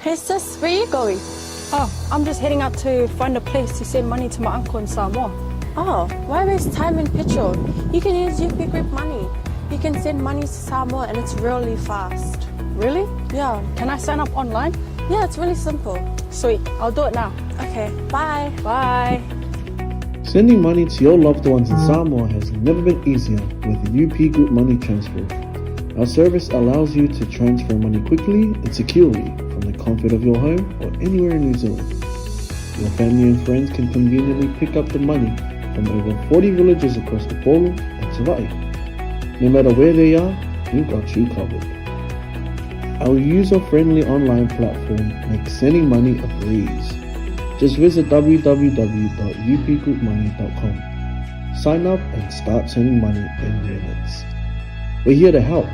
Hey sis, where you going? Oh, I'm just heading out to find a place to send money to my uncle in Samoa. Oh, why waste time and petrol? You can use UP Group Money. You can send money to Samoa and it's really fast. Really? Yeah. Can I sign up online? Yeah, it's really simple. Sweet, I'll do it now. Okay, bye. Bye. Sending money to your loved ones in Samoa has never been easier with UP Group Money Transfer. Our service allows you to transfer money quickly and securely from the comfort of your home or anywhere in New Zealand. Your family and friends can conveniently pick up the money from over 40 villages across Upolu and Savai'i. No matter where they are, we've got you covered. Our user-friendly online platform makes sending money a breeze. Just visit www.upgroupmoney.com. Sign up and start sending money in minutes. We're here to help.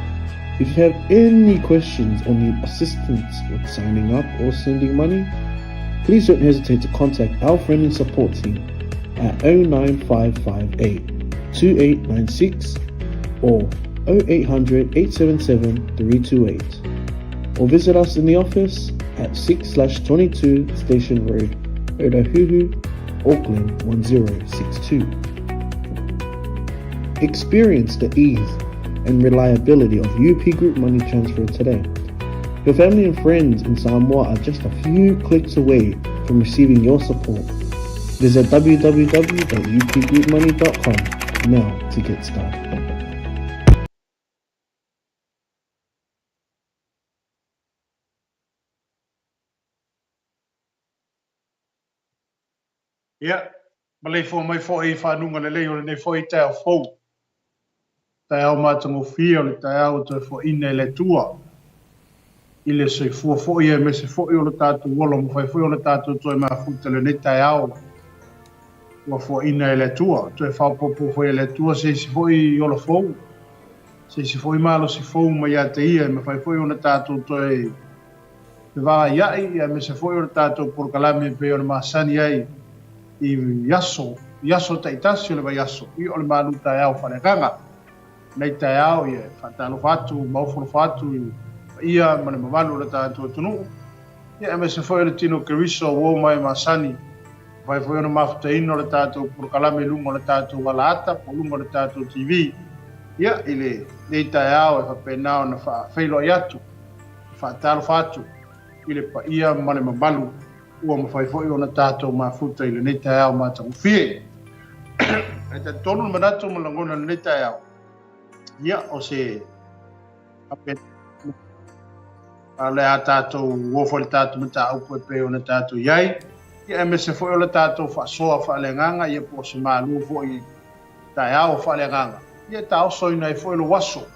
If you have any questions or need assistance with signing up or sending money, please don't hesitate to contact our friendly support team at 09558 2896 or 0800 877 328 or visit us in the office at 6/22 Station Road, Otahuhu, Auckland 1062. Experience the ease and reliability of UP Group Money Transfer today. Your family and friends in Samoa are just a few clicks away from receiving your support. Visit www.upgroupmoney.com now to get started. Ia, maleifua mai foi i fanuga lelei o lenei foi taeao fou. Taeao matagofie o le taeao e toe foaina e le Atua i le soifua foi aemaise foi o lo tatou ola mafai foi ona tatou toe mafuta i lenei taeao ua foaina e le Atua. Toe faaopoopo foi e le Atua se isi foi ola fou, se isi foi malosi fou mai ia te Ia e mafai foi ona tatou toe fevaaia'i aemaise foi o le tatou polokalame e pei ona masani ai i aso, i aso taitasi o le vaiaso, ia o le malu taeao faaleagaga. Nei taeao, ia e faatalofa atu ma ofolofa atu i paia ma le mamalu o le tatou atunuu, ia aemaise foi o le tino Keriso ua oo mai masani, mafai foi ona mafutaina o le tatou polokalame i luga o le tatou alaata po o luga o le tatou TV. Ia, i lenei taeao e faapena ona faafeiloai atu, faatalofa atu i le paia ma le mamalu ua mafai foi ona tatou mafuta i lenei taeao matagofie. E talitonu le manatu ma lagona i lenei taeao, ia, o se o le a tatou o foi le tatou mataupu e pei ona tatou i ai, ia, aemaise foi o le tatou faasoa faaleagaga, ia, po o se malu foi taeao faaleagaga, ia, e taosoina ai foi lou aso.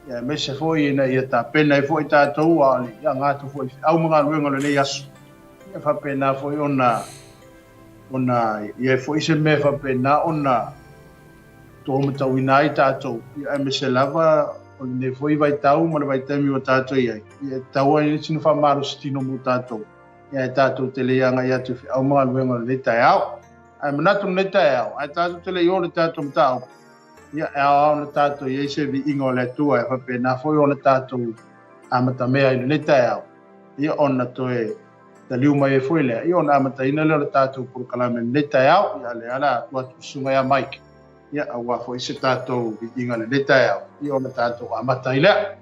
Ia, aemaise foi ina ia tapena ai foi tatou a o le aga atu foi i feau ma galuega o lenei aso. Ia faapena foi ona ona i ai foi se mea e faapena ona tomatauina ai tatou, ia, aemaise lava o lenei foi vaitau ma le vaitaimi ua tatou i ai, ia, e tatau ai sina faamalositino mo tatou, ia, e tatou te le agai atu i feau ma galuega o lenei taeao. Ae manatu lenei taeao, ae tatou te le i o i le tatou mataupu, Ia, e aoao ona tatou i ai se viiga o le Atua e faapena foi ona tatou amatamea i lenei taeao, ia ona toe taliu mai ai foi lea, ia ona amataina lea o le tatou polokalame i lenei taeao. Ia, lea o le a tuu atu i le susuga ia Mike, ia, aua foi se tatou viiga i lenei taeao, ia ona tatou amata ai lea.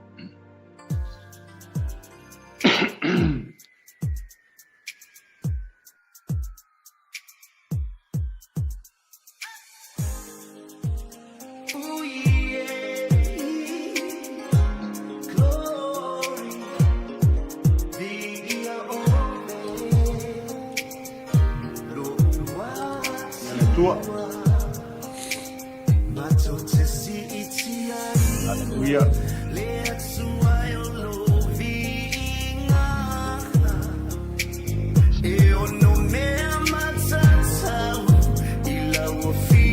Tua. Hallelujah.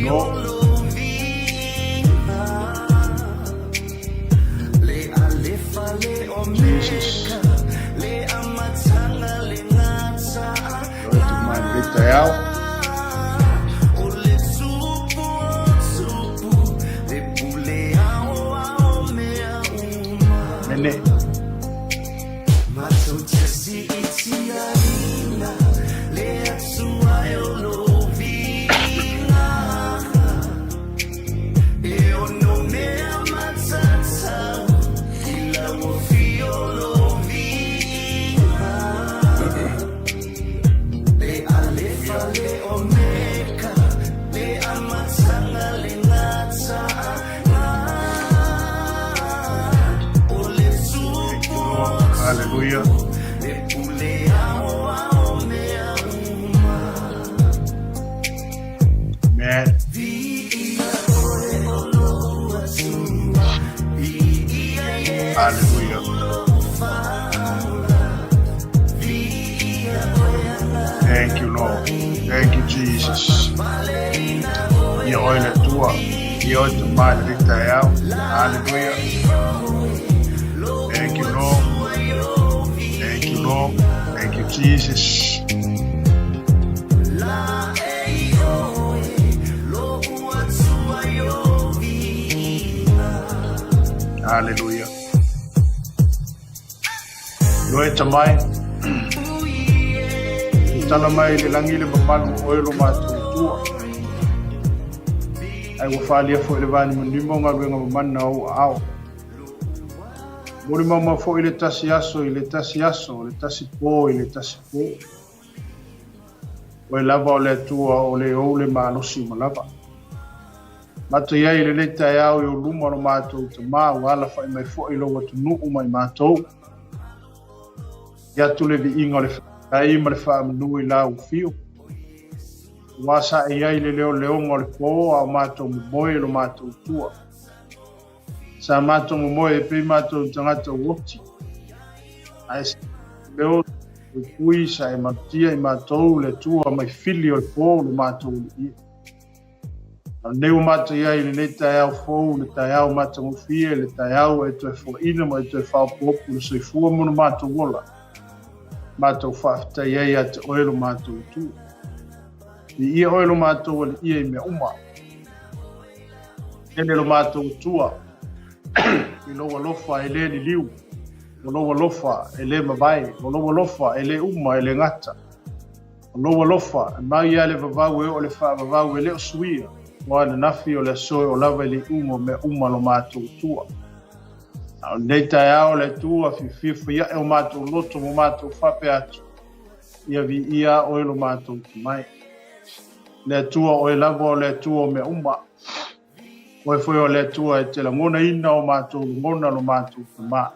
No. Jesus. Glory to my taeao. Mene. Thank you, Lord. Hallelujah. Amen. Hallelujah. Thank you, Lord. Thank you, Jesus. Ia oe le Atua. Ia oe Tama i lenei taeao. Hallelujah. Thank you, Lord. Thank you, Lord. Thank you, Jesus. Hallelujah. Ioe Tama e, i tala mai i le lagi le mamalu o oe lo matou Atua. Ae ua faaalia foi i le vanimonimo galuega mamana o ou aao. Molimau foi le tasi aso i le tasi aso, le tasi po i le tasi po. Oe lava o le Atua o le ou le malosi uma lava. Matou i ai i lenei taeao i ou luma lo matou Tamā ua alafaʻi mai foi lou atunuu ma i matou. I atu le viiga o le faafetai ma le faamanu i la ua fio. Ua sa e i ai le leoleoga o le pō a o matou momoe lo matou Atua. Sa matou momoe e pei matou i tagata ua oti. Ae sa leo pui sa e malutia i matou le Atua mai fili o le pō lo matou alii. A o lenei ua matou i ai i lenei taeao fou, le taeao matagofie, le taeao e toe foaina ma e toe faaopoopo le soifua mo lo matou ola, matou faafetai ai ia te oe lo matou Atua. Viia oe lo matou Alii i mea uma. Tele lo matou Atua i lou alofa e le liliu, o lou alofa e le mavae, o lou alofa e le uma e le gata. O lou alofa, e mai lava le vavau e oo le faavavau e le o suia, o ananafi o le aso e oo lava i le iuga o mea uma lo matou Atua. A o lenei taeao le Atua fiafia fai ae o matou loto ma matou faapea atu, ia viia oe lo matou Tamai. Le Atua oe lava o le Atua o mea uma. Oe foi o le Atua e te lagonaina o matou lagona lo matou Tamā.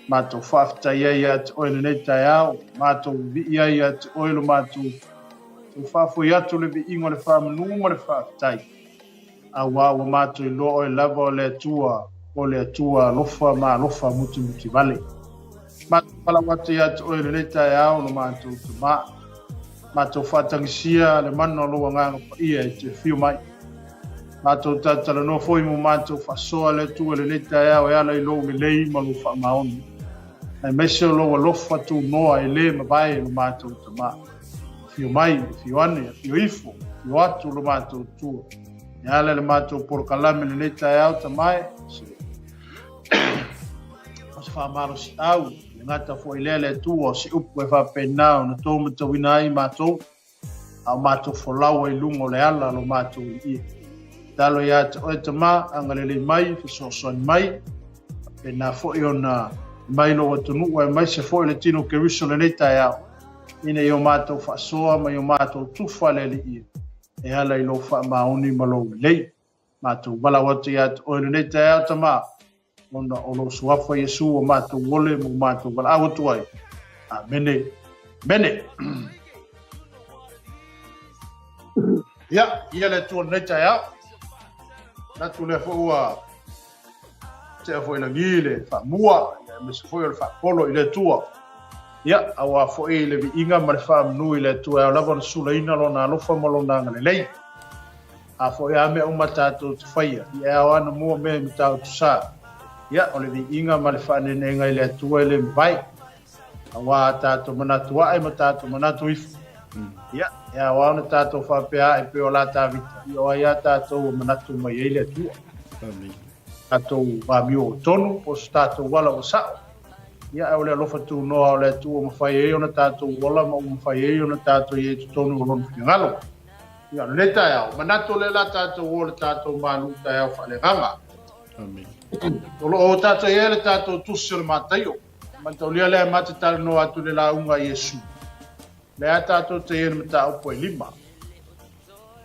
Matou faafetai ai ia te oe lenei taeao, matou vivii ai ia te oe lo matou tou faafoi atu le viiga o le faamanu ma le faafetai. Auā ua matou iloa oe lava o le Atua, o le Atua alofa ma alofa mutimuti vale. Matou valaau atu ia te oe lenei taeao lo matou Tamā. Matou faatagisia le mana o lou Agaga Paia e te afio mai. Matou talatalanoa foi mo matou faasoa le Atua i lenei taeao e ala i lou lelei ma lou faamaoni, aemaise o lou alofa tunoa e le mavae lo matou Tamā. Afio mai, afio ane, afio ifo, afio atu lo matou Atua. E ala i le matou polokalame i lenei taeao, Tamā e, o se faamalosiau, le gata foi lea le Atua o se upu e faapena ona tou matauina ai matou, a o matou folau ai luga o le ala lo matou alii. Talo ia te oe Tamā, agalelei mai, fesoasoani mai, faapena foi ona mai lou atunuu aemaise foi le tino Keriso lenei taeao, ina ia o matou faasoa ma ia o matou tufa le Alii e ala i lou faamaoni ma lou lelei. Matou valaau atu ia te oe lenei taeao Tamā, ona o lou suafa Iesu ua matou ole ma ua matou valaau atu ai. Amene. Amene. Ia, ia le Atua lenei taeao. Manatu lea foi ua tea foi lagi le faamua, aemaise foi o le faapolo i le Atua. Ia, auā foi le viiga ma le faamanu i le Atua e ao lava ona sulaina lona alofa ma lona agalelei. A foi a mea uma tatou te faia, ia e ao ana mua mea i Matautu Sa. Ia, o le viiga ma le faaneeneega i le Atua e le mavae. Auā a tatou manatu ae ma tatou manatu ifo. Ia, e ao lava ona tatou faapea ae pei o la Tavita, ia o ai a tatou ua manatu mai ai le Atua. Amene. Tatou amio o tonu, po o so tatou ala ua sao. Ia, ae o le alofa tunoa o le Atua ua mafai ai ona tatou ola ma ua mafai ai ona tatou i ai i totonu o Lona finagalo. Ia, o lenei taeao, manatu o lea o le a tatou o i le tatou malu taeao faaleagaga. Amen. O lo o tatou i ai le tatou tusi o le Mataio. Mataulia lea ma te talanoa atu i le lauga a Iesu. Lea tatou te i ai i le mataupu e lima.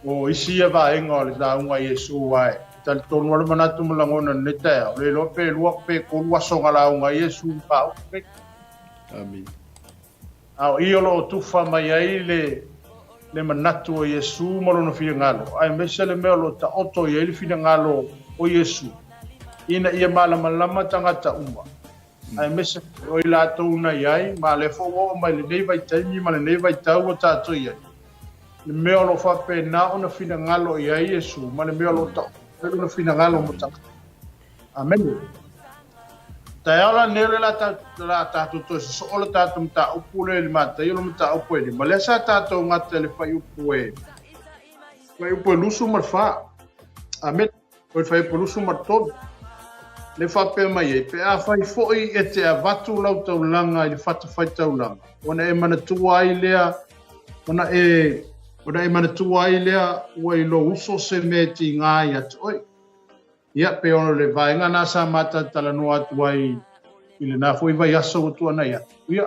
O isi ia vaega o le lauga a Iesu aua e talitonu lava le manatu ma lagona i lenei taeao, le iloa pe lua pe tolu aso na lauga ai Iesu i mataupu nei. Amen. A o i o lo o tufa mai ai le le manatu o Iesu ma lona finagalo, aemaise le mea o lo o taoto i ai le finagalo o Iesu, ina ia malamalama tagata uma, aemaise foi o i latou na i ai, ma lea foi ua oo mai lenei vaitaimi ma lenei vaitau ua tatou i ai, le mea o lo o faapena ona finagalo i ai Iesu ma le mea o lo o taoto ai lona finagalo mo tagata. Amene. Taeao la nei o le a tatou toe sosoo le tatou mataupu lea i le Mataio le mataupu e lima. Lea sa tatou gata i le fuaiupu e fuaiupu e 24. Amene. O le fuaiupu 23. Le faapea mai ai, pe afai foi e te avatu lau taulaga i le fatafaitaulaga, ona e manatua ai lea, ona e, ona e manatua ai lea ua i lou uso se mea e tiga ai ia te oe. Ia, pei o le vaega lena sa matatalanoa atu ai i lena foi vaiaso ua tuanai atu. Ia,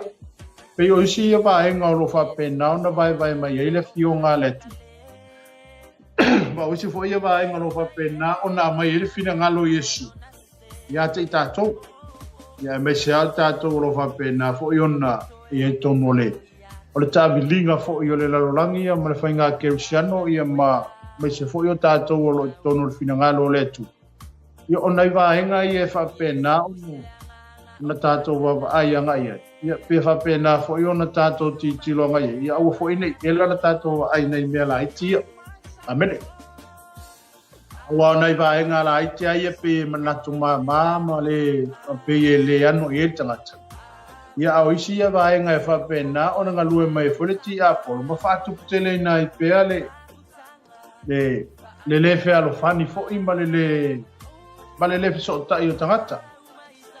pei o isi ia vaega o lo o faapena ona vaevae mai ai le Afioga a le Atua. Ma o isi foi ia vaega o lo o faapena ona aumai ai le finagalo o Iesu ia te i tatou. Ia, aemaise lava tatou o lo o faapena foi ona i ai totonu o le o le taaviliga foi o le lalolagi ia ma le faiga kerisiano ia ma aemaise foi o tatou o lo o i totonu o le finagalo o le Atua. Ia o nai vaega ia e faapena ona tatou vaavaai agai i ai. Ia pe faapena foi ona tatou tilotilo agai i ai. Ia aua foi ne i ela le tatou vaai i nai mea laiti ia. Amene. Aua o nai vaega laiti lava ia pei e manatu mama ma le pei e le ano i ai le tagata. Ia a o isi ia vaega e faapena ona galue mai ai foi le tiapolo ma faatuputeleina ai pea le le le le fealofani foi ma le le ma le le fesootai o tagata.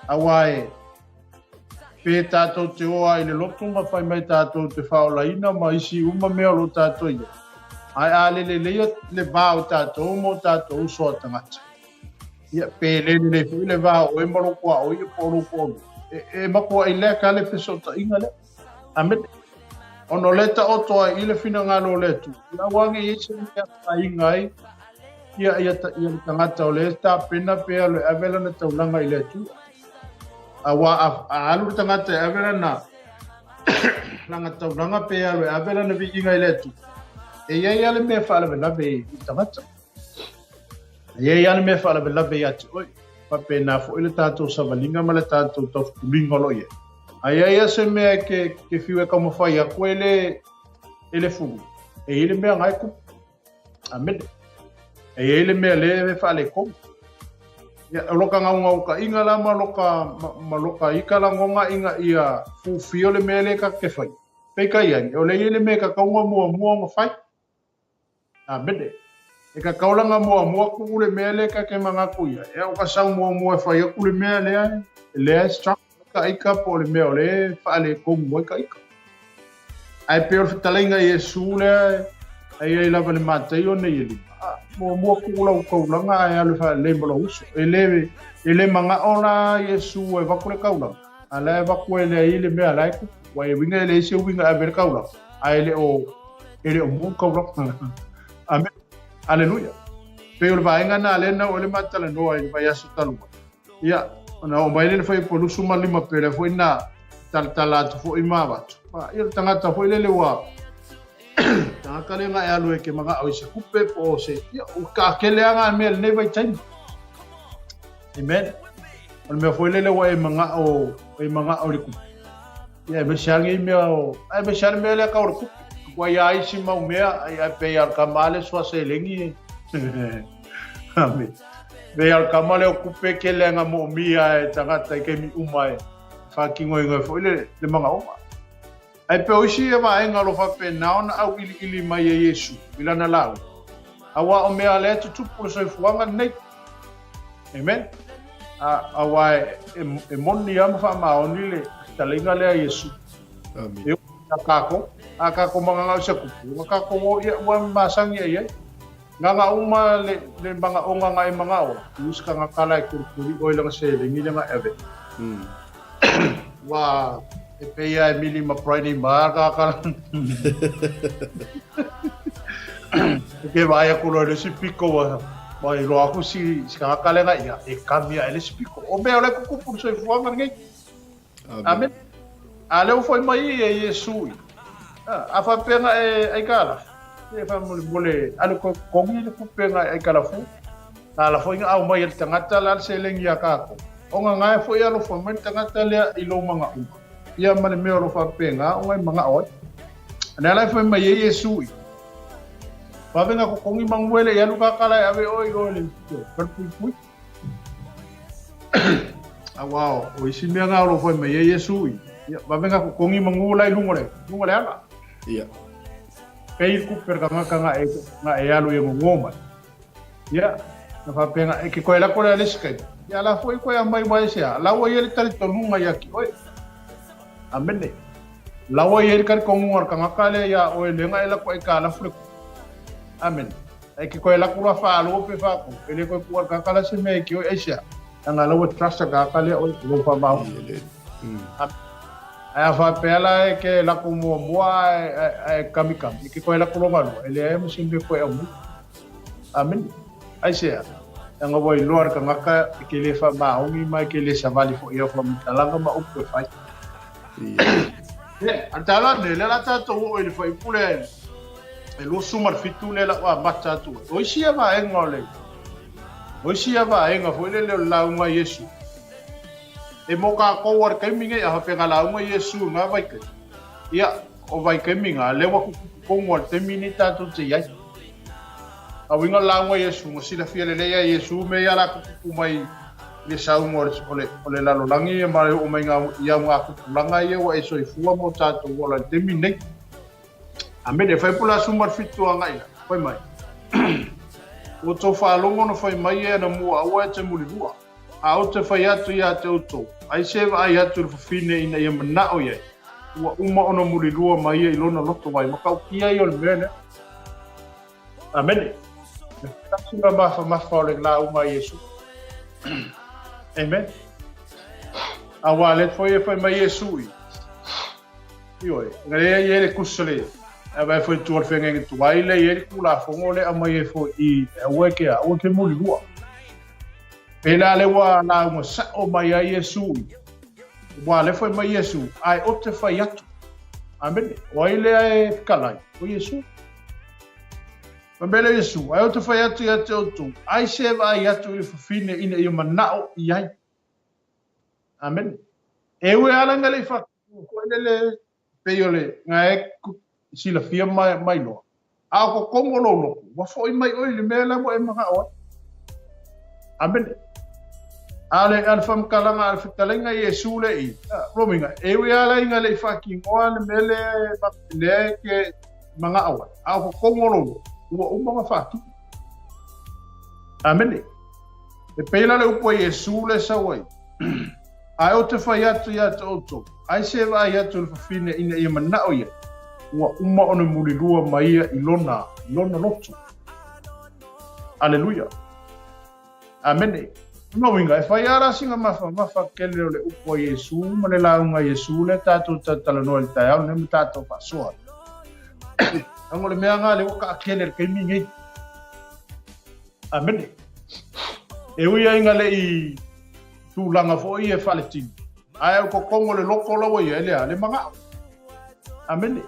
Aua e Pe tatou te o lava i le lotu ma fai mai tatou te faaolaina ma isi uma mea o lo o tatou i ai, ae a le leleia le va o tatou ma o tatou uso a tagata, ia, pe le lelei foi le va o oe ma lou tuaoi po o lou toalua, e, e matuai lea ka le fesootaiga lea. Amene. Ona o lea e taoto ai i le finagalo o le Atua, ia aua ne i ai se mea e afaina ai ia, ia, ia le tagata o lea e tapena pe alu e ave lana taulaga i le Atua. Aua a, a alu le tagata e ave lana, lana taulaga pe alu e ave lana viiga i le Atua, e i ai lava le mea e faalavelave i le tagata. E i ai lava le mea e faalavelave ia te oe. Faapena foi le tatou savaliga ma le tatou taufuliga o lo o i ai. A i ai lava se mea e ke, ke fiu e taumafai atu e le, e le fulu, e i ai le mea na e tupu. Amene. E i ai le mea lea e faaletonu. Ia, o loka gaugaukaʻiga la ma loka, ma, ma loka ika lagoga ina ia fufio le mea lea ta te fai. Peitai ane, o lea e i ai le mea e tatau ona muamua ona fai. Amene. E tatau la ona muamua tuu le mea lea ta te manatu i ai. Ea o ka sau muamua e fai atu le mea lea, lea e struggle ai ta ika po o le mea o lea e faaletonu ai ta ika. Ae pei o le fetalaiga a Iesu lea e i ai lava i le Mataio nei e lima, a, muamua tuu lau taulaga ae alu e faalelei ma lou uso. E le, e le manao la Iesu e avatu le taulaga, a la e avatu e leai le mea la e tupu. Ua e uiga e leai se uiga e ave ai le taulaga, ae le o, e le o mu le taulaga. Amene. Aleluia. Pei o le vaega lena lea na oo ai le matalanoa i le vaiaso talu ai. Ia, ona oo mai lea i le fuaiupu 25 pei o lea foi na talatala atu foi ma avatu. Ia, o le tagata foi lele ua tagata lea na e alu e ke manao i se kupe po o se, ia, ua taatele lava na mea i lenei vaitaimi. Amen. O le mea foi lele ua e manao, e manao i le kupe. Ia, aemaise lava lenei mea o, aemaise lava le mea lea tau o le kupe. Ua i a isi mau mea, ai ai pei lava o le tama lea soa seleni. Amen. Pei lava o le tama lea o kupe ke leaga moomia e tagata i taimi uma e faatinoina ai foi le, le manaoga. Ae pei o isi ia vaega o lo o faapena ona auiliili mai e Iesu i lana lauga, aua o mea lea e tutupu i le soifuaga lenei. Amen. A, aua e, e, e moni lava ma faamaoni le fetalaiga lea a Iesu. Amene. E oo ia kākou, a kākou magagao i se kupu, ua kākou o ia ua masangi ai ai. Gaga uma le, le magaoga nga e magao, i se kagaka la e kulikuli ʻoe i lana seleni lea nga e ave. Ua e pei a e mili ma Bridie ma ka ka. Ke vaai aku loa i le isi piko ua ua iloa aku si si kagaka lea nga ia e kami aʻe le isi piko. O mea o le kukupu le soifuaga lenei. Amen. A lea ua foi mai ia e Iesu i. A faapea nga e aikalafu, e faamolemole alu koe kokogi le kupe nga e aikalafu. A la foi nga au mai e le tagata la le seleni iā kākou. O nga gae foi alofa mai le tagata lea i lou magaʻoga, ia ma le mea o lo faapena o nga e magaʻo ai. A lea la e fai mai ai Iesu i. Vave nga kokogi maguele i alu kākala e ave oe i o i le falepuipui. Aua o isi mea nga o lo fai mai ai Iesu i. Ia, vave nga kokogi magu la i luga o le, luga o le ala. Ia. Pei le kupe le tagata nga e, nga e alu i e gogo mai. Ia, na faapea nga, e ke koe lako lea le isi taimi. Ia, la foi koe aumai ua e se a, la ua i ai le talitonuga ia ki oe. Amene. La ua i ai le talitonuga o le tagata lea ia oe lea nga e lako e ka lafu le kupu. Amene. E ke koe lako loa whaalua pe whaako, e le koe kua le tagata la se mea i ki oe, aisea. Anga la ua trust le tagata lea oe, lou whamau. Ae a faapea la e ke lako muamua ae kamikami, e ke koe lako loa galua, e leai ma se mea koe aumai. Amene. Aisea? Leaga ua iloa le tagata e ke le faamaoni ma e ke le savali foi i au faamatalaga ma upu e fai. Ia, a le tala nei, lea la tatou oo i le fuaiupu lea e 27 lea la ua amata atu ai. O isi ia vaega o le, o isi ia vaega foi lele o le lauga a Iesu, e mo kākou a le taimi nei, a faapea nga lauga a Iesu i nga vaitaimi, ia, o vaitaimi nga, lea ua tutupu tonu a le taimi nei tatou te i ai. A uiga o le lauga a Iesu, na silafia lelei e Iesu mea ia la tutupu mai i le sauga o le, o le, o le lalolagi ia ma le oo mai nga, i au ngā tupulaga ia ua e soifua mo tātou ola i le taimi nei. Amene, e fai pula asu ma le fitu agai la, fai mai. Ua tou faalogo na fai mai e ana mua aua e te mulilua. A ou te fai atu iā te outou, ai se vaai atu i le fafine ina ia manaʻo i ai, ua uma ona mulilua ma ia i lona loto wai matautia ia o le mea lea. Amene. Le tasi ma mafamafa o le lauga a Iesu. Amen. Aua le foi e fai mai Iesu i. Ioe, nga lea i ai le kusa le, a vai foi tua le whengenge tuai le i ai le kulafono le aumai ai foi i e aua e ke a, aua ke mulilua. Pēlā le ua lauga saʻo mai ai Iesu i. Ua le fai mai Iesu, ae o te fai atu. Amene. O ai lea e fetalai? O Iesu. Fai mai lea Iesu, ae o te fai atu ia te outou, ai se vaai atu i le fafine ina ia manaʻo i ai. Amene. E ue ala nga le i whakatū koe lele pei o le nga e silafia mai, mai loa. A o ko kongo lou loko, ua foʻi mai ʻoe i le mea la ua e manaʻo ai. Amene. A le, a le faamatalaga a le fetalaiga Iesu le i, Rominga, e ui ala inga le i faatinoa le mea lea e, lea e ke manaʻo ai. A o ko kongo lou loko, ua uma ona faatino. Amene. E pei la le upu a Iesu le sau ai. Ae ou te fai atu ia te outou, ai se vaai atu i le fafine ina ia manaʻo ia, ua uma ona mulilua ma ia i lona, i lona loto. Aleluia. Amene. Lona uiga, e fai lava la sina mafamafa tele o le upu a Iesu ma le lauga a Iesu lea tatou talatalanoa i le taeao lenei ma tatou faasoa ai. Leaga o le mea lena lea ua taatele i le taimi lenei. Amene. E ui ai ina le i tulaga foi ia faaletino, ae o kokogo le loko la ua i ai lea, le magao. Amene.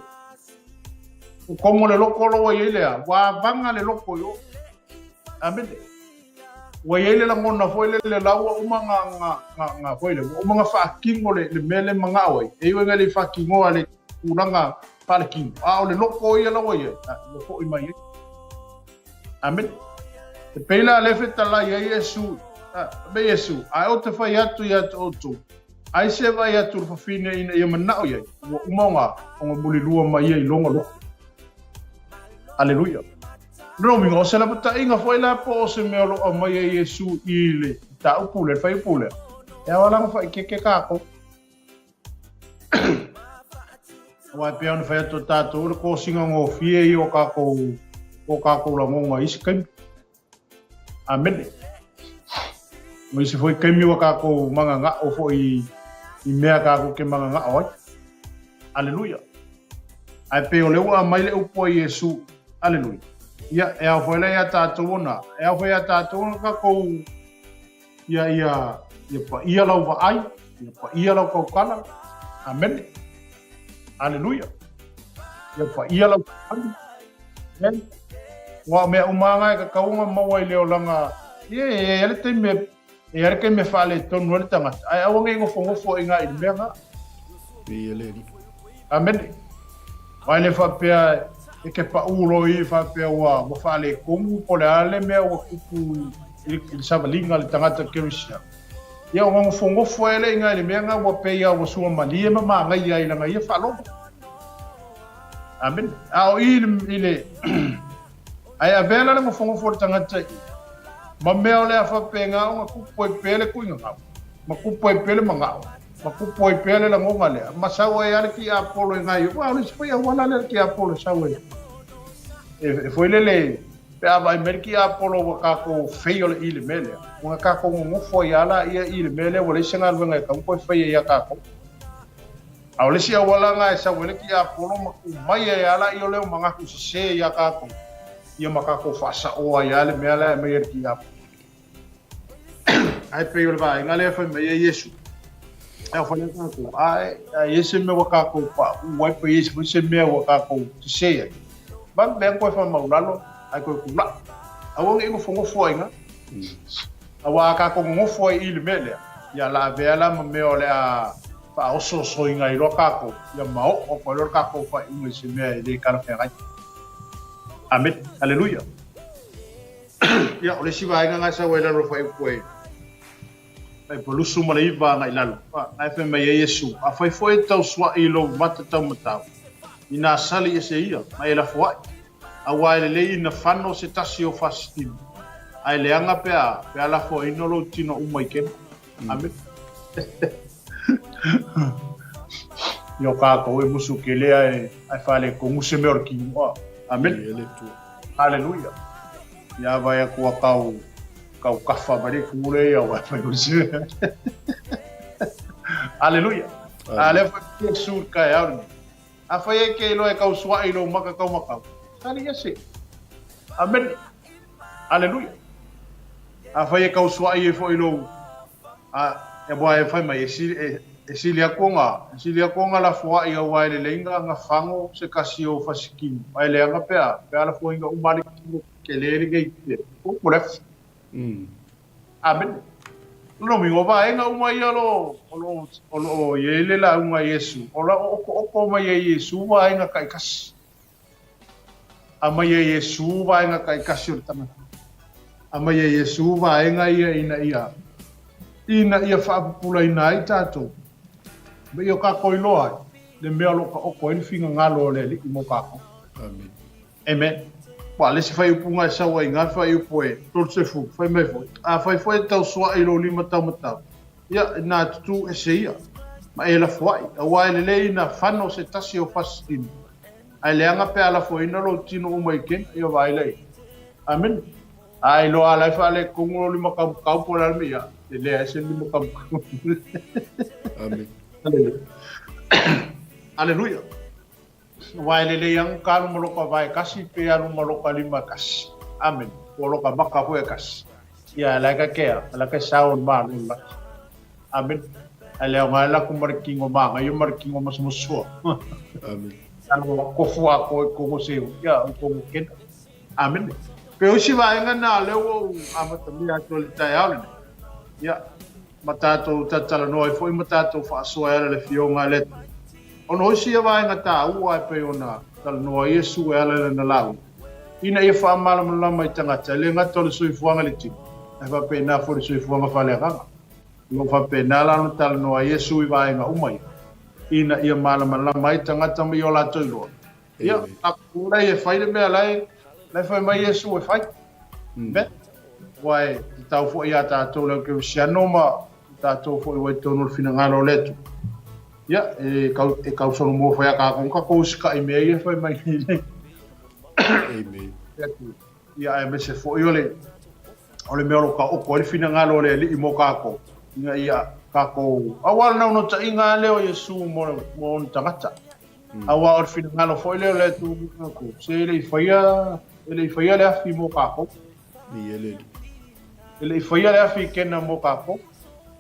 Kokogo le loko la ua i ai lea, ua avaga le loko i o. Amene. Ua i ai le lagona foi le le la ua uma nga, nga, nga, nga foi le, ua uma nga faatino le, le mea le magao ai. E iu ai nga le faatinoa le tulaga faaletino, a o le loko ia la ua i ai, ua foi mai ai. Amene. E pei la le fetalai ai Iesu, me Iesu, ae o te fai atu ia te outou, ai se vai atu le fafine ina ia manaʻo i ai, ua uma ona, ona mulilua ma ia i lona loko. Aleluia. Lona uiga, o se lapataiga foi la po o se mea o lo o aumai e Iesu i le mataupu lea, le fuaiupu lea, e ao lava ona faaeteete tatou. Aua e pei ona fai atu e tatou, o le kosiga gofie ia o tatou, o tatou lagona i isi taimi. Amene. O isi foi taimi ua tatou mananao foi i mea tatou te mananao ai. Aleluia. Ae pei o lea ua aumai le upu a Iesu. Aleluia. Ia, e ao foi la ia tatou ona, e ao foi ia tatou ona tatou ia ia ia paia lau vaai, ia paia lau tautala. Amene. Aleluia. Ia paia lau tautala. Amen. Ua mea uma nga e tatau ona maua i le olaga, ia e i ai le taimi e e i ai le taimi e faaletonu ai le tagata, ae aua ne i nofonofo ai i ina i le mea lena. Viia le Alii. Amene. Aua e le faapea e te pau loa i faapea ua ua faaletonu po o le a le mea ua tupu i le savaliga a le tagata kerisiano. Ia ona nofonofo ai lea i ina i le mea lena ua pei lava ua suamalie ma manaia ai i lana ia faalogo. Amene. A o i i le ae avea la le nofonofo o le tagata i ma mea o le a faapena ona tupu ai pea le tuiga gau, ma tupu ai pea le manao, ma tupu ai pea le lagona lea, ma sau ai lava le tiapolo i nai, aua o le isi foi auala lea le tiapolo e sau ai. E foi lele, pe a vaai mai le tiapolo ua tatou fail i le mea lea, ona tatou nonofo ai lava laia i le mea lea ua leai se galuega e tatau ona toe faia ia tatou. A o le isi auala lena e sau ai le tiapolo ma tu mai ai lava laia lea o manatu sese ia tatou, ia ma tatou faasaoa ai lava le mea la e aumai e le tiapolo. Ae pei o le vaega lea e fai mai ai Iesu, e ao fai tatou, a e i ai se mea ua tatou pauu ai, pe i ai foi se mea ua tatou sese ai, vave lea toe faamaulalo ae toe tulai. Aua ne i nofonofo ai i ina. Aua a tatou nonofo ai i le mea lea, ia la avea la ma mea o le a faaosoosoina ai loa tatou, ia ma oo atu ai loa le tatou faaiuga i se mea e le talafeagai. Amene. Aleluia. Ia, o le isi vaega lena e sau ai i lalo o le fuaiupu e 89 agai i lalo, na e fai mai ai Iesu, Afai foi e tausuai i lou mata taumatau, inā sali ese ia, ma e lafoai, aua e lelei ina fano se tasi o fasitini, ae leaga pe a, pe a lafoaina lou tino uma i kena. Amene. Ia o kākou e musu kele ae, ae faaletonu se mea o le kino. Amene. Aleluia. Ia vai aku a kau kau kafa mai le ku le ia wa fai o se. Aleluia. A le fa ke sur ka e au. A fai e ke lo e kau suai lo maka kau makau. Sali ese. Amen. Aleluia. A fai e kau suai e foi lo a e wa e fai mai e si e e sili aku nga e sili aku nga la foa i au ai le leinga nga fango se kasi o fasikimu ai le anga pea pea la foinga umali ke le le ke te o le Amen. Lona uiga, o vaega uma ia o lo o lo o lo o i ai le lauga a Iesu, o la okooko mai e Iesu vaega taitasi. Aumai e Iesu vaega taitasi o le tagata. Aumai e Iesu vaega ia ina ia ina ia faapupulaina ai tatou. Ma ia o tatou iloa ai le mea o lo o taoto ai le finagalo o le Alii mo tatou. Amen. Amen. Ua le isi faaiupuga e sau ai i ngā faaiupu e 30, fai mai foi, Afai foi e tausoaʻi i lou lima taumatau, ia, inā tutū ese ia, ma e lafoaʻi, aua e lelei ina fano se tasi o fasitini, ae leaga pe a lafoina lou tino uma i kena, ia vaai la i ai. Amene. A iloa ala e faaletonu lou lima taumatau po o le a le mea, ia, e leai se lima taumatau. Amen. Aleluia. Aleluia. Aua e lelei anu ka alu ma loka vae kasi pe alu ma loka lima kasi. Amen. Po loka maka foi e kasi. Ia la ka kea, la ka sao ma lo la. Amen. Ale o ngai la ku mar kingo ma ngai mar kingo mas musua. Amen. Alo kofu a ko ko mo se ia ko mo ken. Amen. Pe o si vaenga na le o amata mea atu le taeao lenei. Ia ma tātou tatalanoa ai foi ma tātou faasoa e ala le fioga a le Atua. Ona o isi ia vaega tāua e pei ona talanoa ai Iesu e ala i lana lauga, ina ia faamalamalama i tagata, e le gata o le soifuaga i le tino, ae faapena foi le soifuaga faaleagaga. O lo o faapena la ona talanoa ai Iesu i vaega uma ia, ina ia malamalama ai tagata ma i o latou iloa. Ia, a lea e fai le mea la e. La e fai mai Iesu e fai. Amen. Aua e tatau foi iā tatou le au kerisiano ma tatou foi ua i totonu o le finagalo o le Atua. Ia, e kau, e kausolomua foi a kākou, ma kākou usitaʻi i mea ia e fai mai nei le Amen. Atua. Ia, aemaise foi o le, o le mea o lo o taoto ai le finagalo o le Alii mo kākou, ina ia kākou, aua o le naunautaiga lava lea o Iesu mo, mo ona tagata. Aua o le finagalo foi lea o le Atua mo kākou, se e le i faia, e le i faia le afi mo kākou. Viia le Alii. E le i faia le afi i Kena mo kākou.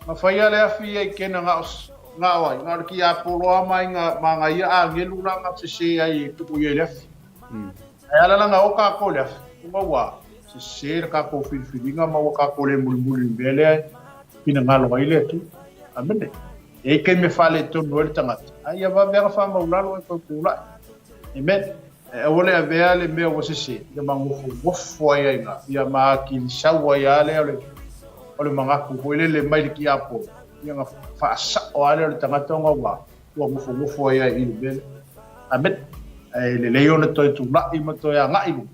Na faia le afi ia i Kena na o, na o ai? Na o le tiapolo lava ma aiga, ma nai ia agelu la na sesē ai e tuu i ai le afi. Ae ala la na o kākou i le afi, ona ua sesē le kākou filifiliga ma ua kākou le mulimuli i le mea lea e finagalo ai le Atua. Amene. E i ai taimi e faaletonu ai le tagata, a ia vave lava faamaulalo e tau tulai. Amen. E aua le avea le mea ua sese, ia magofogofoa ai aiga, ia ma atili sau ai lava lea o le, o le manatu foi lele mai le tiapolo, ia ona faasao lava lea o le tagata ona ua, ua nofonofo ai lava i le mea lea. Amen. Ae lelei ona toe tulai ma toe agai i luma,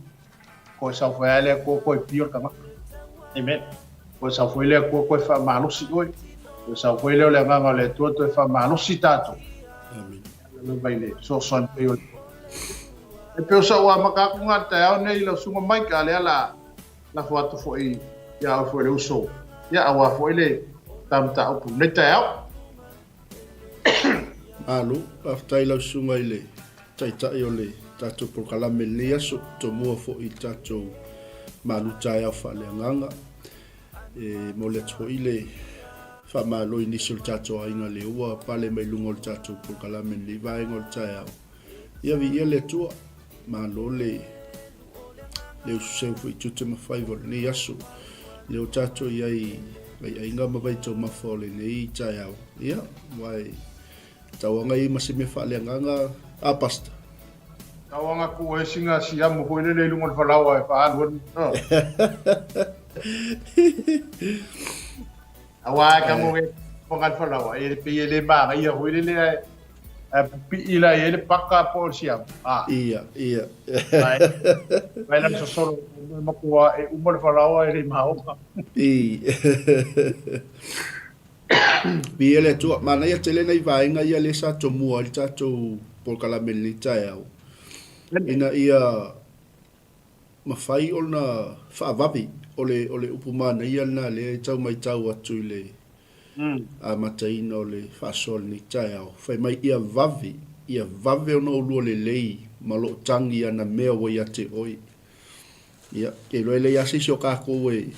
Koe sau foi lava le Atua koe pio le tagata. Amen. Koe sau foi le Atua koe faamalosi oe. Koe sau foi lea o le agaga o le Atua toe faamalosi tatou. Amen. Lava i le fesoasoani mai o le Atua. E pei o sa'u amata atu lena i le taeao nei i lau susuga Mike, a o lea la lafo atu foi ia oe foi le uso, ia aua foi le ta mataupu i lenei taeao. Malo, faafetai i lau susuga i le Taitai o le tatou polokalame i lenei aso, tomua foi i le tatou malu taeao faaleagaga. E momoli atu foi le faamalo i nisi o le tatou aiga lea ua pale mai luga o le tatou polokalame i lenei vaega o le taeao. Ia viia le Atua, malo le le ususeu foi i tiute ma faiva o lenei aso. Lea ua tatou i ai i aiaiga ma vaitaumafa o lenei taeao. Ia, aua e tauaga i ai ma se mea faaleagaga a Pastor. Tauaga tuu ai sina siamu foi lele i luga o le falaoa e faaalu ai le. Aua e tago e whanga le falaoa, e pei e le manaia foi lele ae ae pipii la i ai le paka po o le siamu. Ah. Ia, ia. Ae, ae la sosolo e matua e uma le falaoa e le maoga. I. Viia le Atua. Manaia tele nai vaega ia lea sa tomua ai le tatou polokalame i lenei taeao. Ina ia mafai ona faavave, o le, o le upu manaia lena lea e tau maitau atu i le amataina o le faasoa i lenei taeao. Fai mai ia vave, ia vave ona oulua lelei ma loo tagi ana mea ua ia te oe. Ia, ke iloa e leai lava se isi o kākou e,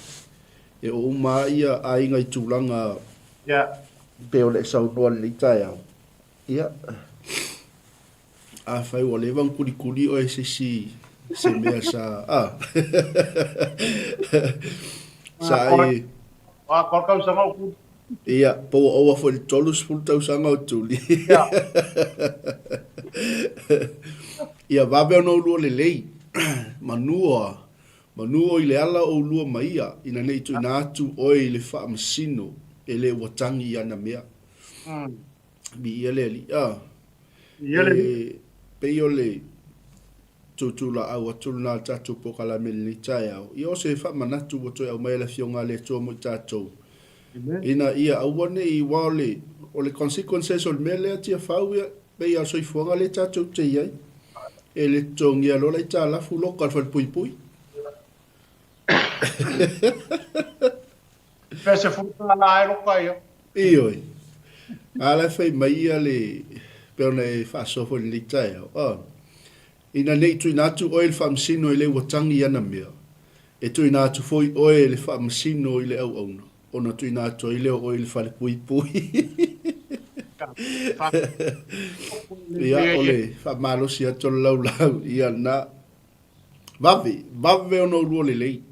e oo uma lava ia aiga i tulaga Ia. pei ona e saunoa i lenei taeao. Ia, Afai ua leva ona kulikuli oe i se isi se mea sa a sa e A ko tausaga o tuli. Ia, po ua ova foi i le 30 tausaga o tuli. Ia. Ia vave ona oulua lelei, manua, manu o i le ala oulua ma ia, ina ne i tuuina atu oe i le faamasino e le ua tagi i ana mea. Viia le Alii. A, Viia le Alii. E pei o le tūtūlaau atu lena a le tatou polokalame i lenei taeao. Ia o se faamanatu ua toe aumai e le Afioga a le Atua mo i tatou, ina ia aua ne i, aua o le, o le consequences o le mea lea Tiafau, ia, pei lava o le soifuaga lea tatou te i ai. E le totogia loa le aitalafu loka i le falepuipui. Pe $10 ai loka ia. Ioe. A la e fai mai ia le, pei ona e faasoa foi i lenei taeao, a, ina ne i tuuina atu oe i le faamasino e le ua tagi i ana mea, e tuuina atu foi oe e le faamasino i le auauna, ona tuuina atu ai lea o oe i le falepuipui. Ia, o le faamalosi atu o le laulau, ia lena. Vave, vave ona ulua lelei.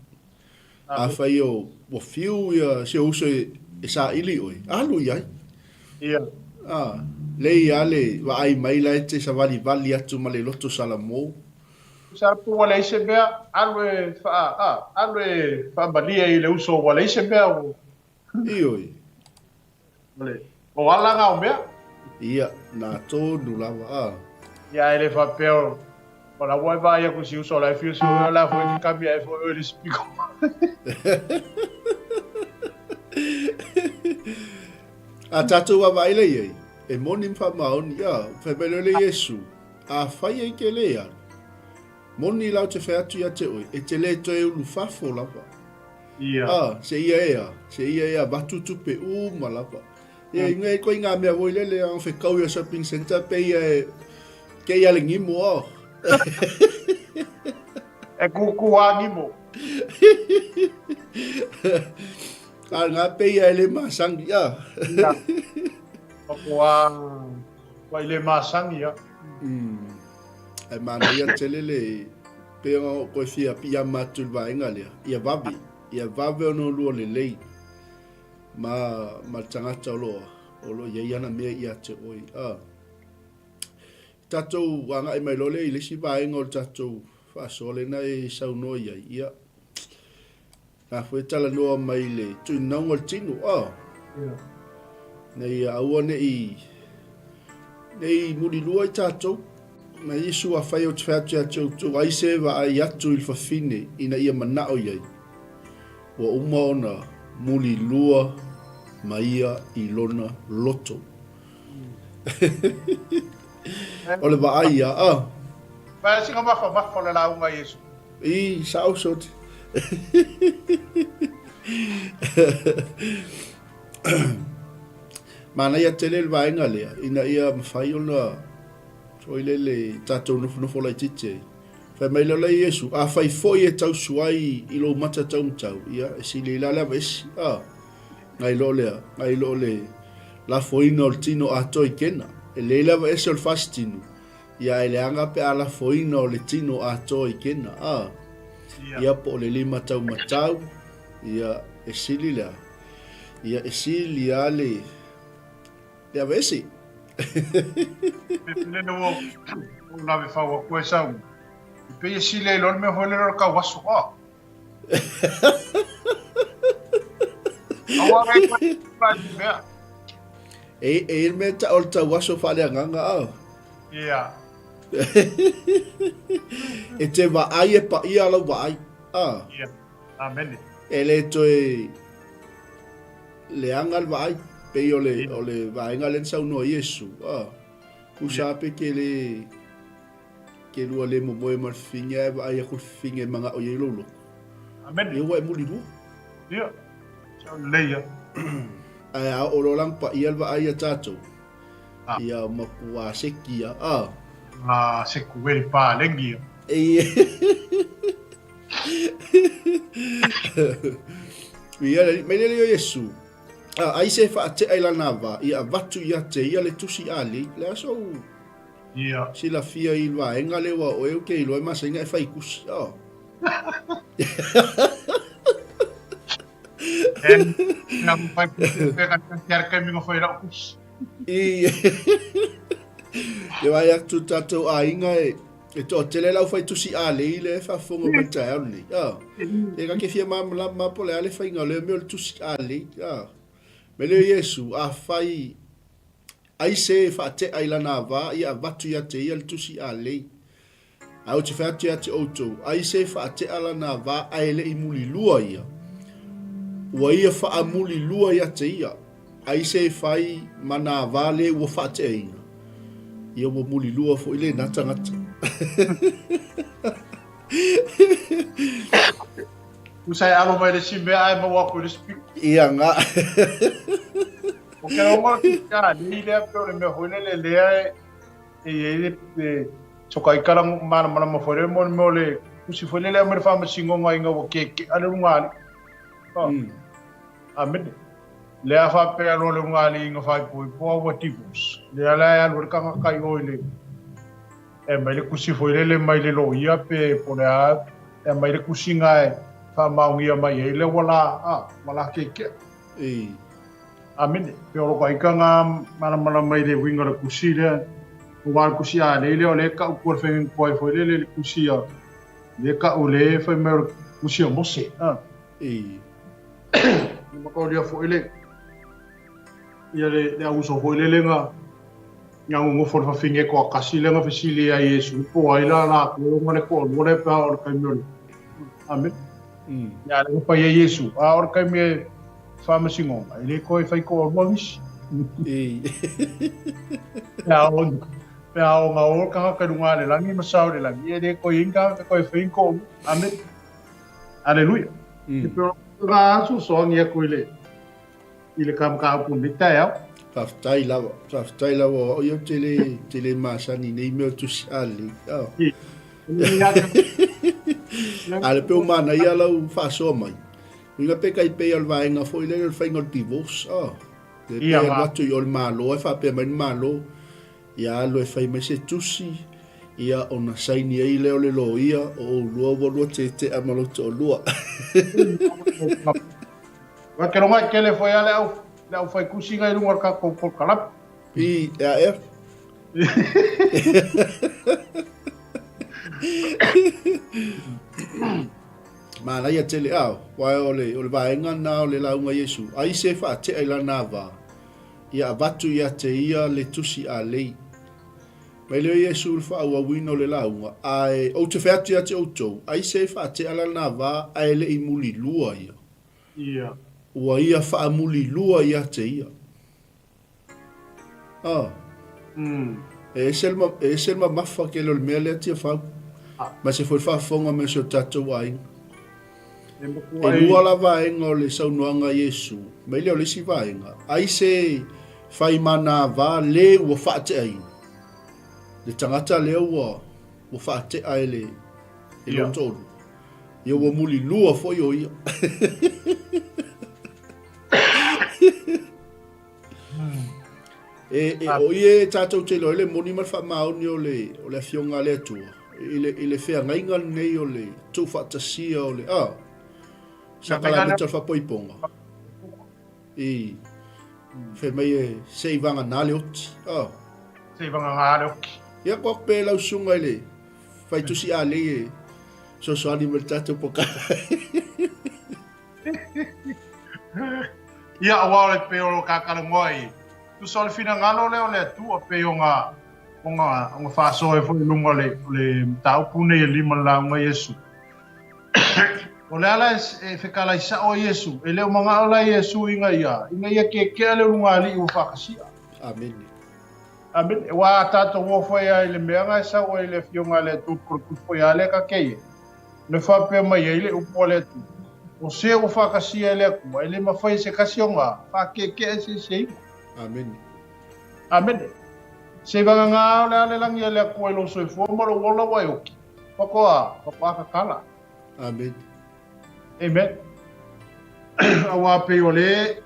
Afai o ua fiu ia si ou uso e, e saili oe, alu i ai. Ia. A, lei a le vaai mai la e te savalivali atu ma le loto salamo. Sa po ua leai se mea, alu e faa, a, alu e faamalie i le uso ua leai se mea ua. Ioe. O le, o ala na o mea. Ia, na tonu lava, a. Ia, e le faapea o. O la ua e vaai aku i si uso o la e fiu sue o la foi ke kami ae foi oe i le isi piko. A tatou vaavaai lea i ai, e moni ma faamaoni, a, fai mai loa le Iesu, Afai e ke le alu, moni la ou te fai atu ia te oe, e te le toe ulufafo lava. Ia. A, seia e a, seia e avatu tupe uma lava. Ia, i ngai koe i ngā mea voi lele, a whekau i a shopping center, pe ia e, ke ia le ngimo, a. E kūkū a ngimo. A ngā pe ia e le masangi, a. Ia. Ko a, ko i le masangi, a. Ai manaia tele le, pe o koe fia pia matu le vaenga lea, ia vave, ia vave ona lua lelei. Ma, ma le tagata o lo, o lo i ai ana mea ia te oe. A. Tatou agai mai loa lea i le isi vaega o le tatou faasoa lena e saunoa i ai, ia, na foi e talanoa mai i le tuinauga o le tino, a. Yeah. Ina ia aua ne i, ne i mulilua i tatou. Na Iesu afai ou te fai atu ia te outou, ai se vaai atu i le fafine ina ia manao i ai, ua uma ona mulilua ma ia i lona loto. O le vaai ia, a. Vaai sina mafamafa o le lauga a Iesu. I, sao sote. Manaia tele le vaega lea, ina ia mafai ona foi lele tatou nofonofo laitiiti ai. Fai mai lea o Iesu, afai foi e tausu ai i lou mata taumatau, ia, e sili ai la le aveese. A, ngai lo lea, ngai lo le lafoina o le tino atoa i kena. E lelei le aveese o le fasitino, ia ae leaga pe a lafoina o le tino atoa i kena. A, ia po o le lima taumatau, ia, e sili lea. Ia, e sili lava le, le aveese. Pe lele ua ou lave fau aku ai sau. I pei e sili ai loa le mea foi lele o le kau aso a. Aua ngai koe i te mea. E, e le mea ta o le tauaso faaleagaga a. Ia. E te vaai e paia lau vaai. A. Ia. Amene. E le toe leaga le vaai, pei o le, o le vaega lea na saunoa Iesu, a, tusa pe ke le, ke lua le momoe ma le fafine, ae vaai aku le fafine e manao i ai lou loto. Amene. Ia ua e mulilua. Ia, sao lelei ia. Ae a oo loa la na paia le vaai ia tatou, Ah. ia matua seki ia, a. Ah, seku e pālengi ia. Ia. Ia, mai lele o Iesu. A, ai se faatea i lana va, ia avatu ia te ia le tusi ali, le aso u Ia. silafia i le vaega lea ua oe u ke iloa e masani e fai kusi. Oh. E, nga fai kusi, pe ka te ara kai mingo fai rau kusi. I, Ke vai atu tatou aiga e, E toatele le aufaitusi alei lea e faafofoga mai i le taeao lenei. A, e ka ke fia malamalama po o le a le faiga o lea mea o le tusi alei. A, mai lea o Iesu, afai ai se e faatea i lana ava, ia avatu ia te ia le tusi alei. Ae ou te fai atu ia te outou, ai se e faatea lana ava ae le i mulilua ia, ua ia faamulilua ia te ia. Ai se e fai ma nā wā le ua whaateaina. Ia ua mulilua foi le nā tangata. Tusa e alo mai le isi mea ae maua aku i le isi piko. Ia ngā. O ke rongo ki ka nei lea pe o le mea foi lele lea e e i ai le le soka i kala malamalama foi lele mo le mea o le tusi foi lele aumai le faamasinoga ina ua keke'a le luga alii. Amene. Lea faapea loa le ugaalii na faaipoipoa ua divorce. Lea la e alu ai le tagata i o i le e aumai le tusi foi lele mai le loia pe po o le a e aumai le tusi na e faamaonia mai ai lea ua la a ua la keikea. I. Amene. Pe o loko aika nga malamalama i le uiga o le tusi lea. Aua o le tusi alei lea o lea e tau tua le faiga tuai foi lele i le tusi a lea e tau lea e fai mai o le tusi a Mose. A. I. Mataulia foi le ia le, le auso foi lele na Nga gogofo le fafine toatasi lea na fesili ia Iesu, po o ai la latou e ona le toalua lea pe a oo i le taimi o le Amene. Ia a lea na fai ai Iesu, a oo i le taimi e faamasinoga, e le toe fai toalua nisi. Pe a oo pe a oo na o le tagata i luga o le lagi ma sao i le lagi, e le toe i ai ni tagata e toe fai ni toalua. Amene. Aleluia. E pei o lena fesoasoani atu i le i le ka mataupu i lenei taeao. Faafetai lava, faafetai lava o au ia ou te le, te le masani i nei mea o tusi alelei. Oh. A le pe o manaia lau faasoa mai. Uiga pe kai pei o le vaega foi lele o le faiga o le divorce. Oh. Le pe alu atu i o le Malo e faapea mai le Malo, ia alu e fai mai se tusi, ia ona saini ai lea o le loia o oulua ua lua tetea ma lou toalua. Ua ke loga kele foi ale au le au fai kusi ngai lunga ka ko ko kalap. I a e. Manaia tele ao, wae o le o le vaega na o le lauga Iesu, ai se faatea i lana va, ia avatu ia te ia le tusi a lei. Mai lea o Iesu le faaauauina o le lauga, ae ou te fai atu ia te outou, ai se faatea lana va ae le i mulilua ia. Ia. Ua ia faamulilua ia te ia. Ah. E ese le, e ese le mamafa kele o le mea lea Tiafau. Ma se foi faafofoga mai o si o tatou aiga. E lua la vaega o le saunoaga a Iesu, mai lea o le isi vaega, ai se fai manava le ua faateaina. Le tagata lea ua, ua faatea e le, e lona toalua. Ia ua mulilua foi o ia. E, e, o ia e tātou te iloa ai le moni ma le faamaoni o le, o le Afioga a le Atua, i le, i le feagaiga lenei o le tuufaatasia o le, ah, sakalameta o le faapoipoga. I, fai mai e se i vagana le oti. Ah. Se i vagana le oti. Ia ko aku pe lau susuga i le faitusi alei e sosoani mai le tatou pokala. Ia, aua o le pei o lo kakalanoa i, tusa o le finagalo lea o le Atua pei o nga, o nga, o nga faasoa ai foi i luga o le, o le mataupu nei e lima le lauga Iesu. O le ala e, e fekalai sao ai Iesu, e le o manao la Iesu ina ia, ina ia kekea le ulugalii ua faakasia. Amene. Amene. Ua a tatou o foi ai le mea nga e sau ai le Afioga a le Atua i foi a le ka keia. Le faapea mai ai le upu a le Atua, O se ua faakasia e le Atua, e le mafai e se kasi o nga, faakeekea e se isi e iwa. Amene. Amene. Se vagagā o le a le lagi a le Atua i lou soifua ma lou ola ua e oki. Faatoa, faatoa kakala. Amene. Amen. Auā pei o le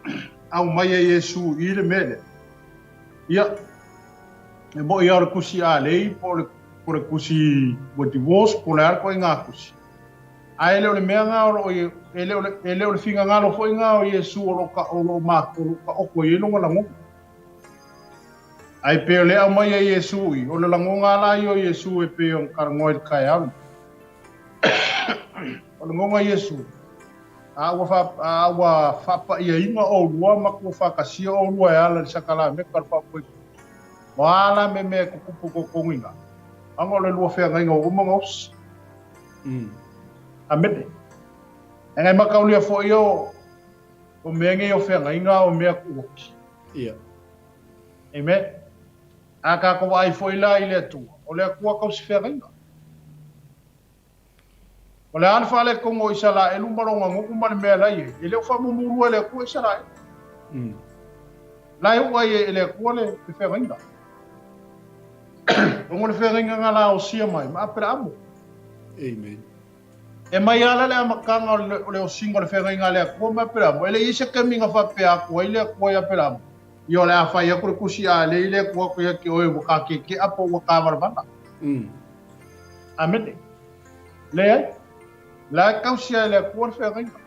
aumai e Iesu i le mea lea. Ia, e moʻi a o le kusi alei po o le, po o le kusi ua divorce po o le a le koʻiga kusi. Ae le o le mea nga o loo i, e le o le, e le o le finagalo foi nga o Iesu o loo ka, o loo ma, o loo taoto i ai lona lagona. Ae pei o le aumai e Iesu i, o le lagoga la ia o Iesu e pei ona talanoa i le taeao lenei. O le lagoga Iesu, a ua fa, a ua faapaiaina oulua ma ua faatasia oulua e ala i le sakalameta o le faapoipoiga. O a la me mea e tutupu i totonu i ina? Aga o le lua feagaiga ua uma ona osi. Amene. E ngai makaulia foi o, o mea nei o feagaiga o mea tuuoki. Ia. Amen. A tatou vaai foi la i le Atua, o le Atua tausi feagaiga. O le a le faaletonu o Isaraelu ma lona nuu ma le mea la i ai, e le o faamumulu e le Atua Isaraelu. La e ua ai e le Atua le feagaiga. Ona o le feagaiga na la osia mai ma Aperamo. Amen. E mai ala le amataga o le osiga o le feagaiga a le Atua ma Aperamo, e le i ai se taimi na faapea atu ai le Atua i Aperamo, Ia o le a fai atu le tusi a lei le Atua atu ia te oe ua ka keke'a po ua ka valavala. Amene. Leai. La e tausia e le Atua le feagaiga.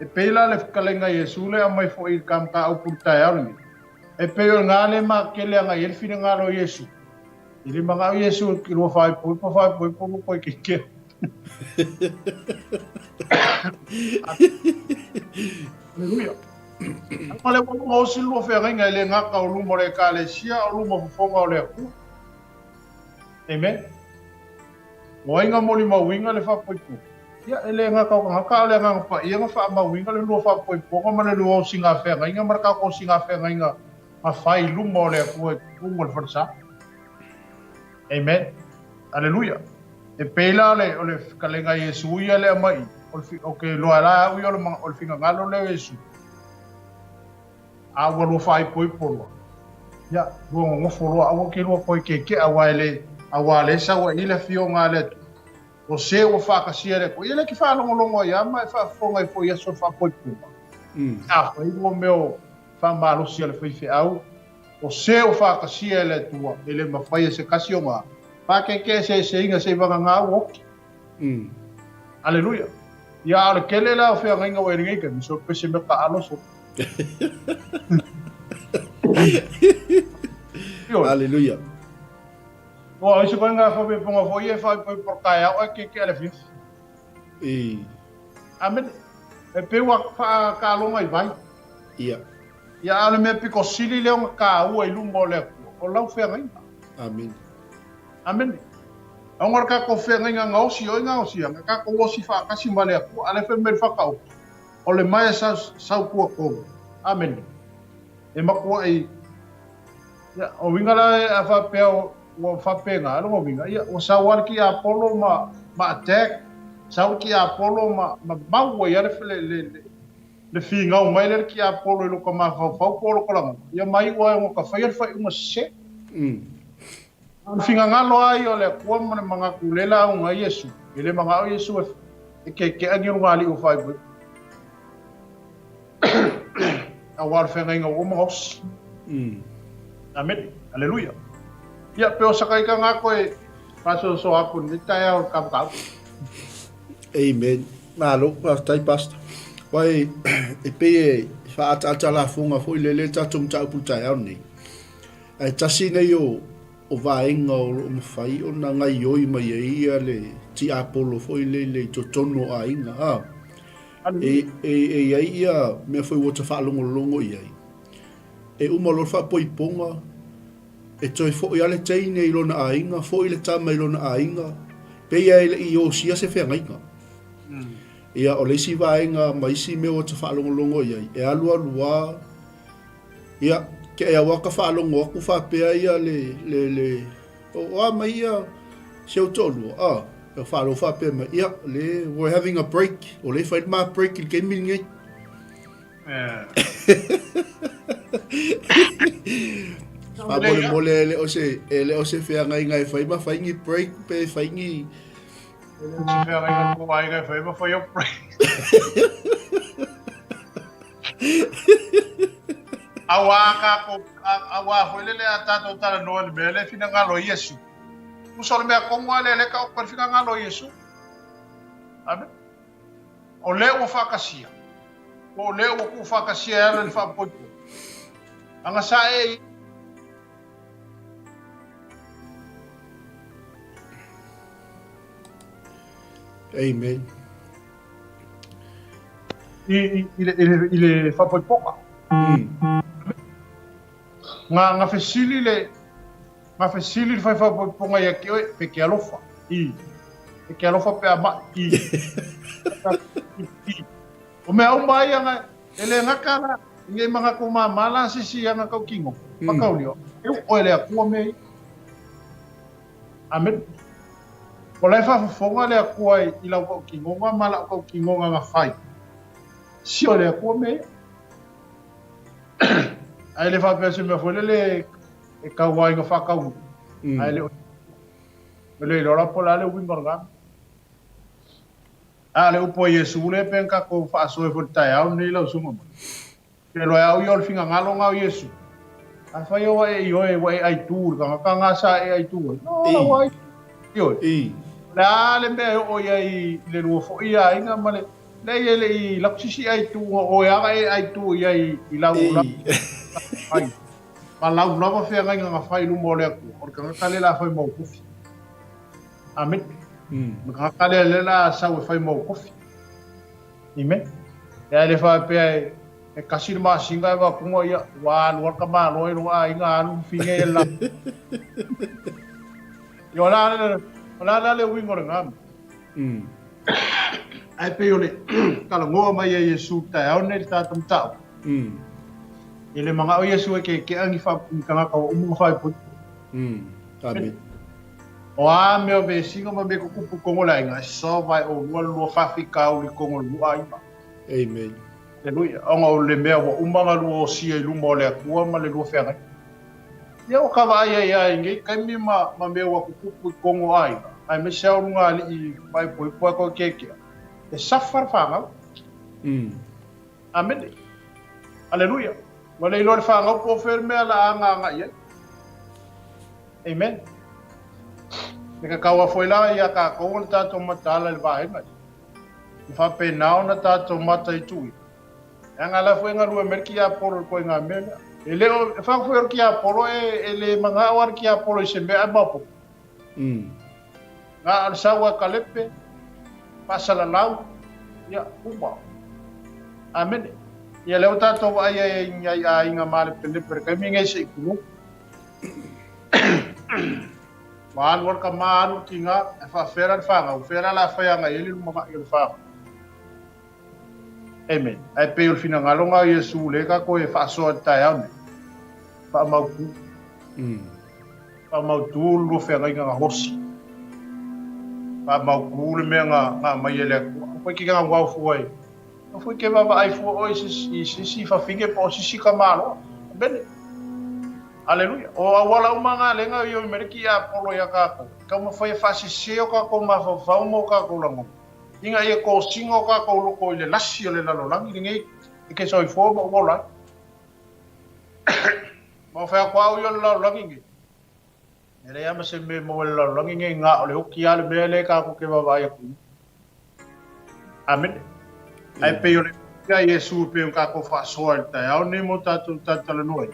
E pei la le fetalaiga a Iesu le aumai foi i le ka mataupu i le taeao lenei. E pei o lena le makele agai ai le finagalo o Iesu. E le manao Iesu e lua faaipoipo faaipoipo ua koe kekea. Aleluia. Ma le ua gaosi le lua feagaiga e le gata o luma o le Ekalesia a o luma o fofoga o le Atua. Amen. O ai na molimauina le faapoipoga? Ia, e le gata o tagata a o le Agaga Paia na faamauina le lua faapoipoga ma le lua osiga feagaiga ma le tatou osiga feagaiga na fai i luma o le Atua i totonu o le falesa. Amen. Aleluia. E pei la o le, o le fekalega a Iesu ia lea mai i, o le, o ke loa la au ia o le, o le finagalo lea o Iesu. A ua lua faaipoipo loa. Ia, lua nonofo loa, aua ke lua koe keke'a, aua e le, aua le sau ai i le afioga a le Atua. O se ua faatasia e le Atua. Ia le ke faalogologo ai a ma e faafofoga ai foi i aso o le faapoipoga. Afai ua mea o faamalosi a le faifeau, O se ua faatasia e le Atua, e le mafai e se tasi ona faakeekee eseeseina se i vagana ua oki. Aleluia. Ia, a o le tele la o feagaiga ua i lenei taimi, so pese mea taalo so. Ioe. Aleluia. Ua o isi koe ngā whapeponga foi e whaipoipo taeao ai ke ke ale fiafi. I. Amene. E pe ua whaakaloga i vai. Ia. Ia, a o le mea pito sili lea ona kāua i luma o le Atua, o lau feagaiga. Amene. Amene. Ona o le tatou feagaiga gaosi oi gaosiaga, tatou osi faatasi ma le Atua, a o lea fai mai le Whakaoto, o le mae sa sautua tonu. Amene. E matuai, ia, o uiga la a faapea ua faapena, lona uiga, ia, ua sau lava le tiapolo ma, ma attack, sau le tiapolo ma, ma mau ai lava le, le, le, le finau mai lea le tiapolo i lota mafaufau po o lota lagona, ia ma iu ai ona ta faia le faaiuga sese. A o le finagalo lava ia o le Atua ma le manatu le lauga ai Iesu, e le manao Iesu e keke'a ni lugalii ua faaipoipo. Aua o le feagaiga ua uma gaosi. Amene. Aleluia. Ia, pe o sakaikaga a koe faasoasoa aku i lenei taeao i le kavakau. Amen. Malo, faafetai Pastor. Wai, e pei e whaataata lafoga foi lele tatou mataupu i le taeao lenei. Ae tasi nei o, o vaega o loo mafai ona gaioi mai ai ia le tiapolo foi lele i totonu o aiga. A, e, e, e i ai ia mea foi ua ta faalogologo i ai. E uma loa le faapoipoga, E toe foi lava le teine i lona aiga, foi le tama i lona aiga, pei e le i osia se feagaiga. Ia, o le isi vaega ma isi mea ua ta faalogologo i ai, e alualu lava, ia, ke e aua ka faalogo aku faapea ia le, le, le, o, o a mai ia si ou toalua, a, e faalogo faapea mai, ia, le, we're having a break, o lea e fai le ma break i le taimi lenei. Faamolemole e le o se, e le o se feagaiga e fai ma fai ni break pe fai ni... E le o se feagaiga ko aiga e fai ma fai o break. Auā kākou, auā foi lele a tātou talanoa i le mea le finagalo o Iesu. Tusa o le mea tonu lava lea lea e taoto ai le finagalo o Iesu. Amen. O lea ua faatasia, po o lea ua tuufaatasia e ala i le faapoipoiga. Agasā e. Amen. I, i, i, le, i, le, i le faapoipoga. Nga, nga fesili le, Nga fesili le whai whaipoiponga ia ki oe, pe ke alofa, i. Pe ke alofa pe a mai, i. I. O mea uma ai anga, e le ngaka la, i ngei manga ko māmā la sisi anga kau kingo, whakaulio, e u oe le akua me i. Amen. O lai whafofonga le akua i, i lau kau kingonga ma lau kau kingonga nga whai. Sio le akua me i. Ai le whapea se mea foi lele e kau ai nga whakauru. Ae le o le iloa la po o le a le uiga o lena mea. A o le upu a Iesu lea pe na tatou faasoa ai foi i le taeao lenei lau susuga ma. Pe loa e au ia o le finagalo lena o Iesu. Afai ua e ioe ua e aitu i le tagata lena sa e aitu ai, no la ua aitu. Ioe. O le a le mea e oo i ai i le lua foi aiga ma le Leai e le i lakusisi aitu o oe a e aitu i ai i lau lau ai. Ma lau lava feagaiga na fai i luma o le Atua, o le tagata lea la fai mau kofi. Amen. Le tagata lea lea la sau e fai mau kofi. Amen. Lea le faapea e. E kasi le masina e vakuga ia, ua alu a le tamaloa i lou aiga alu fafine ia le la. Ia o le a le, o le a la le uiga o lena mea? Ae pei o le talanoa mai a Iesu i le taeao lenei i le tatou mataupu, e le manao Iesu e keke'a ni tagata ua uma ona faaipoipo. Amen. O a mea o vesiga ma mea tutupu i totonu o le aiga, e solve ai oulua le lua faafitauli i totonu o le lua aiga. Amen. Aleluia. Ona o le mea ua uma ona lua osia i luma o le Atua ma le lua feagaiga. Ia ua ka vaai ai lava i nei taimi ma, ma mea ua tutupu i totonu o aiga, aemaise lava o luga alii faaipoipo ae toe keakea, e safa le fanau. Amene. Aleluia. Ua le iloa le fanau po o fea le mea la a agaaga i ai. Amen. E tatau lava foi la ia tatou o le tatou mataala i le vaega lea. E faapena ona tatou mataituina. Leaga la foi e galue mai le tiapolo i le ituaiga mea lea. E le o, e fai foi o le tiapolo e, e le manao lava le tiapolo i se mea ae maopoopo. Na o le sau a kalepe, faasalalau, ia, uma. Amene. Ia lea ua tatou vaai ai i nai aiga malepelepe i le taimi lenei se i tulou. Ua alu lava le tama alu le tiga, ae faafefea la le fanau? Fea la o le a fai agai ai le lumanai o le fanau? Amen. Ae pei o le finagalo lena o Iesu lea tatou e faasoa i le taeao nei. Faamautu. Faamautu le lua feagaiga na hosi. Faamautu le mea na aumai e le Atua. Aua foi e te naunau fua i, aua foi e te vaavaai fua oe i se isi fafine po o se isi tamaloa. Amene. Aleluia. O auala uma na lea na ioe mai le tiapolo ia tatou, e taumafai e faasese o tatou mafaufau ma o tatou lagona, ina ia tosina o tatou loto i le lasi o le lalolagi lenei e te soifua ma ua ola ai. Ma o fai atu au ia o le lalolagi nei, e leai lava ma se mea e maua i le lalolagi nei, na o le oti lava le mea lea tatou te vaavaai atu i ai. Amene. Ae pei o le ia Iesu e pei ona tatou faasoa i le taeao lenei mo tatou talatalanoa ai,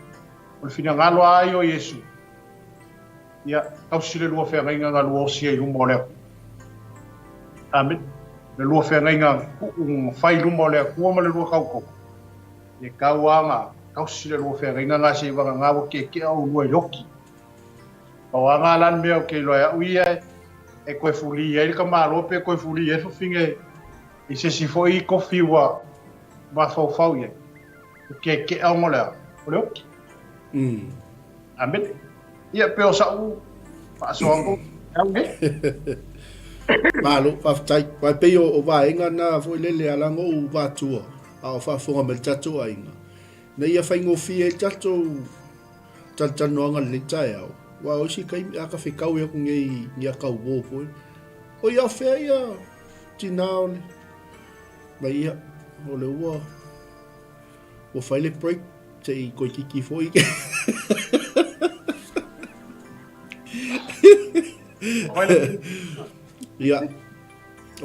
o le finagalo lava ia o Iesu, ia tausi le lua feagaiga na lua osi ai i luma o le Atua. Amene. Le lua feagaiga tuu na fai i luma o le Atua ma le lua tautoga, e tau lava na tausi le lua feagaiga na se i vagana ua keakea oulua i le oti. Pau lava na la le mea ou te iloa e au ia e toe fuli ai le tamaloa pe toe fuli ai le fafine i se isi foi kofi ua mafaufau i ai. O keakea ona o le a? O le oti. Amene. Ia pe o sa'u faasoa atu au nei. Malo, faafetai. Aua e pei o vaega na foi lele ala ona ou vatua a o faafofoga mai le tatou aiga, ina ia faigofie ai le tatou talatalanoaga i lenei taeao, aua o isi taimi a ka fetaui aku nei ni aka uo foi, o ia fea ia tina o le mai ia, o le ua ua fai le break se i koikiki foi. Ia,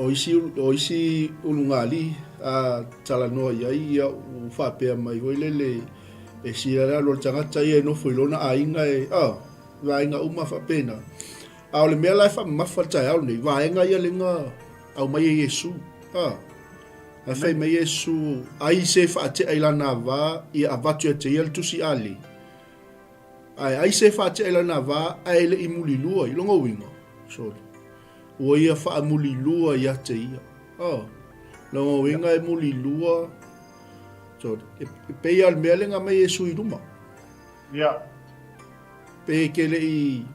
o isi, o isi ulugalii a talanoa i ai, ia ua faapea mai foi lele, e sila le alu o le tagata ia e nofo i lona aiga e, oh, vaega uma faapena. A o le mea la e faamamafa i le taeao lenei, vaega ia lena aumai e Iesu. Ah, ae fai mai Iesu, ai se faatea i lana va, ia avatu ia te ia le tusi ale. Ae ai se faatea i lana va, ae le i mulilua i lona uiga. Sorry. Ua ia faamulilua ia te ia. Oh, lona uiga e mulilua. Sorry. E, e pei lava o le mea lea na aumai Iesu i luma. Ia. Pe ke le i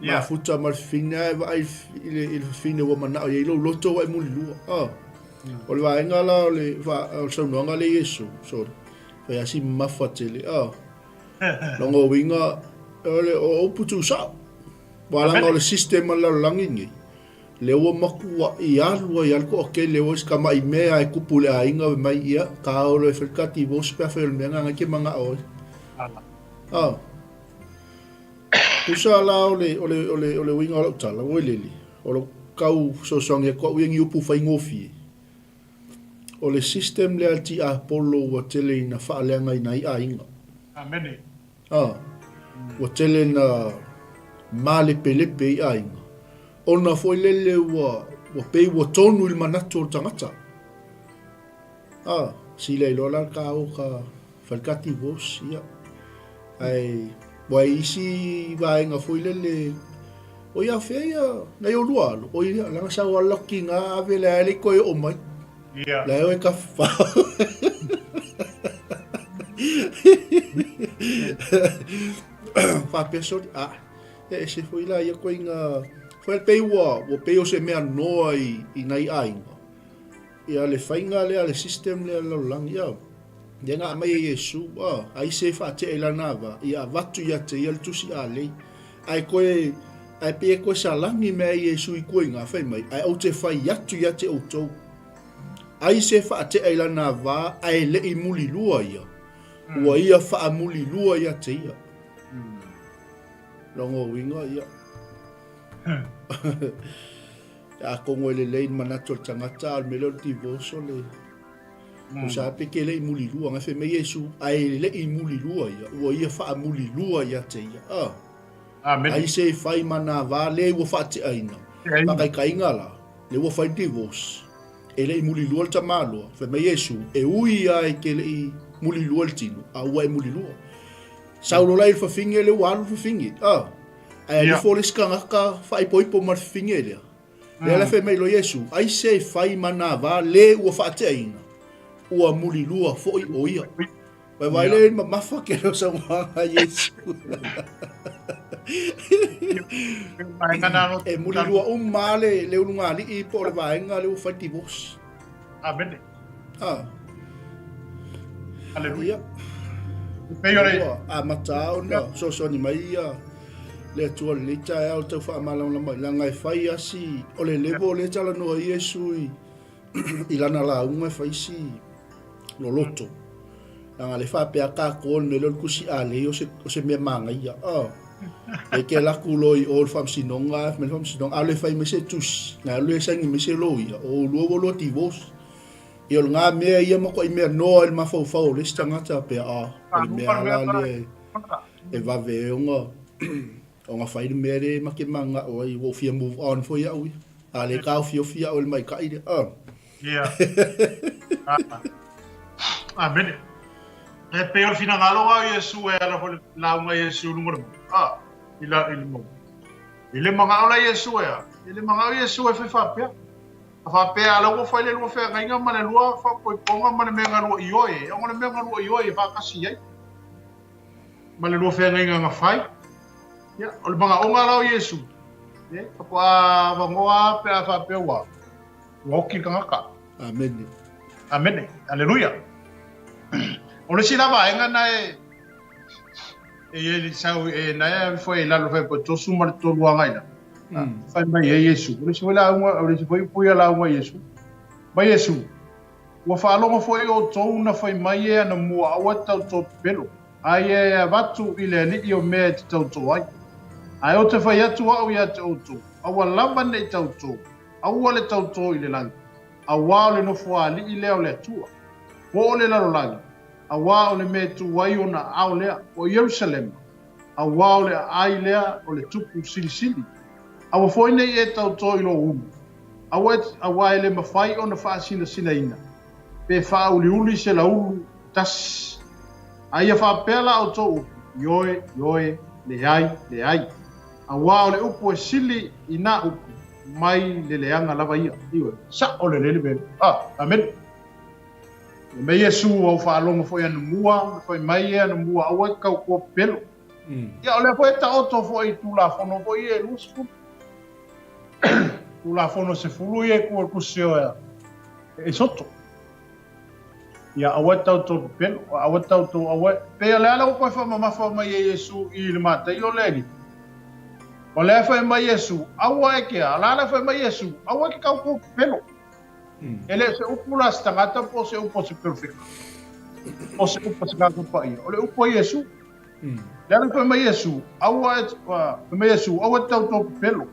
mafuta ma le fafine ae vaai i le, i le fafine ua manao i ai lou loto ua e mulilua. Oh. O le vaega la o le, o le saunoaga lea Iesu, sorry. Fai lava si mamafa tele. Oh. Lona uiga, o le o upu tuusao. Ua leaga o le system a le lalolagi nei, lea ua matuai alu ai lava le toatele o isi tamai mea e tupu i le aiga fai mai, ia, ta o loa e fai le ta divorce pe afai o le mea lena e te manao ai. Ah. Tusa la o le, o le, o le, o le uiga o lau tala, ua lele, o lou tau fesoasoani atu au ia ni upu faigofie. O le system lea a le tiapolo ua tele ina faaleagaina ai aiga. Amene. A, ua tele ina malepelepe ai aiga, ona foi lele ua, ua pei ua tonu i le manatu o le tagata. Ah, sila iloa la ka o ka fai ka divorce, ia. Ae, ua i isi vaega foi lele, o ia fea ia, nai o lua alo, o ia, langa sau ala ki ngā ave le ae le koe o mai. Ia. La e ka fa. Faapea soli, ah, e ese foi la ia koe ngā, foi pei ua, ua pei o se mea noa i, i nai aiga. Ia le faiga lea, le system lea le lalolagi, ia, lea na aumai e Iesu, a, ai se faatea i lana ava, ia avatu ia te ia le tusi alei. Ae koe, ae pei e koe salani mea e Iesu i kua i ngā fai mai, ae ou te fai atu ia te outou. Ai se faatea i lana ava, ae le i mulilua ia, ua ia faamulilua ia te ia. Longa uiga, ia. Atonu e lelei le manatu o le tagata, a o le mea lea o le divorce o le o sa pe ke le i mulilua. Ngai fai mai Iesu, ae le i mulilua ia, ua ia faamulilua ia te ia. Ah. Amen. Ai se fai ma nā vā le ua faateaina. Faakaikaiga la, le ua fai divorce. E le i mulilua le tamaloa. Fai mai Iesu, e ui a e ke le i mulilua le tino, a ua e mulilua. Sau lola i le fafine le ua alu le fafine. Ah. Ae alifo le isi tagata faaipoipo ma le fafine lea. Lea la fai mai loa Iesu, ai se e fai ma nā vā le ua faateaina, ua mulilua foi o ia. Vaivai lea i mamafa ke leo saunoaga a Iesu. E mulilua uma le, le ulugalii po o le vaega le ua fai divorce. Amene. Ah. Aleluia. Pei o le... Amata ona soasoani mai ia le Atua lenei taeao tau faamalamalama mai leaga e fai lava si o le level lea e talanoa ai Iesu i, i lana lauga e fai si loloto. Leaga le faapea tatou o le mea lea o le tusi alei o se, o se mea manaia. Oh. E ke laku loa i o le faamasinoga, fai mai le faamasinoga, a le fai mai se tusi, na alu e saini mai se loia, o lua ua lua divorce. Ia o lena mea ia matuai mea noa i le mafaufau o le isi tagata pea a, o le mea la lea e vave ai ona ona fai le mea lea ma te mananao ai, ua ou fia move on foi au ia. A le taofiofi au e le maita'i lea. Ah. Ia. Amene. E pei o le finagalo a Iesu e ala foi le lauga a Iesu i luga o le mauga. Ah, i la i le mauga. I le manao la Iesu e a? I le manao Iesu e fai faapea. A faapea a la ua fai le lua feagaiga ma le lua faapoipoga ma le mea galua ioe, e ona le mea galua ioe e faatasi ai ma le lua feagaiga na fai. Ia, o le manaoga la o Iesu, e, faatoa avanoa pe a faapea ua, ua oki le tagata. Amene. Amene. Aleluia. O le isi la vaega na e e i ai le sau e na e ave foi i lalo fai po tosu ma le tolu agai la. Fai mai e Iesu. O le isi foi lauga, o le isi foi upu ia lauga Iesu. Mai Iesu, ua faalogo foi outou na fai mai e anamua aua e tautō pepelo, a ia e avatu i le Alii o mea e te tautō ai. Ae ou te fai atu au ia te outou, aua lava ne i tautō, aua le tautō i le lagi, auā o le nofoaali'i lea o le Atua, po o le lalolagi, auā o le mea e tū ai ona aao lea, o Ierusalema, auā o le aai lea o le Tupu Silisili. Aua foi ne i e tautō i lō ulu, aua e, auā e le mafai ona faasinasinaina, pe faauliuli se laulu tasi. A ia faapea la outou upu, Ioe, ioe, leai, leai. Auā o le upu e sili i nā upu, mai le leaga lava ia. Ioe, sa'o lelei le mea lea. Ah, amene. Fai mai Iesu, Ua ou faalogo foi anamua, na fai mai e anamua, aua e te tautoa pepelo. Ia, o lea foi e taoto foi i Tulafono foi ia e 20. Tulafono sefulu ia e tu i le tusi o Esoto. Ia, aua e tautoa pepelo, aua e tautoa, aua e... Pei o le a le ua toe faamamafa mai e Iesu i le Mataio le alii? O lea e fai mai Iesu, aua e ke a? O le a le fai mai Iesu, aua e te tautoa pepelo. E le o se upu la se tagata po o se upu a se perofeta, po o se upu a se tagata paia. O le upu a Iesu. Le ala fai mai Iesu, aua e, fai mai Iesu, aua e te tautō pepelo.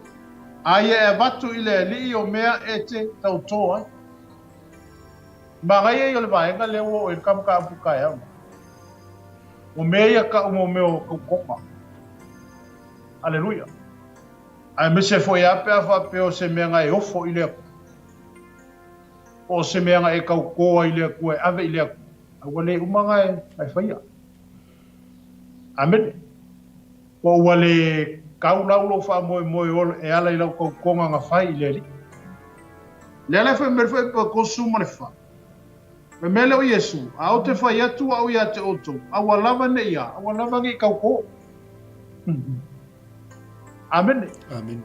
A ia e avatu i le Alii o mea e te tautō ai. Manaia ia o le vaega lea ua oo i le ka mataupu taeao nei. O mea ia tau mo mea o tautoga. Aleluia. Aemaise foi a pe a faapea o se mea na e ofo i le Atua. Po o se mea na e kaukō ai i le Atua e ave i le Atua, a ua le uma na e faia. Amene. Po ua le kau lau lou faamoemoe e ala i lau kaukoga na fai i le Alii. Le ala e fai mai foi po e kosu ma le fa. Fai mai lea o Iesu, A ou te fai atu au ia te outou, aua lava ne i a, aua lava ne i kaukō. Amene. Amene.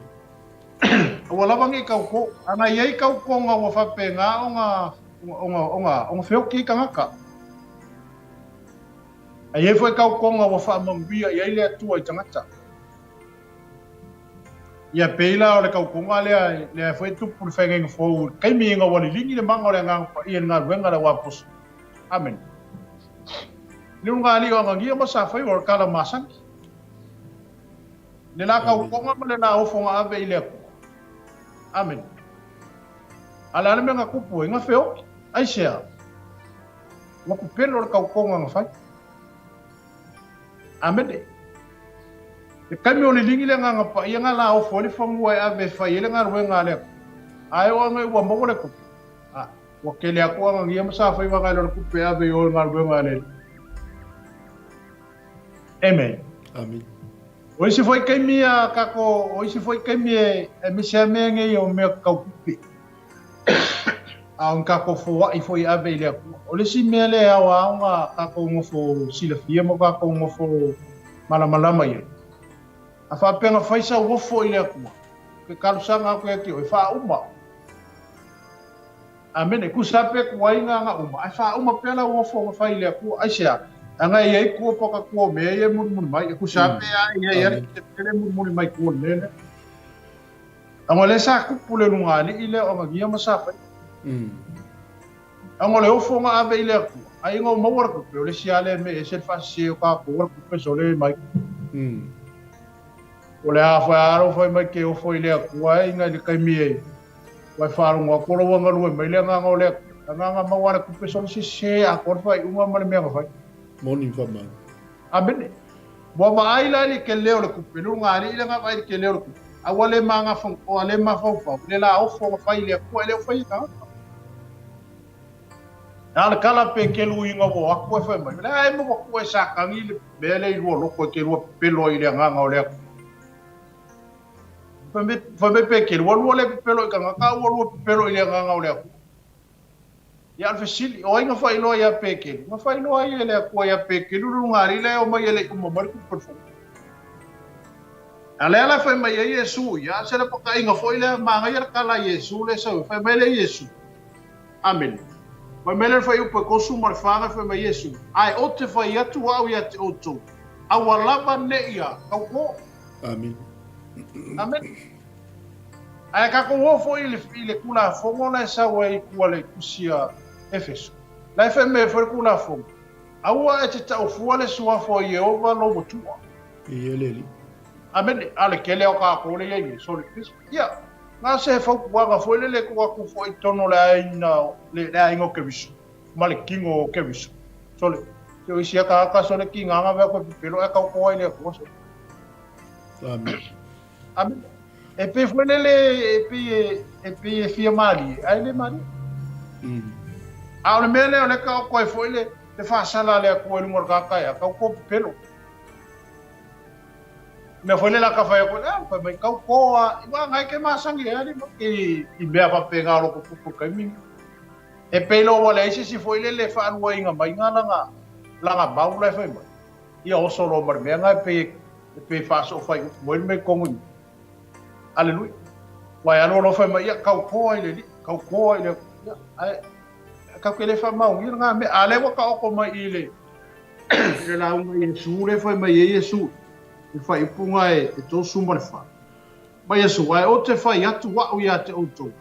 Aua lava ne i kaukō. Ana i ai kaukonga ua faapena ona, ona, ona, ona feoki ai tagata. A i ai foi kaukonga ua faamanuia i ai le Atua i tagata. Ia pei la o le kaukonga lea, lea foi e tupu le faigaiga fou i le taimi ina ua liligi le mana o le Agaga Paia i le galuega a le Auaposo. Amene. Le ulugalii o Anania ma Safaiva o le tala masani. Le la kaukonga ma le la ofo na ave i le Atua. Amene. A le a le mea na tupu ai, na feoki. Aisea? Ua pepelo le kaukonga na fai. Amene. Le taimi o liligi le Agaga Paia na la ofo ai le fanua e ave e fai ai le galuega a le Atua. Ae o aga ua maua le tupe. A, ua kele atu Anania ma Safaiva nai lo le tupe e ave i o i le galuega a le Alii. Amen. Amen. O isi foi taimi a kako, o isi foi taimi e, e misi a mea nei o mea kau kupe. A o kako foai foi ave i le Atua. O le isi mea lea e ao a ona kakou nofo silafia ma kakou nofo malamalama i ai. A faapea na fai sau ofo i le Atua, ke talosaga atu ia te oe, faauma. Amene. Tusa pe kuai nga nga uma, ae faauma pea lau ofo na fai i le Atua. Aisea? Leaga e i ai kua paka kua o mea ia e mulimuli mai. E tusa pe a e i ai ale te pele mulimuli mai kua le mea lea. Leaga o lea sa kupu le lugalii lea o Anania ma Safaiva. Leaga o le ofo na ave i le Atua, ai ina ua maua le tupe, o le isi lava lea mea e ese le faasese o tatou o le tupe sole mai. O le a foi a lou fai mai ke ofo i le Atua e ina i le taimi e ua e faalogo atu o lau galue mai le agaga o le Atua. Agaga maua le tupe sole sese atoa le faaiuga ma le mea na fai. Moni ma faamau. Amene. Ua vaai la i le tele o le tupe, le ulugalii lea na vaai i le tele o le tupe, a ua le magafa, le mafaufau i le la ofo na fai i le Atua, e le o fai e tagata. A o le tala pe kelu ina ua o atu e fai mai, o le a e maua atu e Satani le mea lea i lua loto e te lua pepelo ai i le agaga o le Atua. Fai mai Petelu, ua lua le pepelo i tagata, a ua lua pepelo i le agaga o le Atua. Ia, o le fesili, o ai na faailoa iā Petelu? Na faailoa ai e le Atua iā Petelu le lugalii lea e omai e le i uma mai le kupu o le Fono. A lea la e fai mai ai Iesu ia, se lapataiga foi lea, manaia le tala a Iesu lea e sau ai, fai mai lea Iesu. Amene. Fai mai lea le fuaiupu e kosu ma le fa na fai mai Iesu, Ae ou te fai atu au ia te outou, aua lava ne i a kaukō. Amene. Amene. Ae tatou o foi i le Tulafono la e sau ai i tua le tusi a Efeso. La e fai mai ai foi le Tulafono, Aua e te taufua le suafa o Ieova lou Atua. Ia le Alii. Amene. A o le tele o tatou lea e i ai nei, sole Ia, na se fautuaga foi lele e tuu atu foi i totonu o le aiga, le aiga o Keriso, ma le tino o Keriso. Sole, se o isi a tagata sole tiga na vea koe pepelo ae tauto ai le Atua sole. Amene. Amene. E pei foi lele e pei e, e pei e fia malie, ae le malie. A o le mea lea o lea taoto ai foi le, le faasala a le Atua i luga o le tagata ea, tauto pepelo. Mea foi lele a ka fai atu, ah, fai mai tauto a, i wa ngai ke masani e ali i, i mea faapena o lo tutupu i taimi nei. E pei loa ua leai se isi foi lele e faaluaina mai nga lana, lana mau la e fai mai. Ia oso loa ma le mea na e pei e pei e faasoo faaiupu mai le mea i totonu i i. Aleluia. Ua e alu loa fai mai, ia tauto ai le Alii, tauto ai le Atua. Ia, ae tatou te le faamaonia lena mea. A lea ua taoto mai i le i le lauga a Iesu lea e fai mai ai Iesu i le faaiupuga e 34. Mai Iesu, ae ou te fai atu au ia te outou,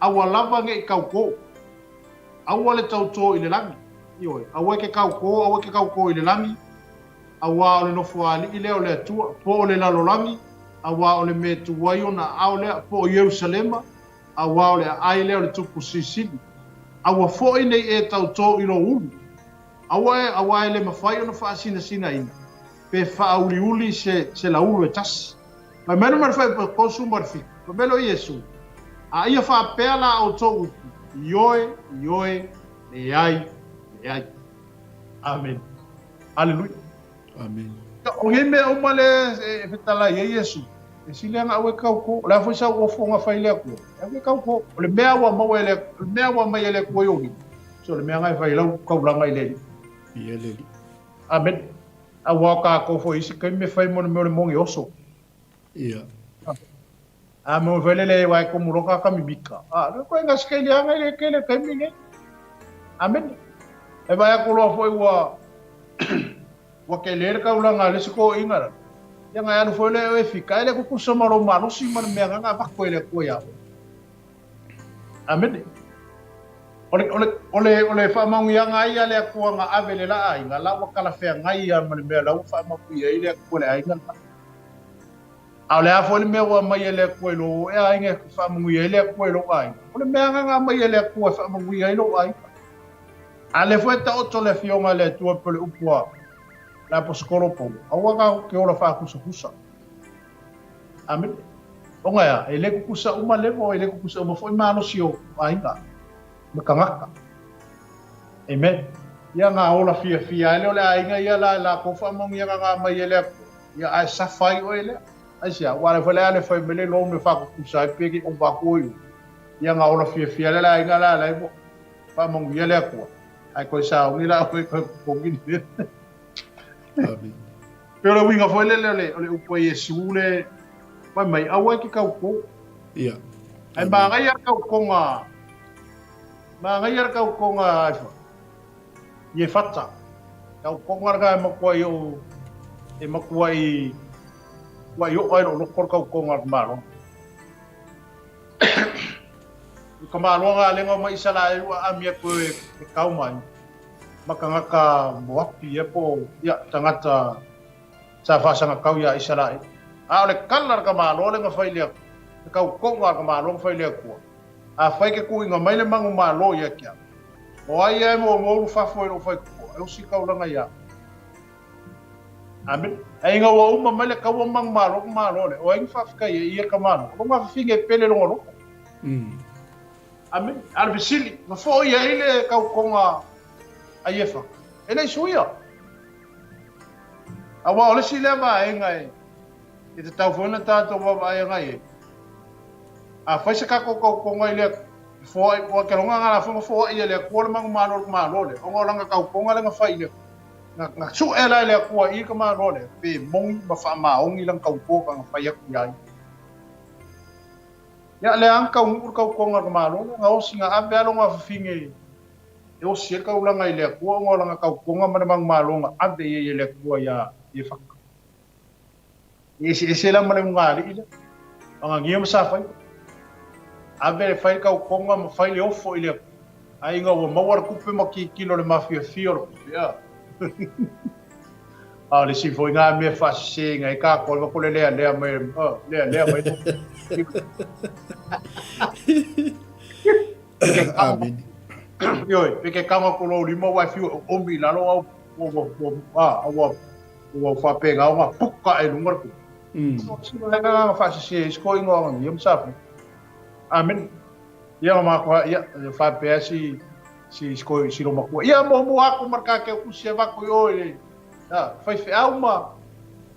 aua lava ne i tautō. Aua le tautō i le lagi. Ioe, aua e ke tautō, aua e ke tautō i le lagi, auā o le nofoaaliʻi lea o le Atua, po o le lalolagi, auā o le mea e tū ai ona aao lea, po o Ierusalema, auā o le aai lea o le Tupu Silisili. Aua foi nei e tautō i lou ulu. Aua e, auā e le mafai ona faasinasinaina, pe faauliuli se, se laulu e tasi. Fai mai le ma le fai po kosu ma le fiku. Fai mai lea o Iesu, A ia faapea la outou upu, Ioe, ioe, leai, leai. Amene. Aleluia. Amene. O nei mea uma lea e fetalai ai Iesu, e sili ana aua e kaukō. O le a foi sau ofoga fai i le Atua, e aua e kaukō. O le mea ua maua e le, o le mea ua aumai e le Atua i ou lima, so o le mea na e fai ai lau kaulaga i le Alii. Ia le Alii. Amene. Aua o kākou foi i isi taimi e fai mo le mea o le mogi oso. Ia. A mo foi lele wa e komu loka ka mimika. A, le koe nga skeli anga i le kele taimi nei. Amen. E vai aku loa foi ua ua ke le kaulanga le se ko inga la. Ia nga alu foi le e fika ele kukusa ma lo malosi ma le mea nga va koe le koe ia. Amen. O le, o le, o le, o le faamanuiaga ai a le Atua na ave i le la aiga, la ua talafeagai ia ma le mea la ua faamanuia ai le Atua i le aiga lena. A o le a foi le mea ua aumai e le Atua i lou aiga e faamanuia ai le Atua i lou aiga, o le mea lena na aumai e le Atua e faamanuia ai lou aiga. A lea foi e taoto le Afioga a le Atua pei o le upu a le Aposetolo Paulo, aua tatou te ola faakusakusa. Amene. Ona e a, e le kukusa uma level, e le kukusa uma foi malosi o aiga ma tagata. Amen. Ia nga ola fiafia ai lea o le aiga ia la e latou faamanuiaga na aumai e le Atua, ia ae safa ai oe lea. Aisea? Aua le foi le ale fai mai le loan e faakukusa ai pe ke ova atu oe i Ia nga ola fiafia lea le aiga la la e faamanuia le Atua. Ae koe sauni la oe koe totogi ni. Amen. Pe o le uiga foi lele o le, o le upu a Iesu le fai mai, aua e ke kaukō. Ia. Ae manaia le kaukonga, manaia le kaukonga ai fa. Iefata. Kaukonga lena e matua i ou, e matua i, matua i oo ai lou loto le kaukonga o le tamaloa. I ka maloa nga lenga o mai Isaraelu a ami atu e, e kau mai. Ma tagata Moapi ia po o ia tagata sa faasagakau iā Isaraele. A o le kala a le tamaloa lea na fai i le Atua, le kautoga a le tamaloa na fai i le Atua, afai ke tuuina mai le manumalo ia te au, o ai ia e muamua ulu fafo i lou faitotoa, e osi taulaga ia au. Amene. Ae ina ua uma mai le kaua manumalo tamaloa lea, o ai na faafetai ai ia tamaloa? O lona fafine e pele lona loto. Amene. A o le fesili, na foi ai le tautoga a Iefa? E le i suia. Aua o le isi lea vaega e, e tatau foi ona tatou vaavaai agai ai. Afai se tatou tautoga i le e foai, ua ke loga nga la foi foai e le Atua le manumalo o le malo lea, ona o lana tautoga lea na fai i le Atua. Na, na sue la e le Atua i ka malo lea, pe moni ma faamaoni lana tautoga na fai atu ia ia. Ia lea a na taunuu le tautoga a le Malo lea, na osi na ave a lona fafine e osi ai le taulaga i le Atua ona o lana tautoga ma le manumalo na ave i ai e le Atua ia Iefata. E eseese la ma le ugaalii lea, Anania ma Safaira. Ave e fai le tautoga ma fai le ofo i le Atua, ae ina ua maua le tupe ma tilotilo i le mafiafia o le tupe, a. A o le isi foi ngā mea whaasese ngai ka koe wa kole lea lea mai oh, lea lea mai. Amen. Ioi, pe ke kanga ko lou lima wai fiu o mi lalo au o o o a ua ua whapenga o ngā puka e lunga ku. Sino le ngā whaasese isko ingoa ngi am sa. Amen. Ia ma ko ia whapea si si sko si lo makua. Ia mo mo aku marka ke usi e vako i oi. Ia, faifeau ma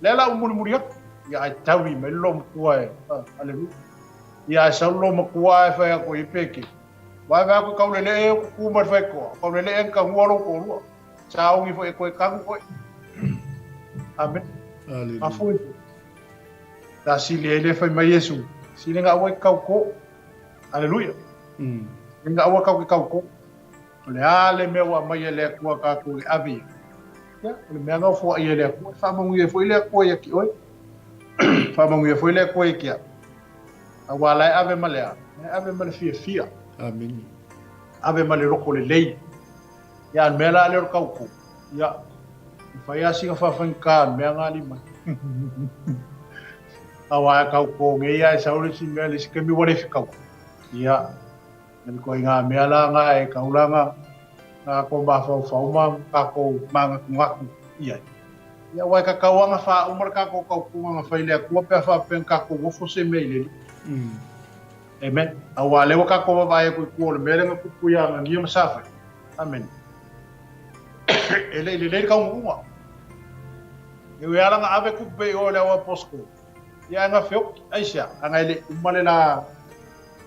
lea la u mulimuli atu. Ia, ae taui mai le lou matua e, aleluia. Ia, ae sau le lou matua ae fai atu i peke. Vaevae atu i kaulele'e e kuku mai le faitoa, o kaulele'e na tagua lou toalua. Saogi foi e toe tanu oe. Amene. Aleluia. Mafua ifo. Ta sili ai le fai mai Iesu, sili nga aua i kaukō. Aleluia. Sili nga aua kau ke kaukō. O le a le mea ua aumai e le Atua tatou e ave i ai? Ia, o le mea na o foai e le Atua, e faamanuia ai foi le Atua ia te oe. Faamanuia foi le Atua ia te au. Aua la e ave ma le a? La e ave ma le fiafia. Amene. Ave ma le loko lelei. Ia, a le mea la lea o le kaukau, ia, e fai lava sina faafaigata o le mea na alii mai. Aua e kaukau nei lava e sau le isi mea, le isi taimi ua le fetaua. Ia, Nani koe i ngā mea la ngā e kaulanga ngā ko mafaufau ma kākou māngatungaku i ai. Ia wai ka kauanga whāuma le kākou kaupunga ngā whai le Atua pea whāpea kākou ofo se mea i le li. Amen. Auā lea ua kākou vaavaai aku i tua o le mea lea na tupu iā Anania ma Safira. Amene. E le i lelei le kaunuuga. E ui ala na ave tupe i o i le au apostle. Ia ae na feoki. Aisea? Ana e le i uma le la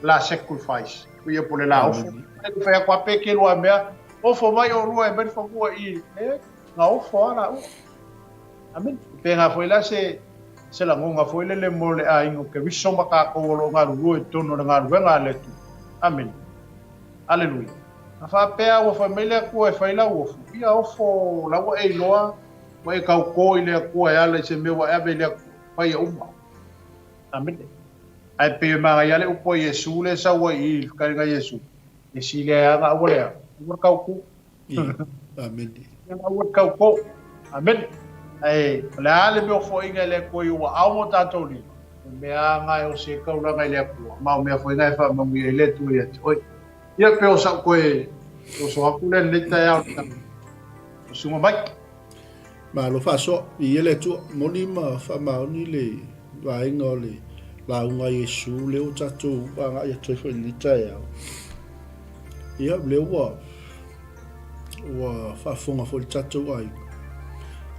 la sacrifice. Ia po le la ofo. E le fai atu a pe ke lua mea. Ofo mai o lua e mai le fanua i. E, na ofo a la ua. Amene. Pēnā foi la se se lagona foi lele mo le aiga o Keriso ma kākou o lo o galulue i totonu o le galuega a le Atua. Amene. Aleluia. A faapea ua fai mai le Atua e fai lau ofo, ia ofo la ua e iloa, ua e tautō i le Atua e ala i se mea ua e ave i le Atua, fai ia uma. Amene. Ae pei e manaia le upu a Iesu lea e sau ai i i le fetalaiga a Iesu, E sili ai lava aua le a, aua le tautō. Amene. Aua le tautō. Amene. Ae o le a le mea o foaiina e le Atua i ou aao ma o tatou lima, o mea lava na e osi ai taulaga i le Atua, ma o mea foi na e faamanuia ai le Atua ia te oe. Ia, pei o sau toe oso atu lea i lenei taeao i le susuga mai. Malo faasoa, viia le Atua. Moni ma faamaoni le vaega o le lauga a Iesu lea ua tatou agai atu ai foi i lenei taeao. Ia, lea ua ua faafofoga foi le tatou aiga.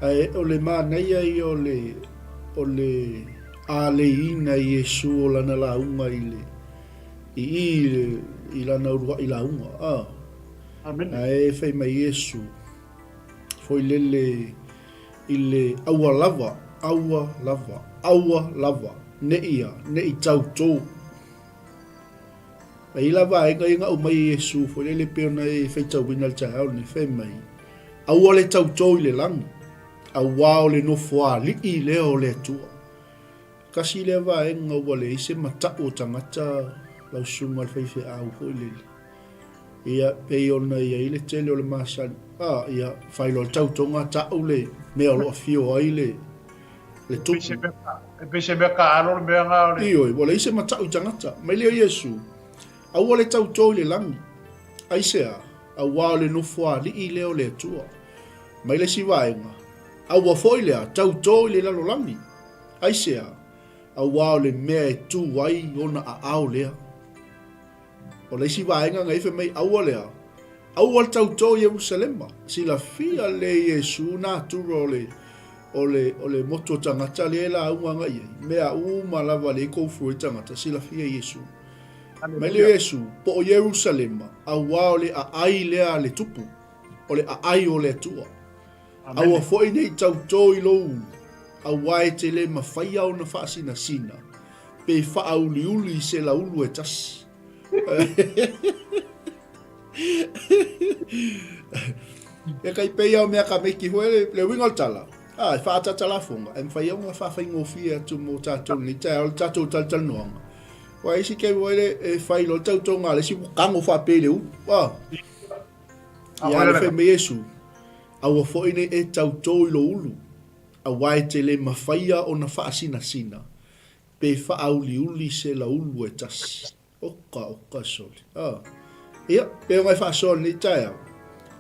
Ae o le manaia ia o le o le aleiina e Iesu o lana lauga i le i i i lana uluai lauga. Ah. Amen. Ae fai mai Iesu, foi lele i le aua lava, aua lava, aua lava, ne i a, ne i tautō. A i la vaega ia na aumai e Iesu foi lele pei ona e faitauina i le taeao lenei, fai mai, Aua le tautō i le lagi, auā o le nofoalii lea o le Atua. Tasi lea vaega ua leai se matau o tagata lau susuga i le faifeau foi lele. Ia, pei ona i ai le tele o le masani, a, ia, fai loa le tautoga tau le mea o lo o afio ai le, le tupu. E pei se mea taalo le mea na o le... Ioe, ua leai se matau i tagata. Mai lea o Iesu, aua le tauto i le lagi. Aisea? Auā o le nofoalii lea o le Atua. Mai le isi vaega, aua foi lea tauto i le lalolagi. Aisea? Auā o le mea e tū ai ona aao lea. O le isi vaega na i fai mai, aua lea, aua le tautō i Ierusalema. Silafia le Iesu natura o le, o le, o le motu o tagata lea e lauga agai i ai. Mea uma lava lea i go through ai tagata, silafia e Iesu. Mai le Iesu, po o Ierusalema, auā o le aai lea a le Tupu, o le aai o le Atua. Aua foi nei tautō i lou ulu, auā e te le mawhaia ona faasinasina, pe faauliuli i se laulu e tasi. E kai pei au mea ka meiki hoe le, le uiga o le tala. Ah, e whaatata lafonga, e mwhai au ngā whawhaingofie atu mō tātou nei, tae o le tātou talitalinoanga. Wa isi kei wai le e whai lo tau ngā le si kango whapē le u. Ah. Ia le whai me Yesu. Aua foi nei e tautō i lo ulu, auā e te le mawhaia ona whaasinasina, pe whaauliuli se laulu e tasi. Oka, oka, sole. Ah. Ia, pe o ngai whaasoa lenei taeao.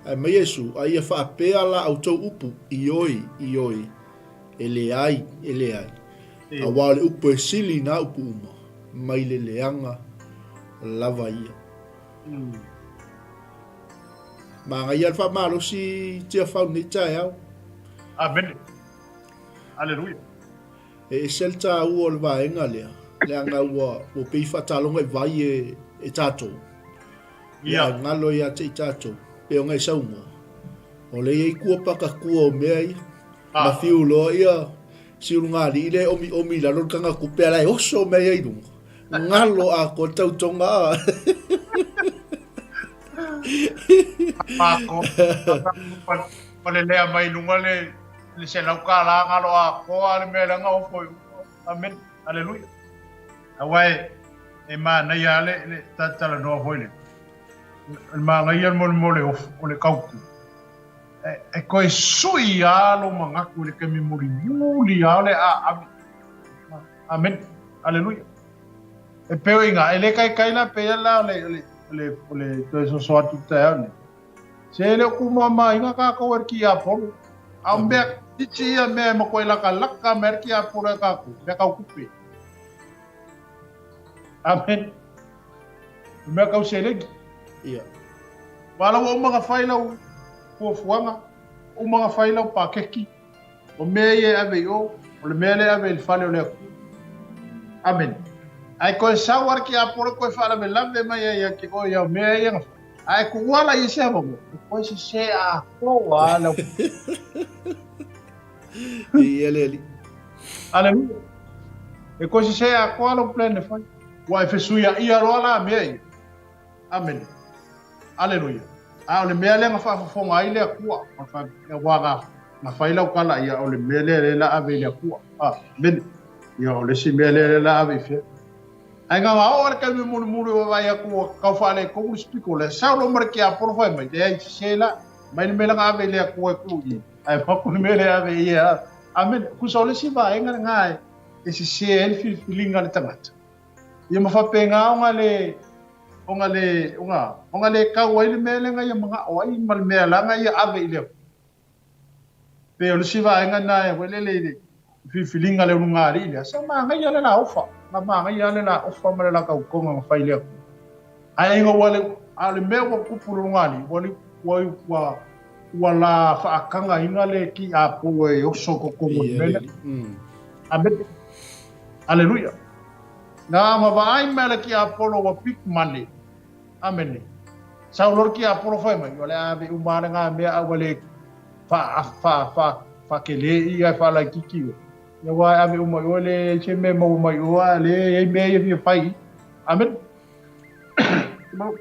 Ae mai Iesu, a ia whaapea la outou upu, Ioi, ioi, e leai, e leai. Auā o le upu e sili i nā upu uma, mai le leaga lava ia. Manaia le faamalosi Tiafau nei taeao. Amene. Aleluia. E ese le tāua o le vaega lea, leaga ua, ua pei faataloga i vai e, e tātou. Ia, yeah. ngalo ia te i tātou, pe o ngai saunoa. O le ia i kua paka kua o mea ia. Ah. Na fiu loa ia, siulu ngā li le omi omi lalo le kanga kupe ala e oso mea ia i lunga. Ngalo a ko tautonga a. Ako, o le lea mai lunga le, le se lau ka la ngalo a ko a le mea langa o foi. Amen. Aleluia. Aua e, e manaia le, le tatala noa foi le. Le manaia le mole mole o, o le kauku. E, e koe sui a lo mangaku le kemi muli muli a le a ave. Amen. Aleluia. E peo inga, e le kai kai la pe la o le, o le, o le, o le toe soso atu te au nei. Se le ku mama inga ka ko er ki a polo. A mea titi ia mea ma koe laka laka mea ki a polo e ka ku, mea kau kupe. Amen. O mea kau seleni. Ia. Aua la ua uma ona fai lau fuafuaga, uma ona fai lau pakeki, o mea ia e ave i o, o le mea lea e ave i le fale o le Atua. Amene. Ae toe sau lava le tiapolo toe faalavelave mai ai ia te oe i au mea ia na fai. Ae tuua la ia se avanoa, e toe sese atoa lava lau. Ia le Alii. Aleluia. E toe sese atoa lau plan e fai. Ua e fesuiaia loa la mea ia. Amene. Aleluia. A o le mea lea na faafofoga ai le Atua, aua na, na fai lau tala, ia o le mea lea lea la ave i le Atua. Amene. Ia o le isi mea lea lea la ave i fea. Ae na ona oo le taimi mulimuli ua vaai atu ua tau faaletonu le sipiko lea, sau loa ma le tiapolo fai mai, leai, sese la, mai le mea la na ave i le Atua e tuu i i, ae avatu le mea lea ave i ia. Amene. Tusa o le isi vaega lena e sese ai le filifiliga a le tagata. Ia ma faapena ona le ona le ona ona le kau ai le mea lea na ia manao ai ma le mea la na ia ave i le Atua. Pe o le isi vaega lena e foi lele i le filifiliga le ulugalii lea, sa manaia le la ofa, na manaia le la ofa ma le la tautoga na fai i le Atua. Ae ina ua le, a o le mea ua tupu i le ulugalii, ua ua ua ua la faatagaina le tiapolo e oso i totonu o le mea lea. Amene. Aleluia. Na ma vaai mai le tiapolo ua big money. Amene. Sau loa le tiapolo fai mai, o le a ave uma lava lena mea a ua le fa fa fa faakele ia e faalaitiiti oe. Ia ua ave uma i oe le se mea e maua mai i o a le i ai mea ia fia fai. Amene.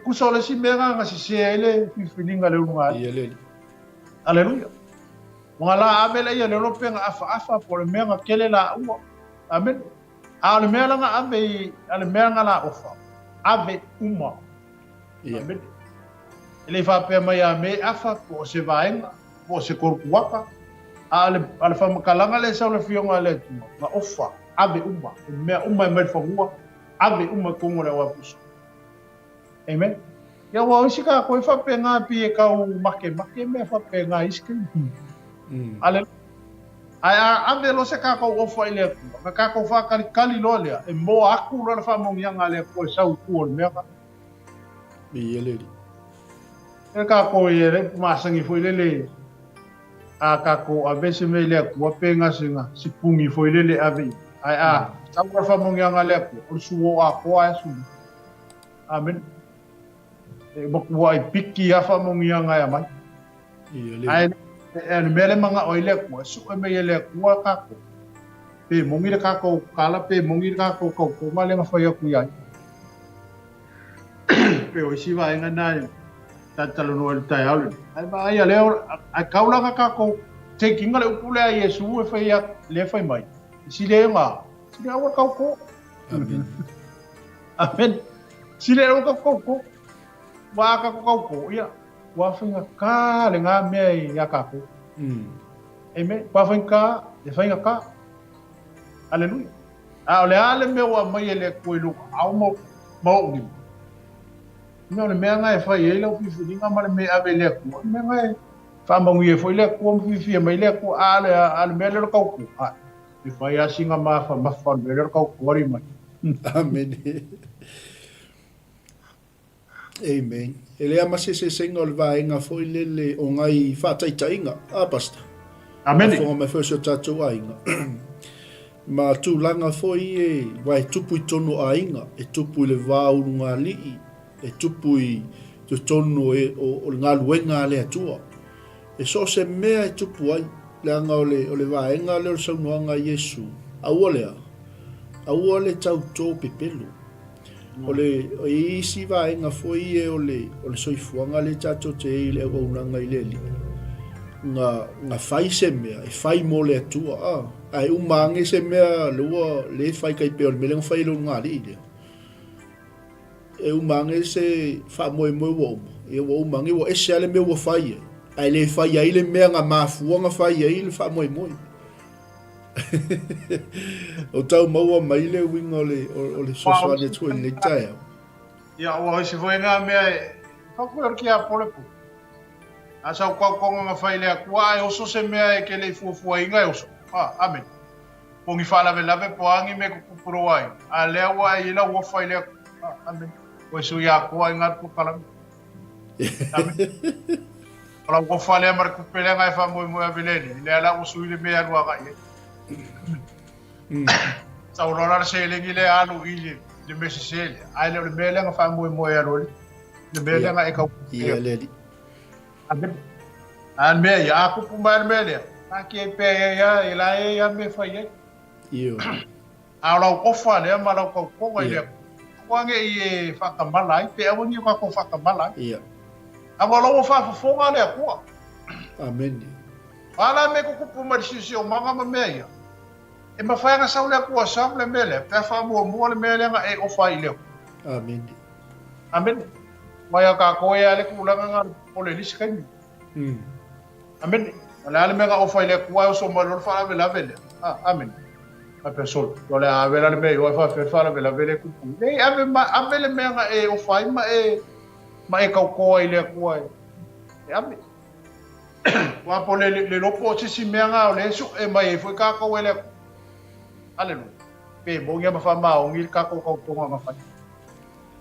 Tusa o le isi mea lena na sese ai le filifiliga a le ulugalii. Ia le Alii. Aleluia. Ua la ave lea ia le olo pe na afaafa po o le mea na tele laua. Amene. A o le mea la na ave i, a le mea na la ofa, ave uma. Ia. Amene. E le i faapea mai a me afa po o se vaega, po o se kolukuaka, a o le, a le faamatalaga lea e sau le Afioga a le Atua, na ofa, ave uma, e mea uma e mai le fanua, ave uma i totonu o le auapuso. Amen. Ia ua o isi kākou e faapena pi e kau makemake mea faapena i isi taimi. Aleluia. Ae a ave loa se kākou ofa i le Atua, na kākou whākalikali loa lea, e moa aku loa le whaamanuiaga a le Atua e sau i tua o le mea ka. Ia le Alii. E kākou e le masangi foi lele a kākou ave se mea i le Atua pe nga se nga sipungi foi lele ave i. Ae a sau le whaamanuiaga a le Atua, o le suo atoa e asu. Amen. E matua ai piki a whaamanuiaga e amai. Ae e le mea le mangao ai le Atua, e sue mai e le Atua kākou. Pe moni le kākou kala, pe moni le kākou kautoga le na whai atu i ai. Pe o isi vaega na e tatalanoa i le taeao lenei. Ae vaai a lea, ae kau la nga kākou taking le upu lea a Iesu e whai a, le whai mai. Sile e ngā, sile aua kaukō. Amen. Amen. Sile aua kaukō. Ua a kākou kaukō, ia, ua whainga kā le ngā mea i a kākou. Amen. Ua whainga kā, e whainga kā. Aleluia. A o le a le mea ua mai e le Atua i lou ao ma, ma ou lima. Mea o le mea nga e whai ai lau filifiliga ma le mea e ave i le Atua. O le mea nga e whaamanuia ai foi le Atua ma fiafia mai le Atua. A le, a le mea lea o le kaukō. Ae, e whai a singa mafa mafa o le mea lea o le kaukō ari mai. Amene. Amen. E lea ma se eseesega o le vaega foi lele o ngai faataitaiga, a Pastor? Amene. Faafofoga mai foi o si o tatou aiga. Ma tulaga foi e, wa e tupu i tonu o aiga, e tupu i le va o ulugalii, e tupu i totonu o, o, o le galuega a le Atua. E so o se mea e tupu ai, leaga o le, o le vaega lea o le saunoaga a Iesu, aua lea, aua le tautō pepelo. O le, o i isi vaega foi ia o le, o le soifuaga lea tatou te i ai i le auaunaga i le Alii, nga, nga fai se mea, e fai mo le Atua, a, ae uma ane se mea le ua le fai kai pea o le mea lea na fai e le ulugalii lea. E uma ane se faamoemoe ua uma, ia ua uma ane ua ese lava le mea ua fai ai, ae le fai ai le mea na mafua na fai ai le faamoemoe. O tau maua mai le uiga o le, o, o le fesoasoani atu foi i lenei taeao. Ia, ua isi foi ngā mea e whaku e ki a polepo. A sau kaukonga nga whai le Atua, ai oso se mea e ke le i fuafuaina e oso. Ah, amen. Po ngi whalavelave po angi me kukupuroa ai. A lea ua ai ila ua whai le Atua. Ah, amen. Ua sui atoa ai ngā polokalame. O lau ofa lea ma le tupe lea na e faamoemoe ave le alii, lea la ua sui le mea e alu agai ai. Sau loa la le seleni lea alu i le, le mea sese lea, ae le o le mea lea na faamoemoe e alu ai, le mea lea na e tau. Ia le alii. A le mea ia, a tupu mai le mea lea, taatia ai pea e ia, e la e ia mea e fai ai. Ioe. A o lau ofa lea ma lau tautoga i le Atua, aua ne i e faatamala ai, pe aua ne i o tatou faatamala ai. Aua o la ua faafofoga le Atua. Amene. O a la mea e tutupu mai le siosiomaga ma mea ia? E mafai ona sau le Atua sau le mea lea, pe a faamuamua le mea lea na e ofa ai i le Atua. Amene. Amene. Aua ia tatou e i ai le tulaga na o le lisi taimi. Amene. O le a le mea na ofa i le Atua e oso mai loa le faalavelave lea? A, amene. Faapea sole, o le a ave la le mea i o e faapefea le faalavelave lea e tupu. Leai, ave, ma, ave le mea na e ofa ai ma e, ma e tauto ai i le Atua e, e ave. Aua po le, le lopo o se isi mea na o lea e sue mai ai foi tatou e le Atua. Aleluia. Pe moni lava ma faamaoni le tatou tautoga na fai.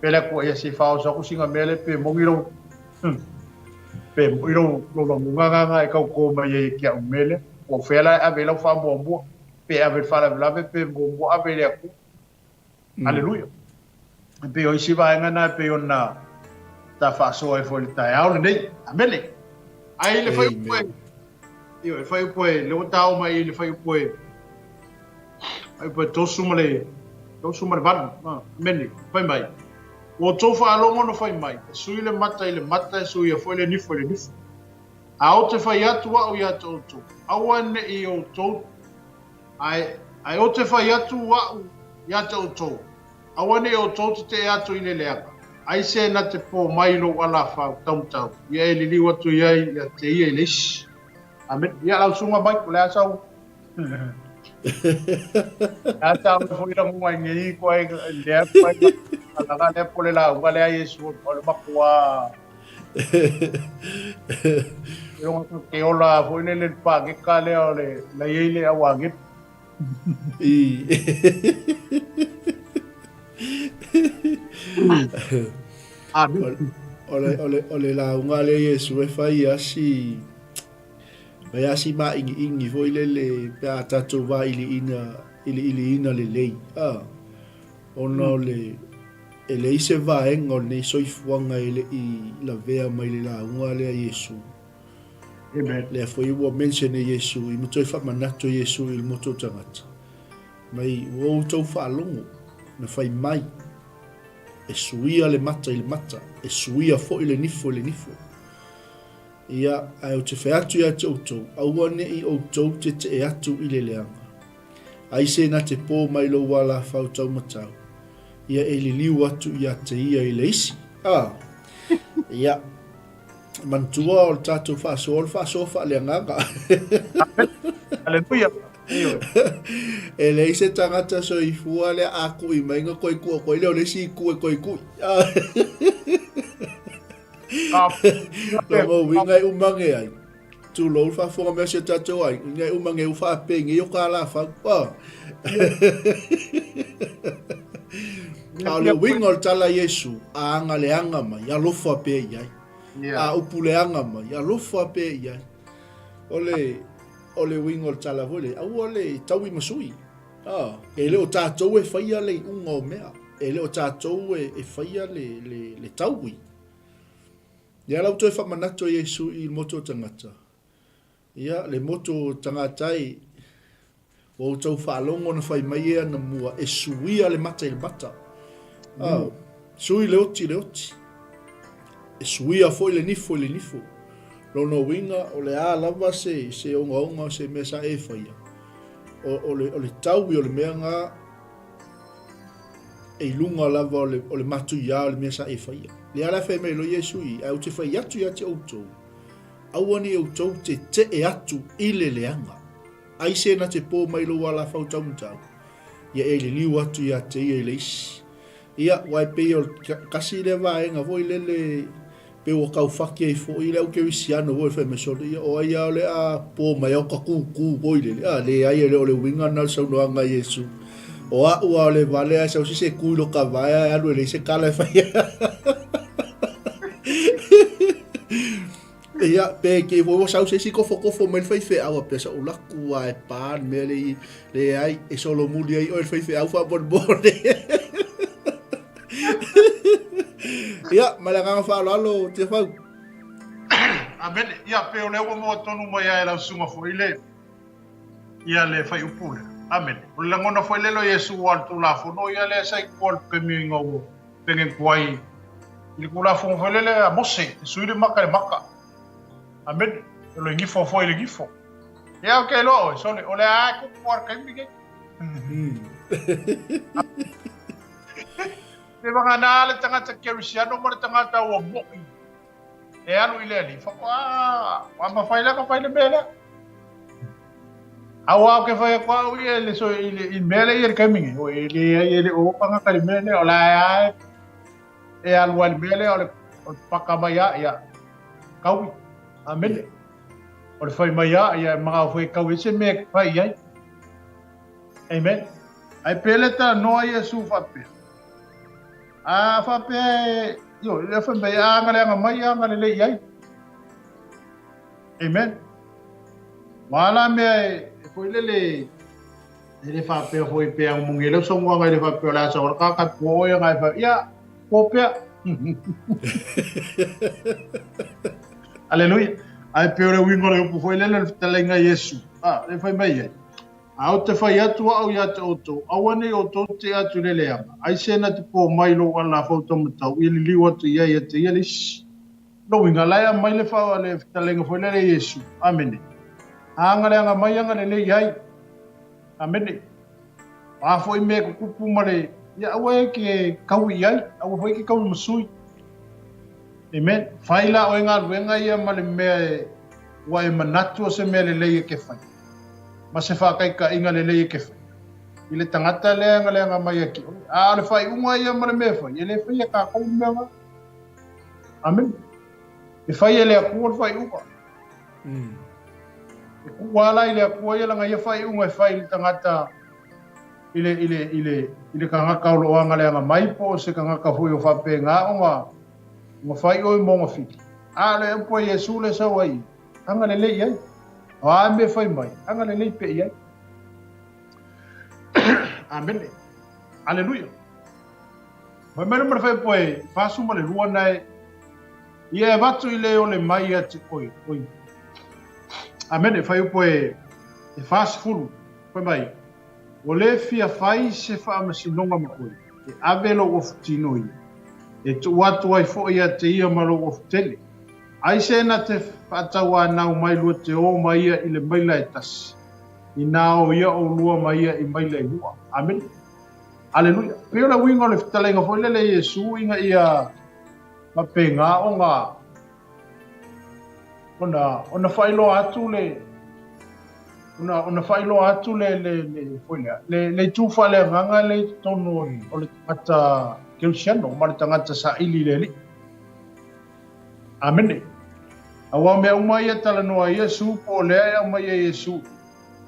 Pe le Atua ia se i faaoso atu sina mea lea pe moni lou pe moni lou lou lagona na na e tauto mai ai ki a'u mea lea. Po o fea la e ave ai lau faamuamua, pe ave i le faalavelave pe muamua ave i le Atua. Aleluia. E pei o isi vaega na e pei ona ta faasoa ai foi i le taeao lenei. Amene. Ai le fuaiupu e Ioe, le fuaiupu e lea ua ta oo mai i le fuaiupu e fuaiupu e 38. Amene. Fai mai. Ua outou faalogo na fai mai, e sui le mata i le mata, e suia foi le nifo i le nifo. A ou te fai atu a'u ia te outou, aua ne i outou, ae, ae ou te fai atu a'u ia te outou, Aua ne i outou tetee atu i le leaga, ai se na te pō mai i lou alafau taumatau, ia e liliu atu i ai ia te ia i le isi. Amene. Ia lau susuga Mike, o le a sau? A sa oi foi lagona i nei ko ai lea ko ai laga lea po le lauga lea Iesu o le matua Longa ke ola foi le le pākeka lea o le la i ai le auagepu. O le lauga lea Iesu e fai a si fai a si māʻigiʻigi foi lele pe a tatou vailiina iliiliina lelei a ona o le e leai se vaega o lenei soifuaga e le i lavea mai le lauga lea Iesu. Amen. Lea foi ua mention e Iesu i ma toe faamanatu e Iesu i le motu o tagata. Mai ua outou faalogo na fai mai e suia le mata i le mata, e suia foi le nifo i le nifo. Ia, ae ou te fai atu ia te outou, aua ne i outou tetee atu i le leaga. Ai se na te pō mai lou alafau taumatau, ia e liliu atu ia te ia i le isi. A, ia, Manatua o le tatou faasoa o le faasoa faaleagaga. Aleluia. E leai se tagata soifua lea a kui mai na toe kua koe lea o le isi itu e toe kui. Lona uiga e uma ane ai. Tulou le faafofoga mai a si o tatou aiga, ina e uma ane ua faapenei o ka alafau. A o le uiga o le tala a Iesu, a agaleaga mai, alofa pea i ai. A upuleaga mai, alofa pea i ai. O le, o le uiga o le tala foi lea, aua le taui ma sui. A, e le o tatou e faia le iuga o mea. E le o tatou e, e faia le, le, le taui. Ia la ua toe faamanatu e Iesu i le motu o tagata. Ia, le motu o tagata e, ua outou faalogo na fai mai e ana mua, e suia le mata i le mata. Ah, sui le oti i le oti. E suia foi le nifo i le nifo. Lona uiga, o le a lava se, se ogaoga o se mea sa e faia, o, o, le, o le taui o le mea nga, e i luga lava o le, o le matuiā o le mea sa e faia. Lea la e fai mai loa Iesu i, ae ou te fai atu ia te outou, aua ne i outou tetee atu i le leaga. Ai se na te pō mai lou alafau taumatau, ia e liliu atu ia te ia i le isi. Ia, aua e pei o le tasi lea vaega foi lele, pei ua tau faki ai foi le au kerisiano foi fai mai sole, ia o ai lava o le a pō mai au ka kūkū foi lele. A, leai e le o le uiga lena o le saunoaga a Iesu. O a'u a o le vale ae sau se isi e ku i lo ka vae ae alu e leai se kala e faia. Ia, pe kei foi ua sau se isi kofokofo mai le faifeau a pea sa ou laku a e pa le mea le leai e solomuli ai oe le faifeau faamolemole. Ia, ma le agaga faaaloalo Tiafau. Amene. Ia, pe o lea ua maua tonu mai lava e lau susuga foi le, ia le faiupu lea. Amene. O le lagona foi lele o Iesu ua le Tulafono, ia lea sa i tua le taimi ina ua pengentuai i le Tulafono foi lele a Mose, e sui le maka i le maka. Amene. O le gifo foi i le gifo. Ia, ou te iloa oe, sole, o lea lava e tupu lava le taimi lenei. Pe vagana le tagata kerisiano ma le tagata ua mo'i e alu i le Alii, faatoa ua mafai la ona fai le mea lea. Aua ou te fai atu au ia i le so i le i mea lea i le taimi nei, e leai e le o tagata i le mea lea, o la e e alu ai le mea lea o le o le paka mai a ia kaui. Amene. O le fai mai a ia e manao foi e kaui ai se mea e fai ai. Amen. Ai pe le talanoa Iesu faapea. A faapea e, io, le fai mai a agaleaga mai a agalelei i ai. Amen. Ua la mea e, e foi lele e le faapea foi pe au mungi le saunoaga i le faapea o le a sau le kaka po ia ngai fa ia po pea. Aleluia. Ai pe o le uiga o le upu foi lele o le fetalaiga Iesu. Ah, le fai mai ai. A ou te fai atu au ia te outou, aua nei outou te atu i le leaga, aise na te po mai lou ala fauta-matau ia liliu atu i ai ia te ia le isi. Lou uiga, la e aumai le fa, le fetalaiga foi lea e Iesu. Amene. A agaleaga mai agalelei ai. Amene. O a foi mea e kukupu ma le, ia aua e ke kaui i ai, aua foi e ke kaui ma sui. Amen. Fai la oe galuega ia ma le mea e, ua e manatu o se mea lelei e ke fai. Ma se faataitaiga lelei e ke fai. I le tagata lea e agaleaga mai ia te oe. A o le faaiuga ia ma le mea e fai, e le faia e kākou le mea lena. Amen. E fai e le Atua le faaiuga. Mm. E kuu ala i le Atua ia lana ia faaiuga e fai i le tagata i le, i le, i le, i le tagata o lo o agaleaga mai po o se tagata foi o faapena ona, ona fai oe ma ona fili. A o le upu a Iesu le sau ai, agalelei i ai. O a mea fai mai, agalelei pea i ai. Amene. Aleluia. Fai mai le ma le fai e 42 na e ia e avatu i le ole mai ia te oe. Oi. Amene, fai upu e 40. Fai mai, Ua le fia fai se faamasinoga ma oe, e ave lou ofu tino ia, e tuu atu ai foi ia te ia ma lou ofu tele. Aise na te faatauanau mai lua te o ma ia i le maila e tasi, inā o ia ʻolua ma ia i maila e lua. Amene. Aleluia. Pei o le uiga o le fetalaiga foi lele e Iesu ina ia faapena ona ona ona faailoa atu le ona ona faailoa atu le le le foi lea le le itu faaleagaga le i totonu o le tagata Kerisiano ma le tagata saili i le Alii. Amene. Aua o mea uma ia e talanoa ai Iesu po o lea e aumai e Iesu,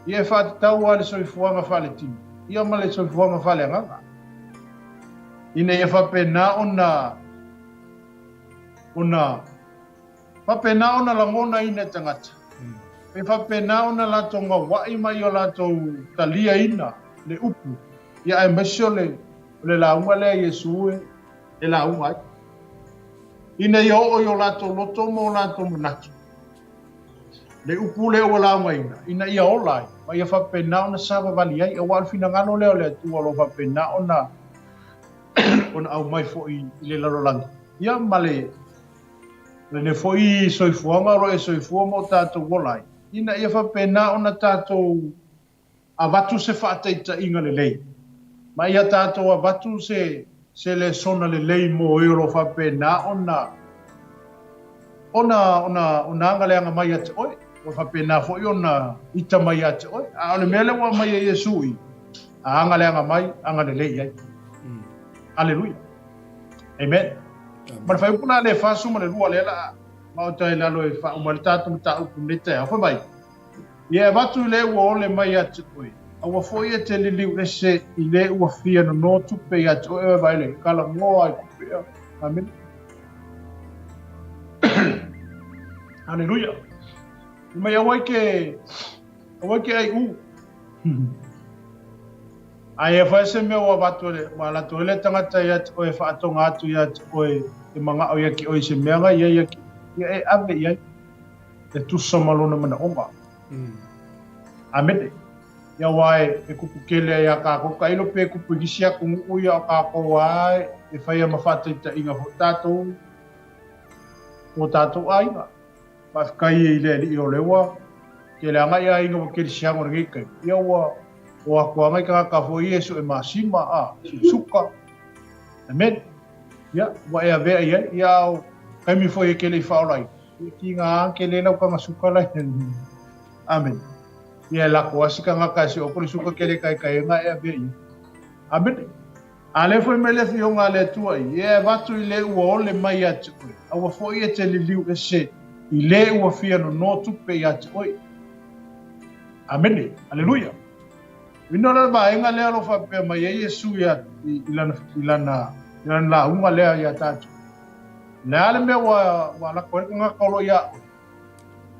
ia e faatatau lava i le soifuaga faaletino, ia ma le soifuaga faaleagaga, ina ia faapena ona ona faapena ona lagonaina e tagata, e faapena ona latou gauai ma ia latou taliaina le upu, ia aemaise o le, o le lauga lea a Iesu e, e lauga ai, ina ia oo i o latou loto ma o latou manatu le upu lea ua laugaina, ina ia ola ai, ma ia faapena ona savavali ai, aua o le finagalo lea o le Atua o lo o faapena ona ona aumai foi i le lalolagi, ia ma le lenei foi soifuaga o lo o e soifua ma o tatou ola ai, ina ia faapena ona tatou avatu se faataitaiga lelei, ma ia tatou avatu se se lesona lelei mo e o lo o faapena ona ona ona ona agaleaga mai ia te oe, ua faapena foi ona ita mai ia te oe. A o le mea lea ua aumai e Iesu i, a agaleaga mai, agalelei i ai. Aleluia. Amen. Ma le fuaiupu la le 42 lea la a maota i lalo e faauma ai le tatou mataupu i lenei taeao. Fai mai, Ia e avatu i le ua ole mai ia te oe. Aua foi e te liliu ese i le ua fia nono tupe ia te oe vaele e kala ngoa i tupe ea. Amen. Hallelujah. Mai aua ke aua ke ai u. Ai e whai se mea ua watu ele, ua lato ele tangata ia te oe whaatonga atu ia te oe e mangao ia ki oe se mea nga ia ia ki ia e ave ia e tusa ma lona manaonga. Amene. Ia wā e kupu kele ai a kākou, ka ilo pe kupu i kisi aku nguʻu ia o kākou a e whai ama whātaitaiga fo tātou, o tātou āinga. Whawhikai e i le ali'i o lewa, ke le anga ia aiga wa kerisiano le ngei kai. Ia ua o aku anga i kangaka fo Iesu e masima a suka. Amen. Ia, ua e avea ia, ia o kaimi fo e kele i whaola i. Ki ngā ke le lau kanga suka lai. Amen. Ia e lako asi kangaka e se o kore suka kele kai kai e ngā e avea ia. Amen. A le foi mai le fioga a le Atua i, e avatu i le ua ole mai ia te oe, a ua foi e te liliu ese i le ua fia nono tupe ia te oe. Amene. Aleluia. Ina la vaenga lea lo faapea mai ai Iesu ia i, i lana i lana i lana lauga lea ia tātou. Le a le mea ua ua lako ai kangaka o lo ia oe.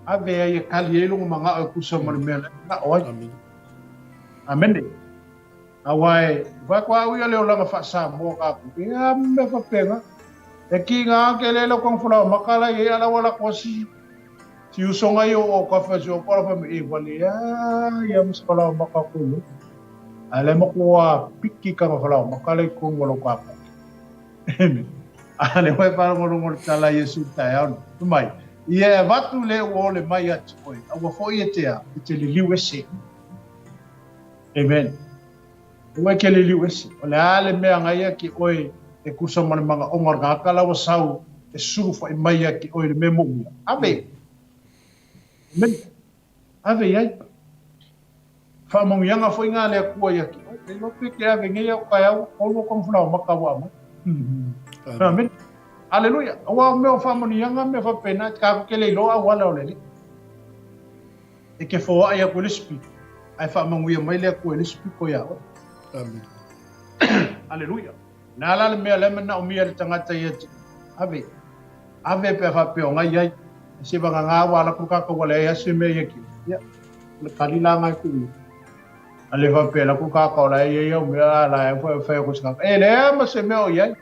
Ave ai e kali ai longa mangao e kusa ma le mea le na o ai. Amen. Amene. Aua e whai ko au ia le olanga wha-Samoa ka ku. E a mea whapenga. E ki ngā ke le lau kong fula o makala i e ala wala ko si. Si usonga i o o ka wha si o kola wha me e wale a ia mas fala o maka ko yo. A le mo ko a piki ka fala o makala i kong wala ka po. A le wai wha ngolo ngolo tala Yesu ta e au. Mai. Ia e vatu le o le mai atu oe. Aua foi e te a, e te liliu ese. Amen. Ua ke liliu ese. O le a le mea ngai ia ki oe e kusa ma le manga onga o le kangaka la ua sau e sulu whai mai ia ki oe le mea mo uia. Ave. Amen. Ave iai. Whaamanuianga foi ngā le akua ia ki oe. Kei lope ke ave ngei au kai au, kolu o kong funa o maka ua mai. Amen. Aleluia. Aua o mea o whaamanuianga mea whapena, ka ko ke le iloa au ala o le li. E ke foaʻi aku i le isi piko, a e faamanuia mai le Akua i le isi piko iā ʻoe. Amen. Aleluia. Le a la le mea lea manaʻomia le tagata ia te ave. Ave pe a faapea o ngai ai. E se vagagā ua ala ku kākou wale ai ase mea ia ki. Ia, o le kali la ngai ku ia. A le faapea la ku kākau la ia ia mea a la e whai whai ko se E le ma se mea o iai.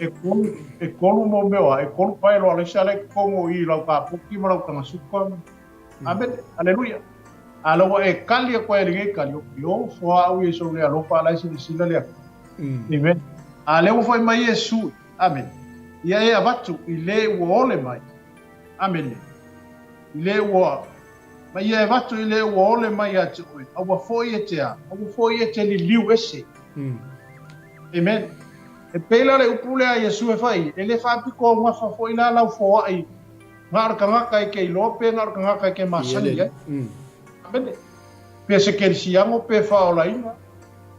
E kolu, e kolu mo mea, e kolu pae loa le sale kongo i lau ka poki ma lau kanga suka. Amen. Aleluia. A lawa e kali a koe le kali o yo fo au i so le alofa ala se sila le. Amen. A le ua mai Yesu. Amen. Ia e avatu i le ua ole mai. Amen. I le ua ma ia e avatu i le ua ole mai ia te oe. A ua foi e te a. A ua foi e te liliu ese. Amen. E pei la le upu lea a Iesu e fai, e le faapiko au gafa foi la lau foai nga o le kangaka e ke iloa pe nga o le kangaka e ke masani ai. Amen. Pe se kerisiano pe faolaina.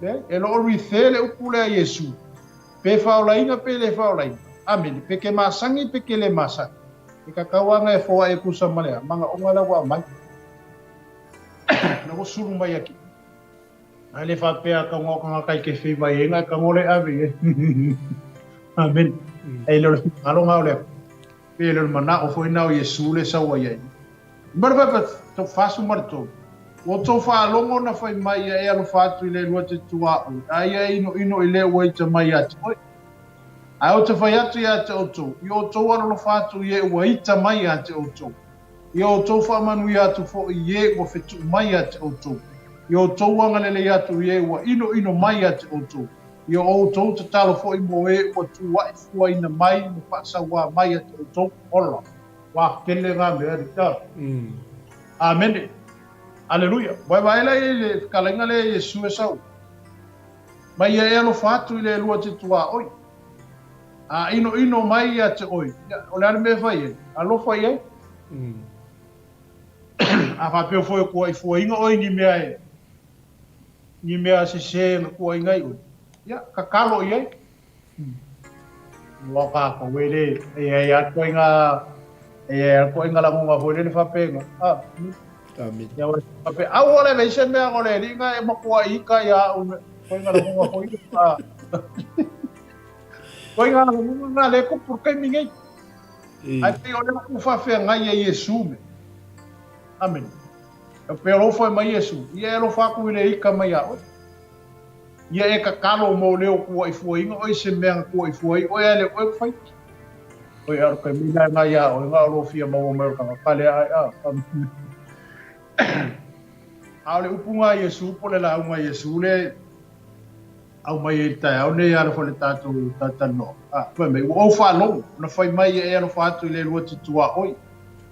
Le, e lo o rithe le upu lea a Iesu. Pe faolaina pe le faolaina. Amen. Pe ke masani pe ke le masani. E kakau anga e foai e kusa ma lea, manga onga la ua mai. Na ua sulu mai aki. Ai le faapea ka ngō ka kai ke whiwa e ngai ka ngole ave e. Amen. Ei le finagalo ngā o le pe le mana o foi nao Iesu le saua iai. Mara pa to fasu mara to. O to whaalongo na whai mai ia e alofa atu i le lua te tua o. A ia ino ino i le ua i te mai atu. Oi. Ai o te whai atu ia te outou. I o tou alolofa atu i e ua ita mai ia te outou. I o outou faamanuia atu foi i e ua fetuu mai ia te outou. I o outou agalelei atu i e ua inoino mai ia te outou. I o outou tatalo foi mo e ua tuaʻi fuaina mai ma faasauā mai ia te outou. Ola. Wā kele ngā mea ri tā. Amene. Aleluia. Waewae la i le whakalainga le Iesu e sau. Mai ia e alofa atu i le lua te tuā oi. A ino ino mai ia te oi. Ia, o le a le mea e fai ai? Alofa i ai. A faapea foi o kua i fuainga oi ni mea e, ni mea sese na kua inga i oi. Ia, kakalo i ai. Ua kākou e le, e ai atu ai ngā, E ko inga lagonga foi lele faapega. Ah. Amen. Ia wa fape au ole ve se mea o le ringa e makoa i ka ia u ko inga lagonga foi. Ah. Ko inga lagonga nga le ko pur kai mingai. Ai pe o le ku fa fe ngai e Yesu me. Amen. E pe o foi mai Yesu. Ia e lo fa ku ile ika mai a. Ia e kakalo mo leo kua i fuainga oi se mea kua i fuai oi ale oi fai. Oi aro kai mina nga ia oi nga ro fia maua mai o kanga kale ai a. A o le upu nga Iesu po le lauga Iesu le au mai e taeao nei alofa le tātou tātalanoa. A, fai mai, ua ou faalogo, na fai mai e alofa atu i le lua te tuaoi.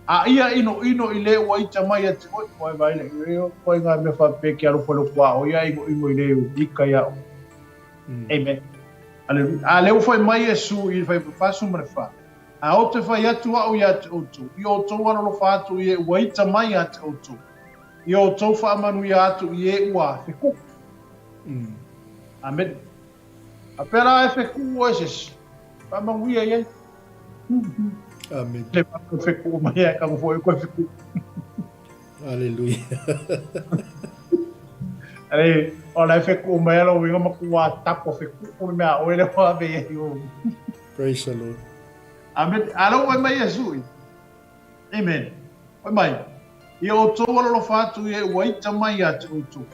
A ia ino ino i le ua ita mai atu oi, koe vai le, koe ngā mea whapē ki alofa le tuaoi, a ino ino i le ika ia o. Amen. Aleluia. A le ua fai mai Iesu i fai fasu ma le wha. A o te fai atu au ia te outou, i outou alolofa atu i e ua ita mai ia te outou, i outou whaamanuia atu i e ua feku. Amen. A pera e feku o ese, whaamanuia i ai. Amen. Le feku mai e ka mo koe feku. Aleluia. Ale, o la feku mai ala winga makua tapo feku o mea o ele wa ve i o. Praise the Lord. Amen. Alo wai mai Iesu. Amen. Wai mai. I outou alolofa atu i e ua ita mai ia te outou.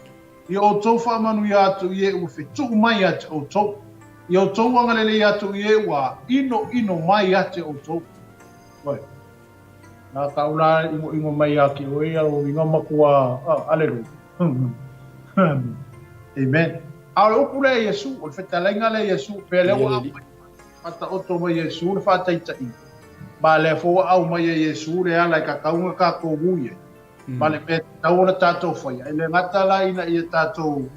I outou whaamanuia atu i e ua fetuu mai ia te outou. I outou agalelei atu i e ua ino ino mai ia te outou. Wai. Nā tāu la ingoingo mai ia ki oe ia o inga makua, ah, aleluia. Amen. A o le upu lea Iesu, o le fetalaiga lea Iesu, pea lea ua aumai, whataoto mai Iesu le whātaitaʻi. Ma lea fo ua aumai e Iesu le ala e kakaunga kākou ui ai. Ma le mea tatau ona tātou whaia. E le gata la ina ia tātou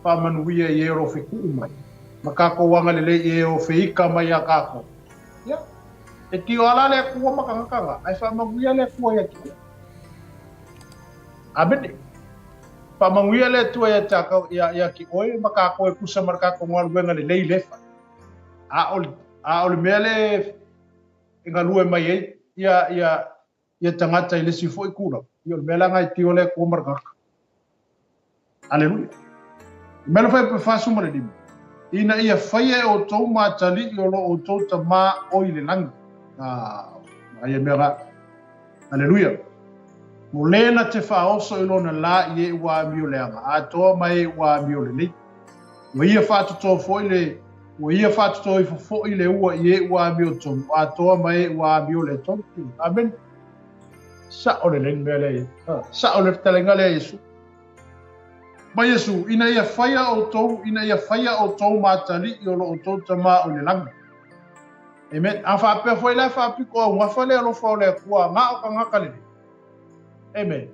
whaamanuia i e o lo whekuu mai. Ma kākou agalelei i e o wheika mai a kākou. Ia, e tio ala le Atua ma kangakanga, ae faamanuia le Atua ia te oe. Amene. Faamanuia le Atua ia te ia, ia ki oe ma kākou e kusa ma le kākou galuega lelei le whai. A o, a o le mea le e galue mai ai, ia, ia, ia tagata i le isi foi tulaga. Ia o le mea la lena e tio le Atua ma le tagata. Aleluia. Le mea le fai pe 45. Ina ia faia e outou ma atalii o lo outou Tamā o i le lagi. Ah, ia mea la. Aleluia. Mo lena te whaoso i lona la i e ua amio leaga, atoa ma e ua amio lelei. Ua ia whaatotoa foi le, ua ia whaatotoa ifo foi le ua i e ua amio tonu, atoa ma e ua amio le tonu. Amen. Sa'o lelei le mea lea. Sa'o le fetalaiga lea Iesu. Ma Iesu, ina ia faia outou, ina ia faia outou ma atalii o lo outou Tamā o i le lagi. Amen. A faapea foi la e faapito augafa le alofa o le Atua, na o tagata lelei. Amen.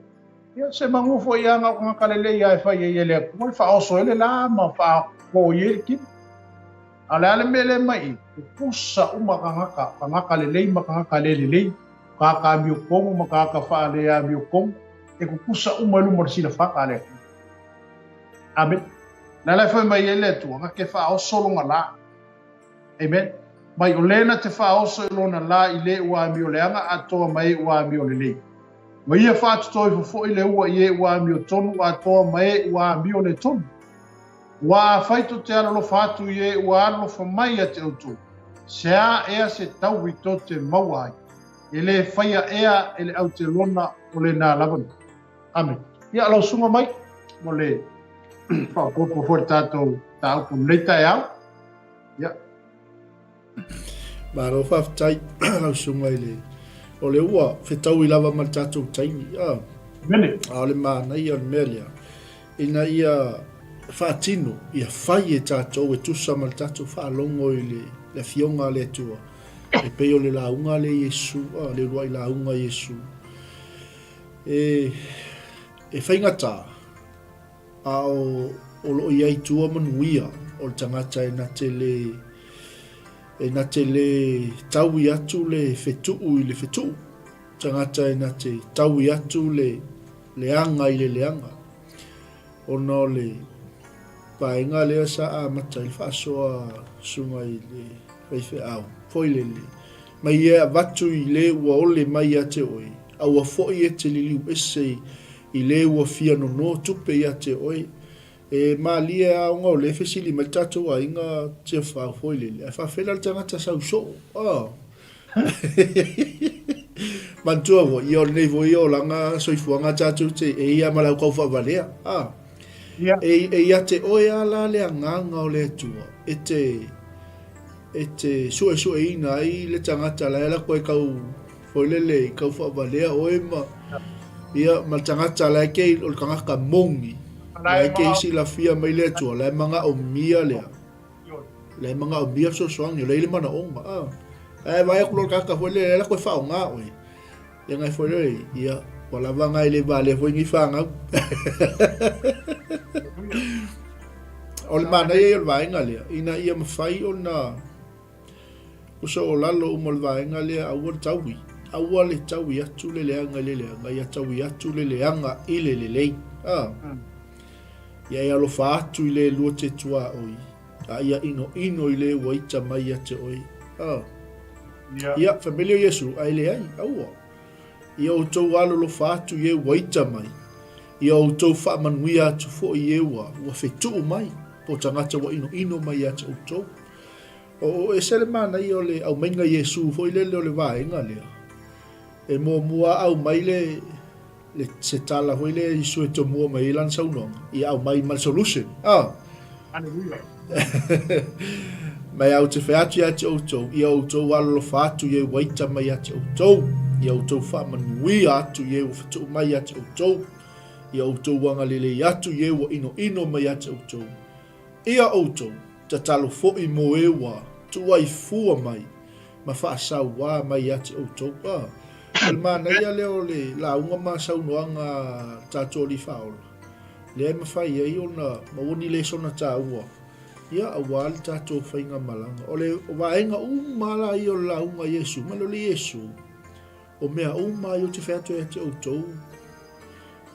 Ia se manu foi ia na o tagata lelei ia e fai ai e le Atua, le faaoso ai le la ma faakoi ai le kino. A o le a le mea lea mai i, pupusa uma tagata, tagata lelei ma tagata le lelei, tagata amiotonu ma tagata faale-amiotonu, e kukusa uma i luma o le silafaga a le Atua. Amen. Le ala e fai mai ai le Atua, na te faaoso lona la. Amen. Mai o lena te faaoso i lona la i le ua amioleaga atoa ma e ua amiolelei. Ua ia faatoto ifo foi le ua i e ua amiotonu atoa ma e ua amioletonu. Ua afai to te alolofa atu i e ua alolofa mai ia te outou, se a ea se taui to te maua ai, e le faia ea e le autelona o lenā lava nei. Amen. Ia, lau susuga mai, mo le faaopoopo foi le tatou mataupu i lenei taeao. Ia. Malo faafetai lau susuga i le o le ua fetaui lava ma le tatou taimi. Ah. Mene. A o le manaia o le mea lea ina ia faatino ia fai e tatou e tusa ma le tatou faalogo i le, le afioga a le Atua e pei o le lauga le Iesu, ah, le uluai lauga Iesu. E, e faigata A o, o lo o i ai tua manuia o le tagata e na te le, e na te le taui atu le fetuu i le fetuu, tagata e na te taui atu le leaga i le leaga, ona o le vaega lea sa amata ai le faasoa susuga i le faifeau foi lele. Ma ia e avatu i le ua ole mai ia te oe, aua foi e te liliu ese i le ua fia nono tupe ia te oe. E malie a ona o lea e fesili mai le tatou aiga Tiafau foi lele, ae faafela le tagata sau soo, ah. Manatua foi, ia o lenei foi olaga soifuaga tatou te e ia ma lau kaufaavalea, ah. Ia. E, e ia te oe a la le agaga o le Atua e te e te suesueina ai le tagata la e alu atu ai kau foi lele i kau faavalea oe ma ia ma le tagata la e ke o le tagata moni la e ke silafia mai le Atua la e manaomia lea la e manaomia fesoasoani o la e i le manaoga a ae vaai atu loa le tagata foi lele e alu atu e faaaoga oe ia ngai foi lele ia ua lava ngai le valea foi nei fanau o le manaia ia o le vaega lea ina ia mafai ona uso o lalo uma o le vaega lea aua le taui aua le taui atu le leaga i le leaga ia taui atu le leaga i le lelei a ia e alofa atu i le lua te tuaoi a ia inoino i le ua ita mai ia te oe a Ia, fai mai lea o Iesu, Ae leai, aua. Ia outou alolofa atu i e ua ita mai, ia outou faamanuia atu foi i e ua, ua fetuu mai, po o tagata ua inoino mai ia te outou. O, o ese le manaia o le aumaiga Iesu foi lele o le vaega lea. E muamua aumai le, le, se tala foi lea Iesu e tomua mai ai lana saunoaga, ia aumai ma le solution. Ah. Hallelujah. Mai au te whai atu ia te outou, ia outou alolofa atu ia ua ita mai ia te outou, ia outou faamanuia atu ia ua whatuu mai ia te outou, ia outou agalelei atu ia ua inoino mai ia te outou. Ia outou, tatalo foi mō e ua tuai fua mai, ma faasauā mai ia te outou. A, o le manaia lea o le lauga ma saunoaga a tatou Alii Faaola, lea e mafai ai ona maua ni lesona taua, ia, aua le tatou faigamalaga. O le vaega uma la ia o le lauga a Iesu, ma le o le Iesu, o mea uma ia ou te fai atu ai ia te outou,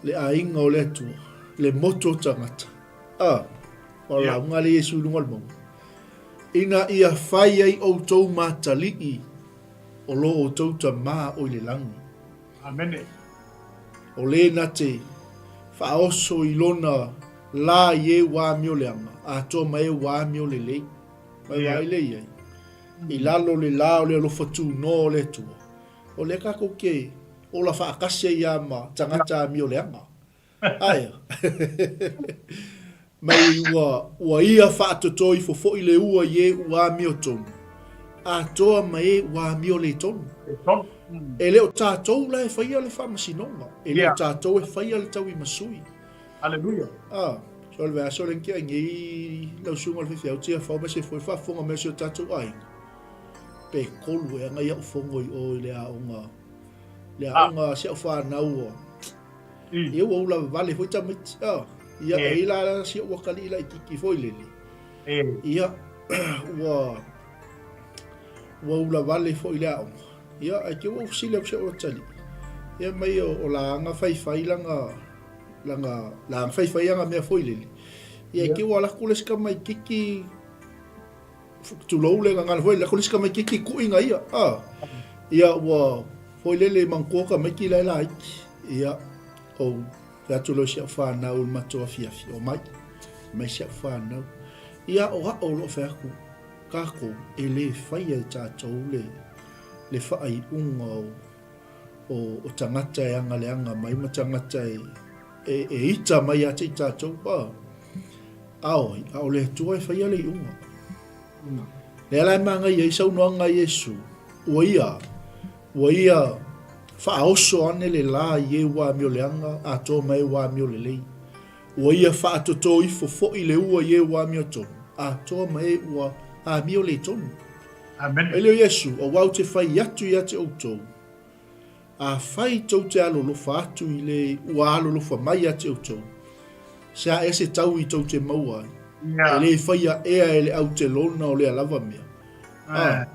le aiga o le Atua, le motu o tagata, a, o le lauga a le Iesu i luga o le mauga. Ina ia fai ai outou matalii o lo outou Tama o i le lagi. Amene. O le na te faaoso i lona la i e ua amioleaga, atoa ma e ua amiolelei. Mai vaai lea i ai. I lalo o le la o le alofa tunoa o le Atua, o lea tatou te ola faatasi ai lava ma tagata amioleaga. Aea. Mai ua, ua ia faatoto ifo foi le ua i e ua amiotonu, atoa ma e ua amio le tonu. E le o tatou la e faia le faamasinoga, e le o tatou e faia le tauimasui. Hallelujah. Ah, so le vaiaso le nki ai nei lau susuga o le faifeau Tiafau ma se foi faafofoga mai o si o tatou aiga. Pe kolu ea ngai au fono i o i le aoga, le aoga a si au fanau ua. Ia ua ula vale foi tamaiti. Ah, ia e i la si ou atalii laitiiti foi lele. Ia ua ua ula vale foi le aoga. Ia ae te ua ou fesili atu si ou atalii. Ia mai o, o laga faifai lana lana laga faifai ana mea foi lele. Ia e te ua alu atu le isi tamaititi Tulou le gagana foi, lako le isi tamaititi kuʻi ia. Ah. Ia ua foi lele manatua tamaiti la e laiti. Ia ou fai atu loa i si au fanau i le matou afiafi, omai, omai si au fanau. Ia o a'o o lo o fai atu tatou e le faia e tatou le le faaiuga o o o tagata e agaleaga mai ma tagata e e e ita mai ia te i tatou. Ah. Aoi, a o le Atua e faia le iuga. Lea la e manaia ai saunoaga a Iesu, ua ia, ua ia faaoso ane le la i e ua amioleaga atoa ma e ua amiolelei. Ua ia faatoto ifo foi le ua i e ua amiotonu, atoa ma e ua amioletonu. Amen. Mai lea o Iesu, Aua ou te fai atu ia te outou, Afai tou te alolofa atu i le ua alolofa mai ia te outou, se a ea se taui tou te maua ai? E le faia ea e le autelona o lea lava mea. A.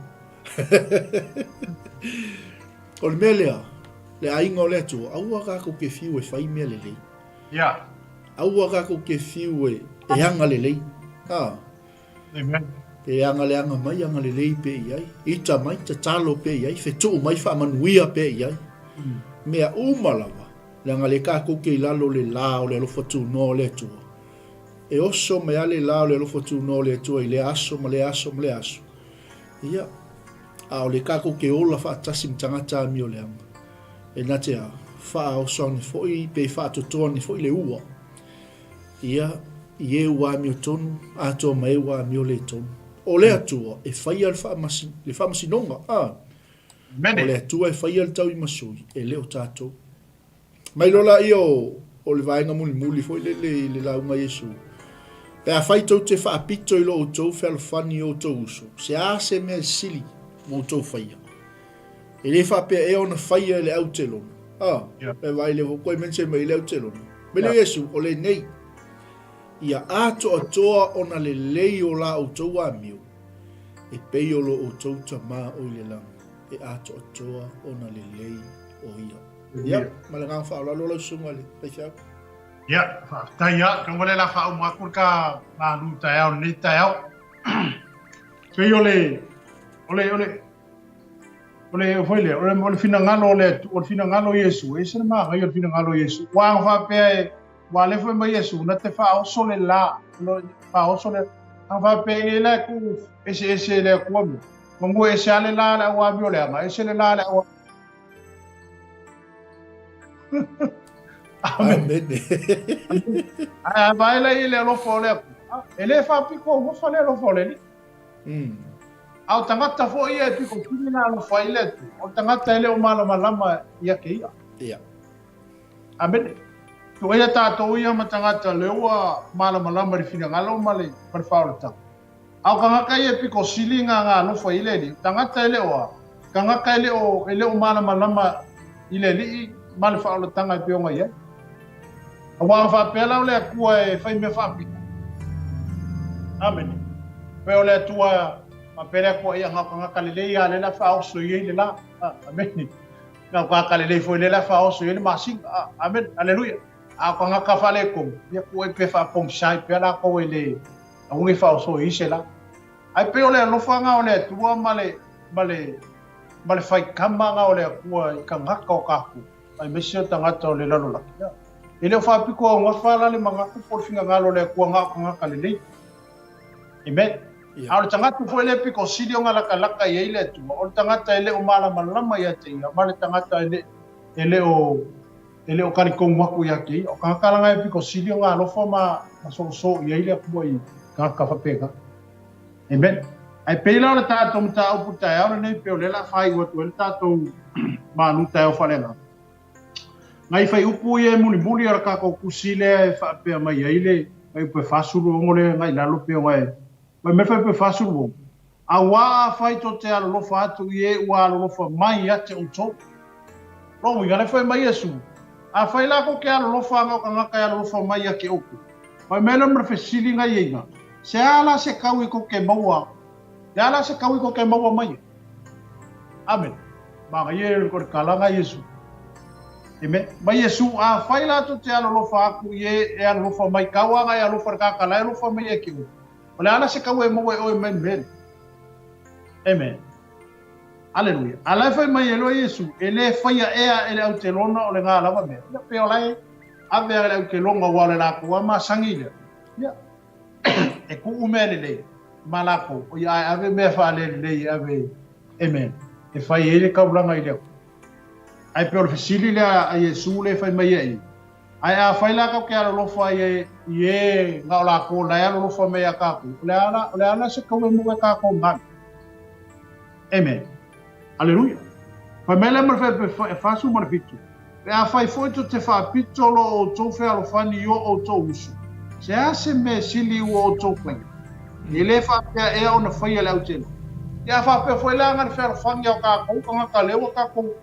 O le mea lea, le aiga o le Atua, aua tatou te fiu e fai mea lelei. Aua tatou te fiu e, e aga lelei. A. Amen. Pe agaleaga mai, agalelei pea i ai. Ita mai, tatalo pea i ai. Fetuu mai, faamanuia pea i ai. Mea uma lava, leaga lea tatou te i lalo o le la o le alofa tunoa o le Atua. E oso mai lava le la o le alofa tunoa o le Atua i lea aso ma lea aso ma lea aso. Ia, a o lea tatou te ola faatasi ma tagata amioleaga, e na te a, faaoso ane foi pe faatotoa ane foi le ua. Ia, i e ua amiotonu, atoa ma e ua amio le tonu. O le Atua e faia le faamasi, le faamasinoga, a. O le Atua e faia le tauimasui, e le o tatou. Mai loa laia o, o le vaega mulimuli foi lele i le lauga a Iesu, Pe afai tou te faapito i lo outou fealofani i outou uso, se a se mea e sili ma outou faia? E le faapea ea ona faia e le autelona? A, e vaai lea foi koe mention mai i le autelona. Mai lea Iesu, o lenei, ia atoatoa ona lelei o la outou amio, e pei o lo outou Tama o i le lagi, e atoatoa ona lelei o ia. Ia, ma le agaga faaaloalo lau susuga i le faifeau. Ia, faafetai lava. Atonu o lea o le a faauma atu le ta malu taeao i lenei taeao. Pei o le, o le, o le, o le, foi lea, o le finagalo o le, o le finagalo o Iesu, e ese le manaia o le finagalo o Iesu. Ua ana faapea e, ua le fai mai Iesu, na te faaoso le la, faaoso le, ana faapea e la e tuu eseese e le Atua mea. Manu e ese lava le la a le au amioleaga, ese le la a le au Amen. Ae a vaai la i le alofa o le Atua, e le faapito augafa le alofa o le Alii. A o tagata foi ia e pito sili ona alofa ai le Atua, o le tagata e le o malamalama ia te ia. Ia. Amene. Tuaia tatou ia ma tagata lea ua malamalama i le finagalo ma le ma le faaolataga. A o tagata ia e pito sili nga nga alofa i le Alii, tagata e le o a, tagata e le o e le o malamalama i le Alii ma le faaolataga e pei ona i ai. Aua a faapea la o le Atua e fai mea faapito. Amene. Pei o le Atua, faapea le Atua, ia, na o tagata lelei lava lea o le a faaoso i ai le la. Amene. Na o tagata lelei foi lea o le a faaoso i ai le masina. Amene. Aleluia. A o tagata faaletonu, ia tuu ai pea faapogisa ai pea latou e le, aua ne i faaoso i ai se la. Ae pei o le alofa lena o le Atua ma le, ma le, ma le faitama lena o le Atua i tagata o tatou, aemaise o tagata o le lalolagi. Ia, e le o faapito augafa la le manatu po o le finagalo o le Atua na o tagata lelei. Amen. Ia. A o le tagata foi lea e pito sili ona latalata i ai le Atua, o le tagata e le o malamalama ia te ia, ma le tagata e le, e le o, e le o talitonu atu ia te ia. O tagata la na e pito sili ona alofa ma, ma soosoo i ai le Atua i tagata faapena. Amen. Ae pei la o le tatou mataupu taeao lenei, pei o lea o le a faaiu atu ai le tatou malu taeao faaleagaga. Nai fuaiupu ia e mulimuli o le tatou tusi lea e faapea mai ai le fuaiupu e 46 lea agai i lalo pei ona e fai mai le fuaiupu e 46, Auā afai tou te alolofa atu i e ua alolofa mai ia te outou. Lona uiga, lea fai mai Iesu, Afai la kou te alolofa ana o tagata e alolofa mai ia te outou, fai mai lea ma le fesili ngai eiga, Se a la se kau i kou te maua, le a la se kau i kou te maua mai ai? Amen. Manaia e o le kala ngai Iesu. Amen. Mai Iesu, afai la tou te alolofa atu i e e alolofa mai, kau ana e alofa i le tagata la e alofa mai ia te oe, o le a la se kau e maua e oe mai le mea lea? Amen. Aleluia. A la e fai mai e loa Iesu, e le faia ea e le autelona o le nga lava mea. Ia, pe o la e ave a le autelona ua o le latou a masani lea. Ia, e tuu mea lelei ma latou, o ia ae ave mea faalelelei e ave, amen, e fai ai le taulaga i le Atua. Ae pei o le fesili lea a Iesu lea e fai mai ai, Ae afai la kou te alolofa i e, i e na o lakou la e alolofa mai ia kakou, o le a la, o le a la se kau e maua e kakou ngana? Amen. Aleluia. Fai mai lea ma le fai, e 47, Pe afai foi tou te faapito lo outou fealofani i o outou uso, se a se mea sili ua outou faia? E le faapea ea ona faia le autelo? Ia a faapea foi la nga le fealofani a o kakou tagata lea ua kakou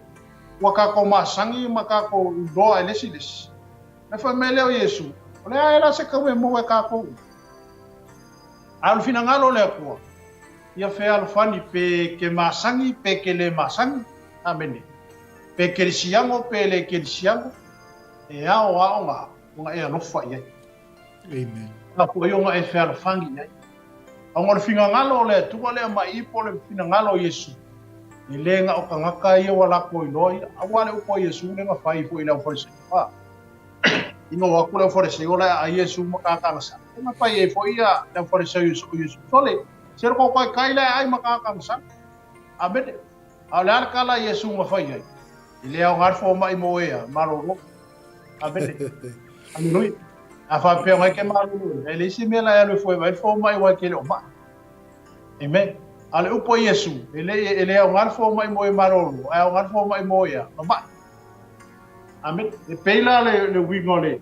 Ua kakou masani ma kakou iloa e le isi le isi. Me fai mai lea o Iesu, O le a e la se kau e maua e kakou? A o le finagalo o le Atua, ia fealofani pe ke masani pe ke le masani. Amene. Pe kerisiano pe le kerisiano, e ao a ona, ona e alofa i ai. Amen. A foi ona e fealofani i ai. Ona o le finagalo o le Atua lea mai i po o le finagalo o Iesu, e le na o tagata ia ua latou iloa ia. Aua le upu a Iesu lea na fai foi i le aufaleseio. A, ina o atu le aufaleseio la e aai Iesu ma tagata agasala. Lea na fai ai foi ia le aufaleseio i Iesu, Sole, se le tou taitai la e aai ma tagata agasala. Amene. A o le a le tala a Iesu na fai ai? E le aoga le fomai mo e a malolo. Amene. Aleluia. A faapea mai ke malolo, e leai se mea la e alu e foe mai le fomai aua e ke le o mai. Amen. A o le upu a Iesu, e le, e le aoga le fomai mo e malolo, ae aoga le fomai mo e a mamai. Amen. E pei la le, le uiga o le,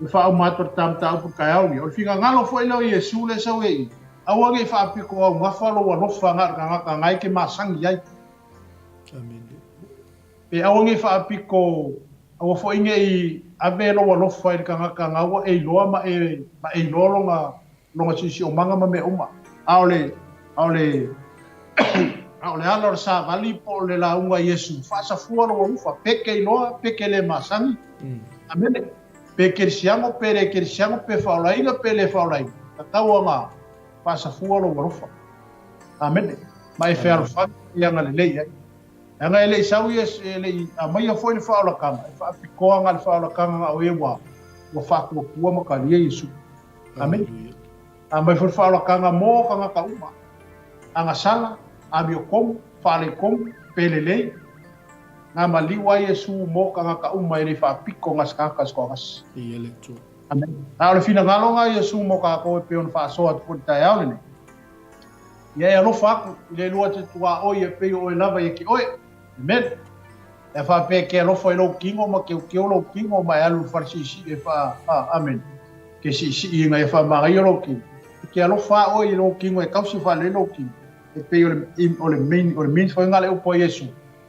le faauma atu o le ta mataupu i le taeao lenei. O le finagalo foi lea o Iesu lea e sau e i, aua ne i faapito augafa lou alofa na o le tagata na e te masani ai. Amene. E aua ne i faapito, aua foi ne i ave lou alofa i le tagata na ua e iloa ma e, ma e iloa lona, lona siosiomaga ma mea uma. A o le, a o le, a o le ala o le savali po o le lauga a Iesu, faasafua lou alofa, pe ke iloa, pe ke le masani. Amene. Pe kerisiano, pe le kerisiano, pe faaolaina, pe le faaolaina, tatau ona faasafua lou alofa. Amene. Ma e fealofani e agalelei ai. Leaga e le i sau ia, e le i aumaia foi le faaolataga, e faapitoa na o le faaolataga na o e ua, ua faatuatua ma talia Iesu. Amene. Aumai foi le faaolataga mo tagata uma. Agasala, amiotonu, faaleitonu, pe lelei. Na maliu ai Iesu mo tagata uma e le i faapito na se tagata i se toagasi. Ia le Atua. Amene. A o le finagalo na Iesu mo tatou e pei ona faasoa atu foi i le taeao lenei. Ia e alofa aku i le lua te tuaoi e pei o oe lava ia ke oe. Amen. E faapea ke alofa i lou kino ma keokeo lou kino ma e alu i le fale siisii e faa, a, amen. Ke siisii ina ia faamagaia lou kino. E ke alofa a oe i lou kino e kausi faalelei lou kino. E pei o le, o le main, o le means foi nga le upu a Iesu.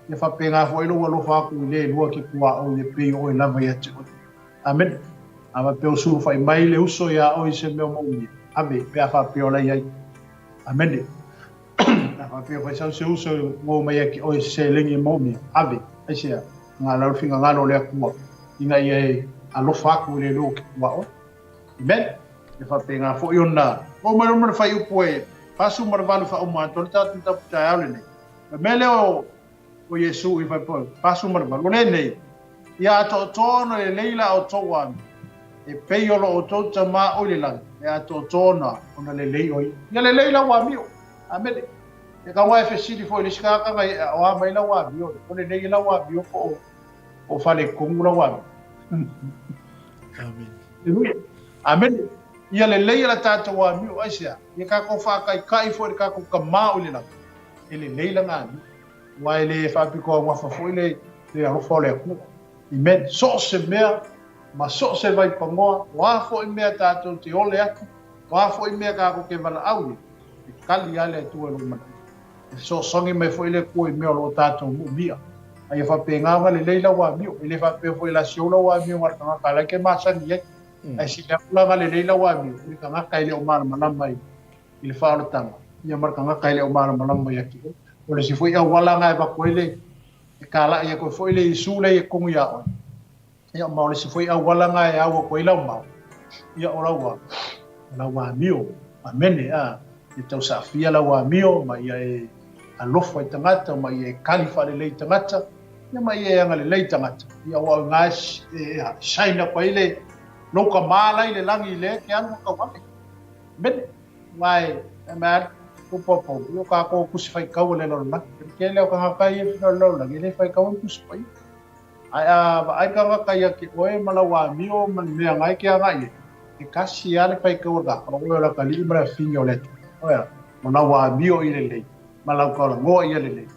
Ia faapena foi lou alofa aku i le lua ke tuaoi e pei o oe lava ia te oe. Amene. A faapea o sulufai mai le uso iā oe i se mea o moomia, ave, pe a faapea o la i ai. Amene. A faapea o faisau se uso e ngo mai ia ki oe i se seleni e moomia, ave, aisea, nga lau le finagalo o le Atua, ina ia e alofa aku i le lua o ke tuaoi. Amen. E faapena foi ona oo mai loa ma le fuaiupu e 48 faauma atu ai le tatou mataupu taeao lenei. O le mea lea o o Iesu i whai 48, o lenei, ia atoatoa ona lelei la outou amio, e pei o lo outou Tama o i le lagi, e atoatoa ona ona lelei o ia. Ia lelei lau amio. Amene. E kaua e fesili foi i le isi tagata na ia, o a mai lau amio, o lelei lau amio po o, o falekomu lau amio. Amen. Aleluia. Amene. Ia lelei la tatou amio, aisea? Ia tatou faataitai foi i le tatou Tama o i le lagi, e lelei lana amio. Aua e le faapitoaugafa foi le le alofa o le Atua. Amen. So o se mea ma so o se vaipanoa, o a foi mea tatou te ole atu, o a foi mea tatou te valaau i ai, e tali lava le Atua i lou manaoga. E fesoasoani mai foi le Atua i mea o lo o tatou moomia. A ia faapena ona lelei lau amio. E le faapea foi la siou lau amio na o le tagata la e ke masani ai. Ae sili atu la ona lelei lau amio i le tagata e le o malamalama i i le faaolataga, ia ma le tagata e le o malamalama ia te oe. O le isi foi auala na e avatu ai le, e talai atu ai foi le Iesu lea i totonu ia oe, ia ma o le isi foi auala na e au atu ai lau mau, ia o lau, o lau amio. Amene, a, ia tausaafia lau amio, ma ia e alofa i tagata, ma ia e kali faalelei i tagata, ia ma ia e agalelei i tagata. Ia aua o i ina e, e shine atu ai le, lou tama la i le lagi i lea e te alu ma tauave. Amene. Aua e mea atu, upu a Paulo, i o kākou tusi faitau a le lalolagi. O le tele o tagata ia e whiwhi o le lalolagi, e le faitau i tusi paia. Ae a vaai tagata ia te oe ma lau amio ma le mea na e ke agai ai, e kasi lava le faitau o le tagata, o oe o le atalii ma le afine o le Atua. Oe, o lau amio i lelei, ma lau taulagoa ia lelei,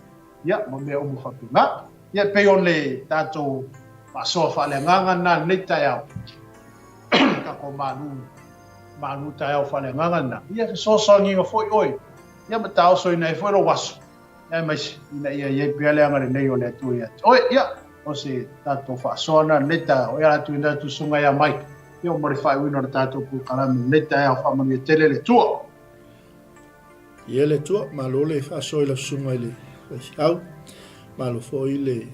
ia, ma mea uma faapena. Ia, e pei o le tatou faasoa faaleagaga lena i lenei taeao, tatou malu Malu taeao faaleagaga lena. Ia fesoasoaniga foi oe, ia ma taosoina ai foi lou aso, aemaise ina ia i ai pea le agalelei o le Atua ia te oe. Ia, o se tatou faasoa lena i lenei taeao. E ala atu i lena tusuga ia Mike, ia ma le faaiuina o le tatou polokalame i lenei taeao. Faamanuia tele le Atua. Ia le Atua, malo le faasoa i lau susuga i le faifeau, malo foi le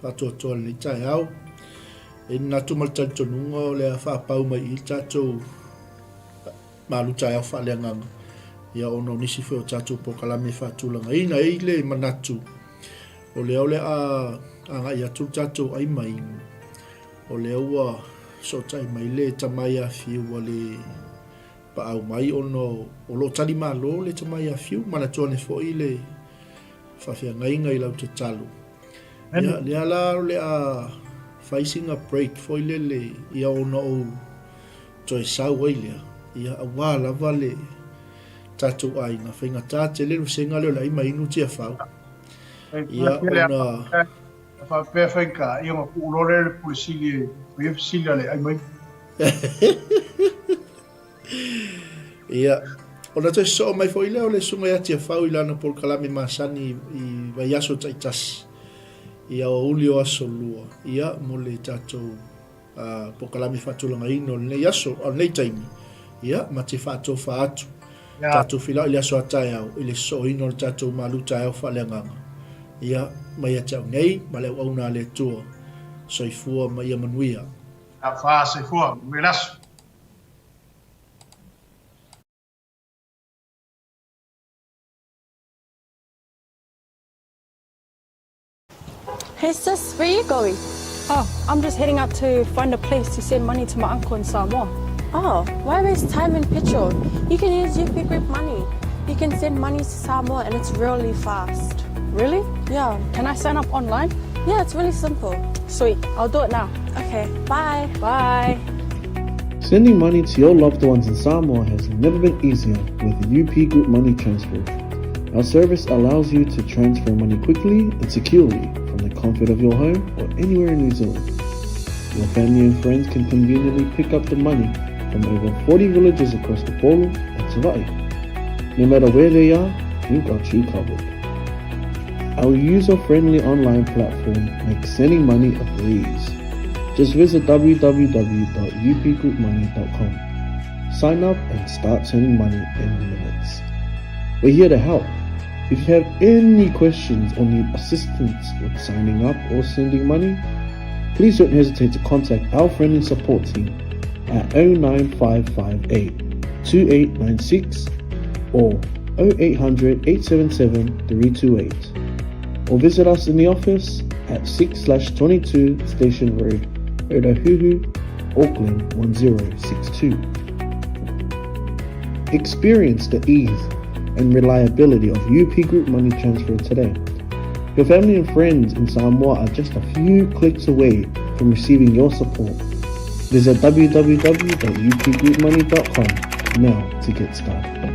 faatoatoa i lenei taeao. E manatu ma le talitonuga o le a faapau mai i i le tatou malu taeao faaleagaga. Ia ona o nisi foi o tatou polokalame e faatulagaina. E i ai le manatu, o lea o le a agai atu le tatou ai mainu, o lea ua sootai mai le tama ia Fiu ua le paau mai ona o lo o tali malo le tama ia Fiu. Manatua ane foi le faafeagaiga i lau tatalo. Ia, lea la o le a fai sina break foi lele ia ona ou toe sau ai lea, ia aua lava le tatou aiga, faigata tele le vasega lea o le ai ma inu Tiafau. Ia, ona... A faapea faigata, ia ona tuu loa lea i le Pule Sili e faia fesili a le ai ma inu. Ia, ona toe sosoo mai foi lea o le Susuga ia Tiafau i lana polokalame masani i vaiaso taitasi, ia aoauli o aso lua, ia, mo le tatou polokalame faatulagaina o lenei aso, o lenei taimi, ia, ma te faatofa atu. Tatou filao i le aso a taeao i le sosooina o le tatou malu taeao faaleagaga. Ia, mai ia te au nei ma le auauna a le Atua. Soifua ma ia manuia. Talofa, soifua, manuia le aso. Hey sis, where you going? Oh, I'm just heading out to find a place to send money to my uncle in Samoa. Oh, why waste time and petrol? You can use UP Group Money. You can send money to Samoa and it's really fast. Really? Yeah. Can I sign up online? Yeah, it's really simple. Sweet, I'll do it now. Okay, bye. Bye. Sending money to your loved ones in Samoa has never been easier with UP Group Money Transfer. Our service allows you to transfer money quickly and securely from the comfort of your home or anywhere in New Zealand. Your family and friends can conveniently pick up the money from over 40 villages across the Upolu and Savai'i. No matter where they are, we've got you covered. Our user-friendly online platform makes sending money a breeze. Just visit www.upgroupmoney.com. Sign up and start sending money in minutes. We're here to help. If you have any questions or need assistance with signing up or sending money, please don't hesitate to contact our friendly support team at 09558 2896 or 0800 877 328 or visit us in the office at 6/22 Station Road, Otahuhu, Auckland 1062. Experience the ease and reliability of UP Group Money Transfer today. Your family and friends in Samoa are just a few clicks away from receiving your support. Visit www.upgroupmoney.com now to get started.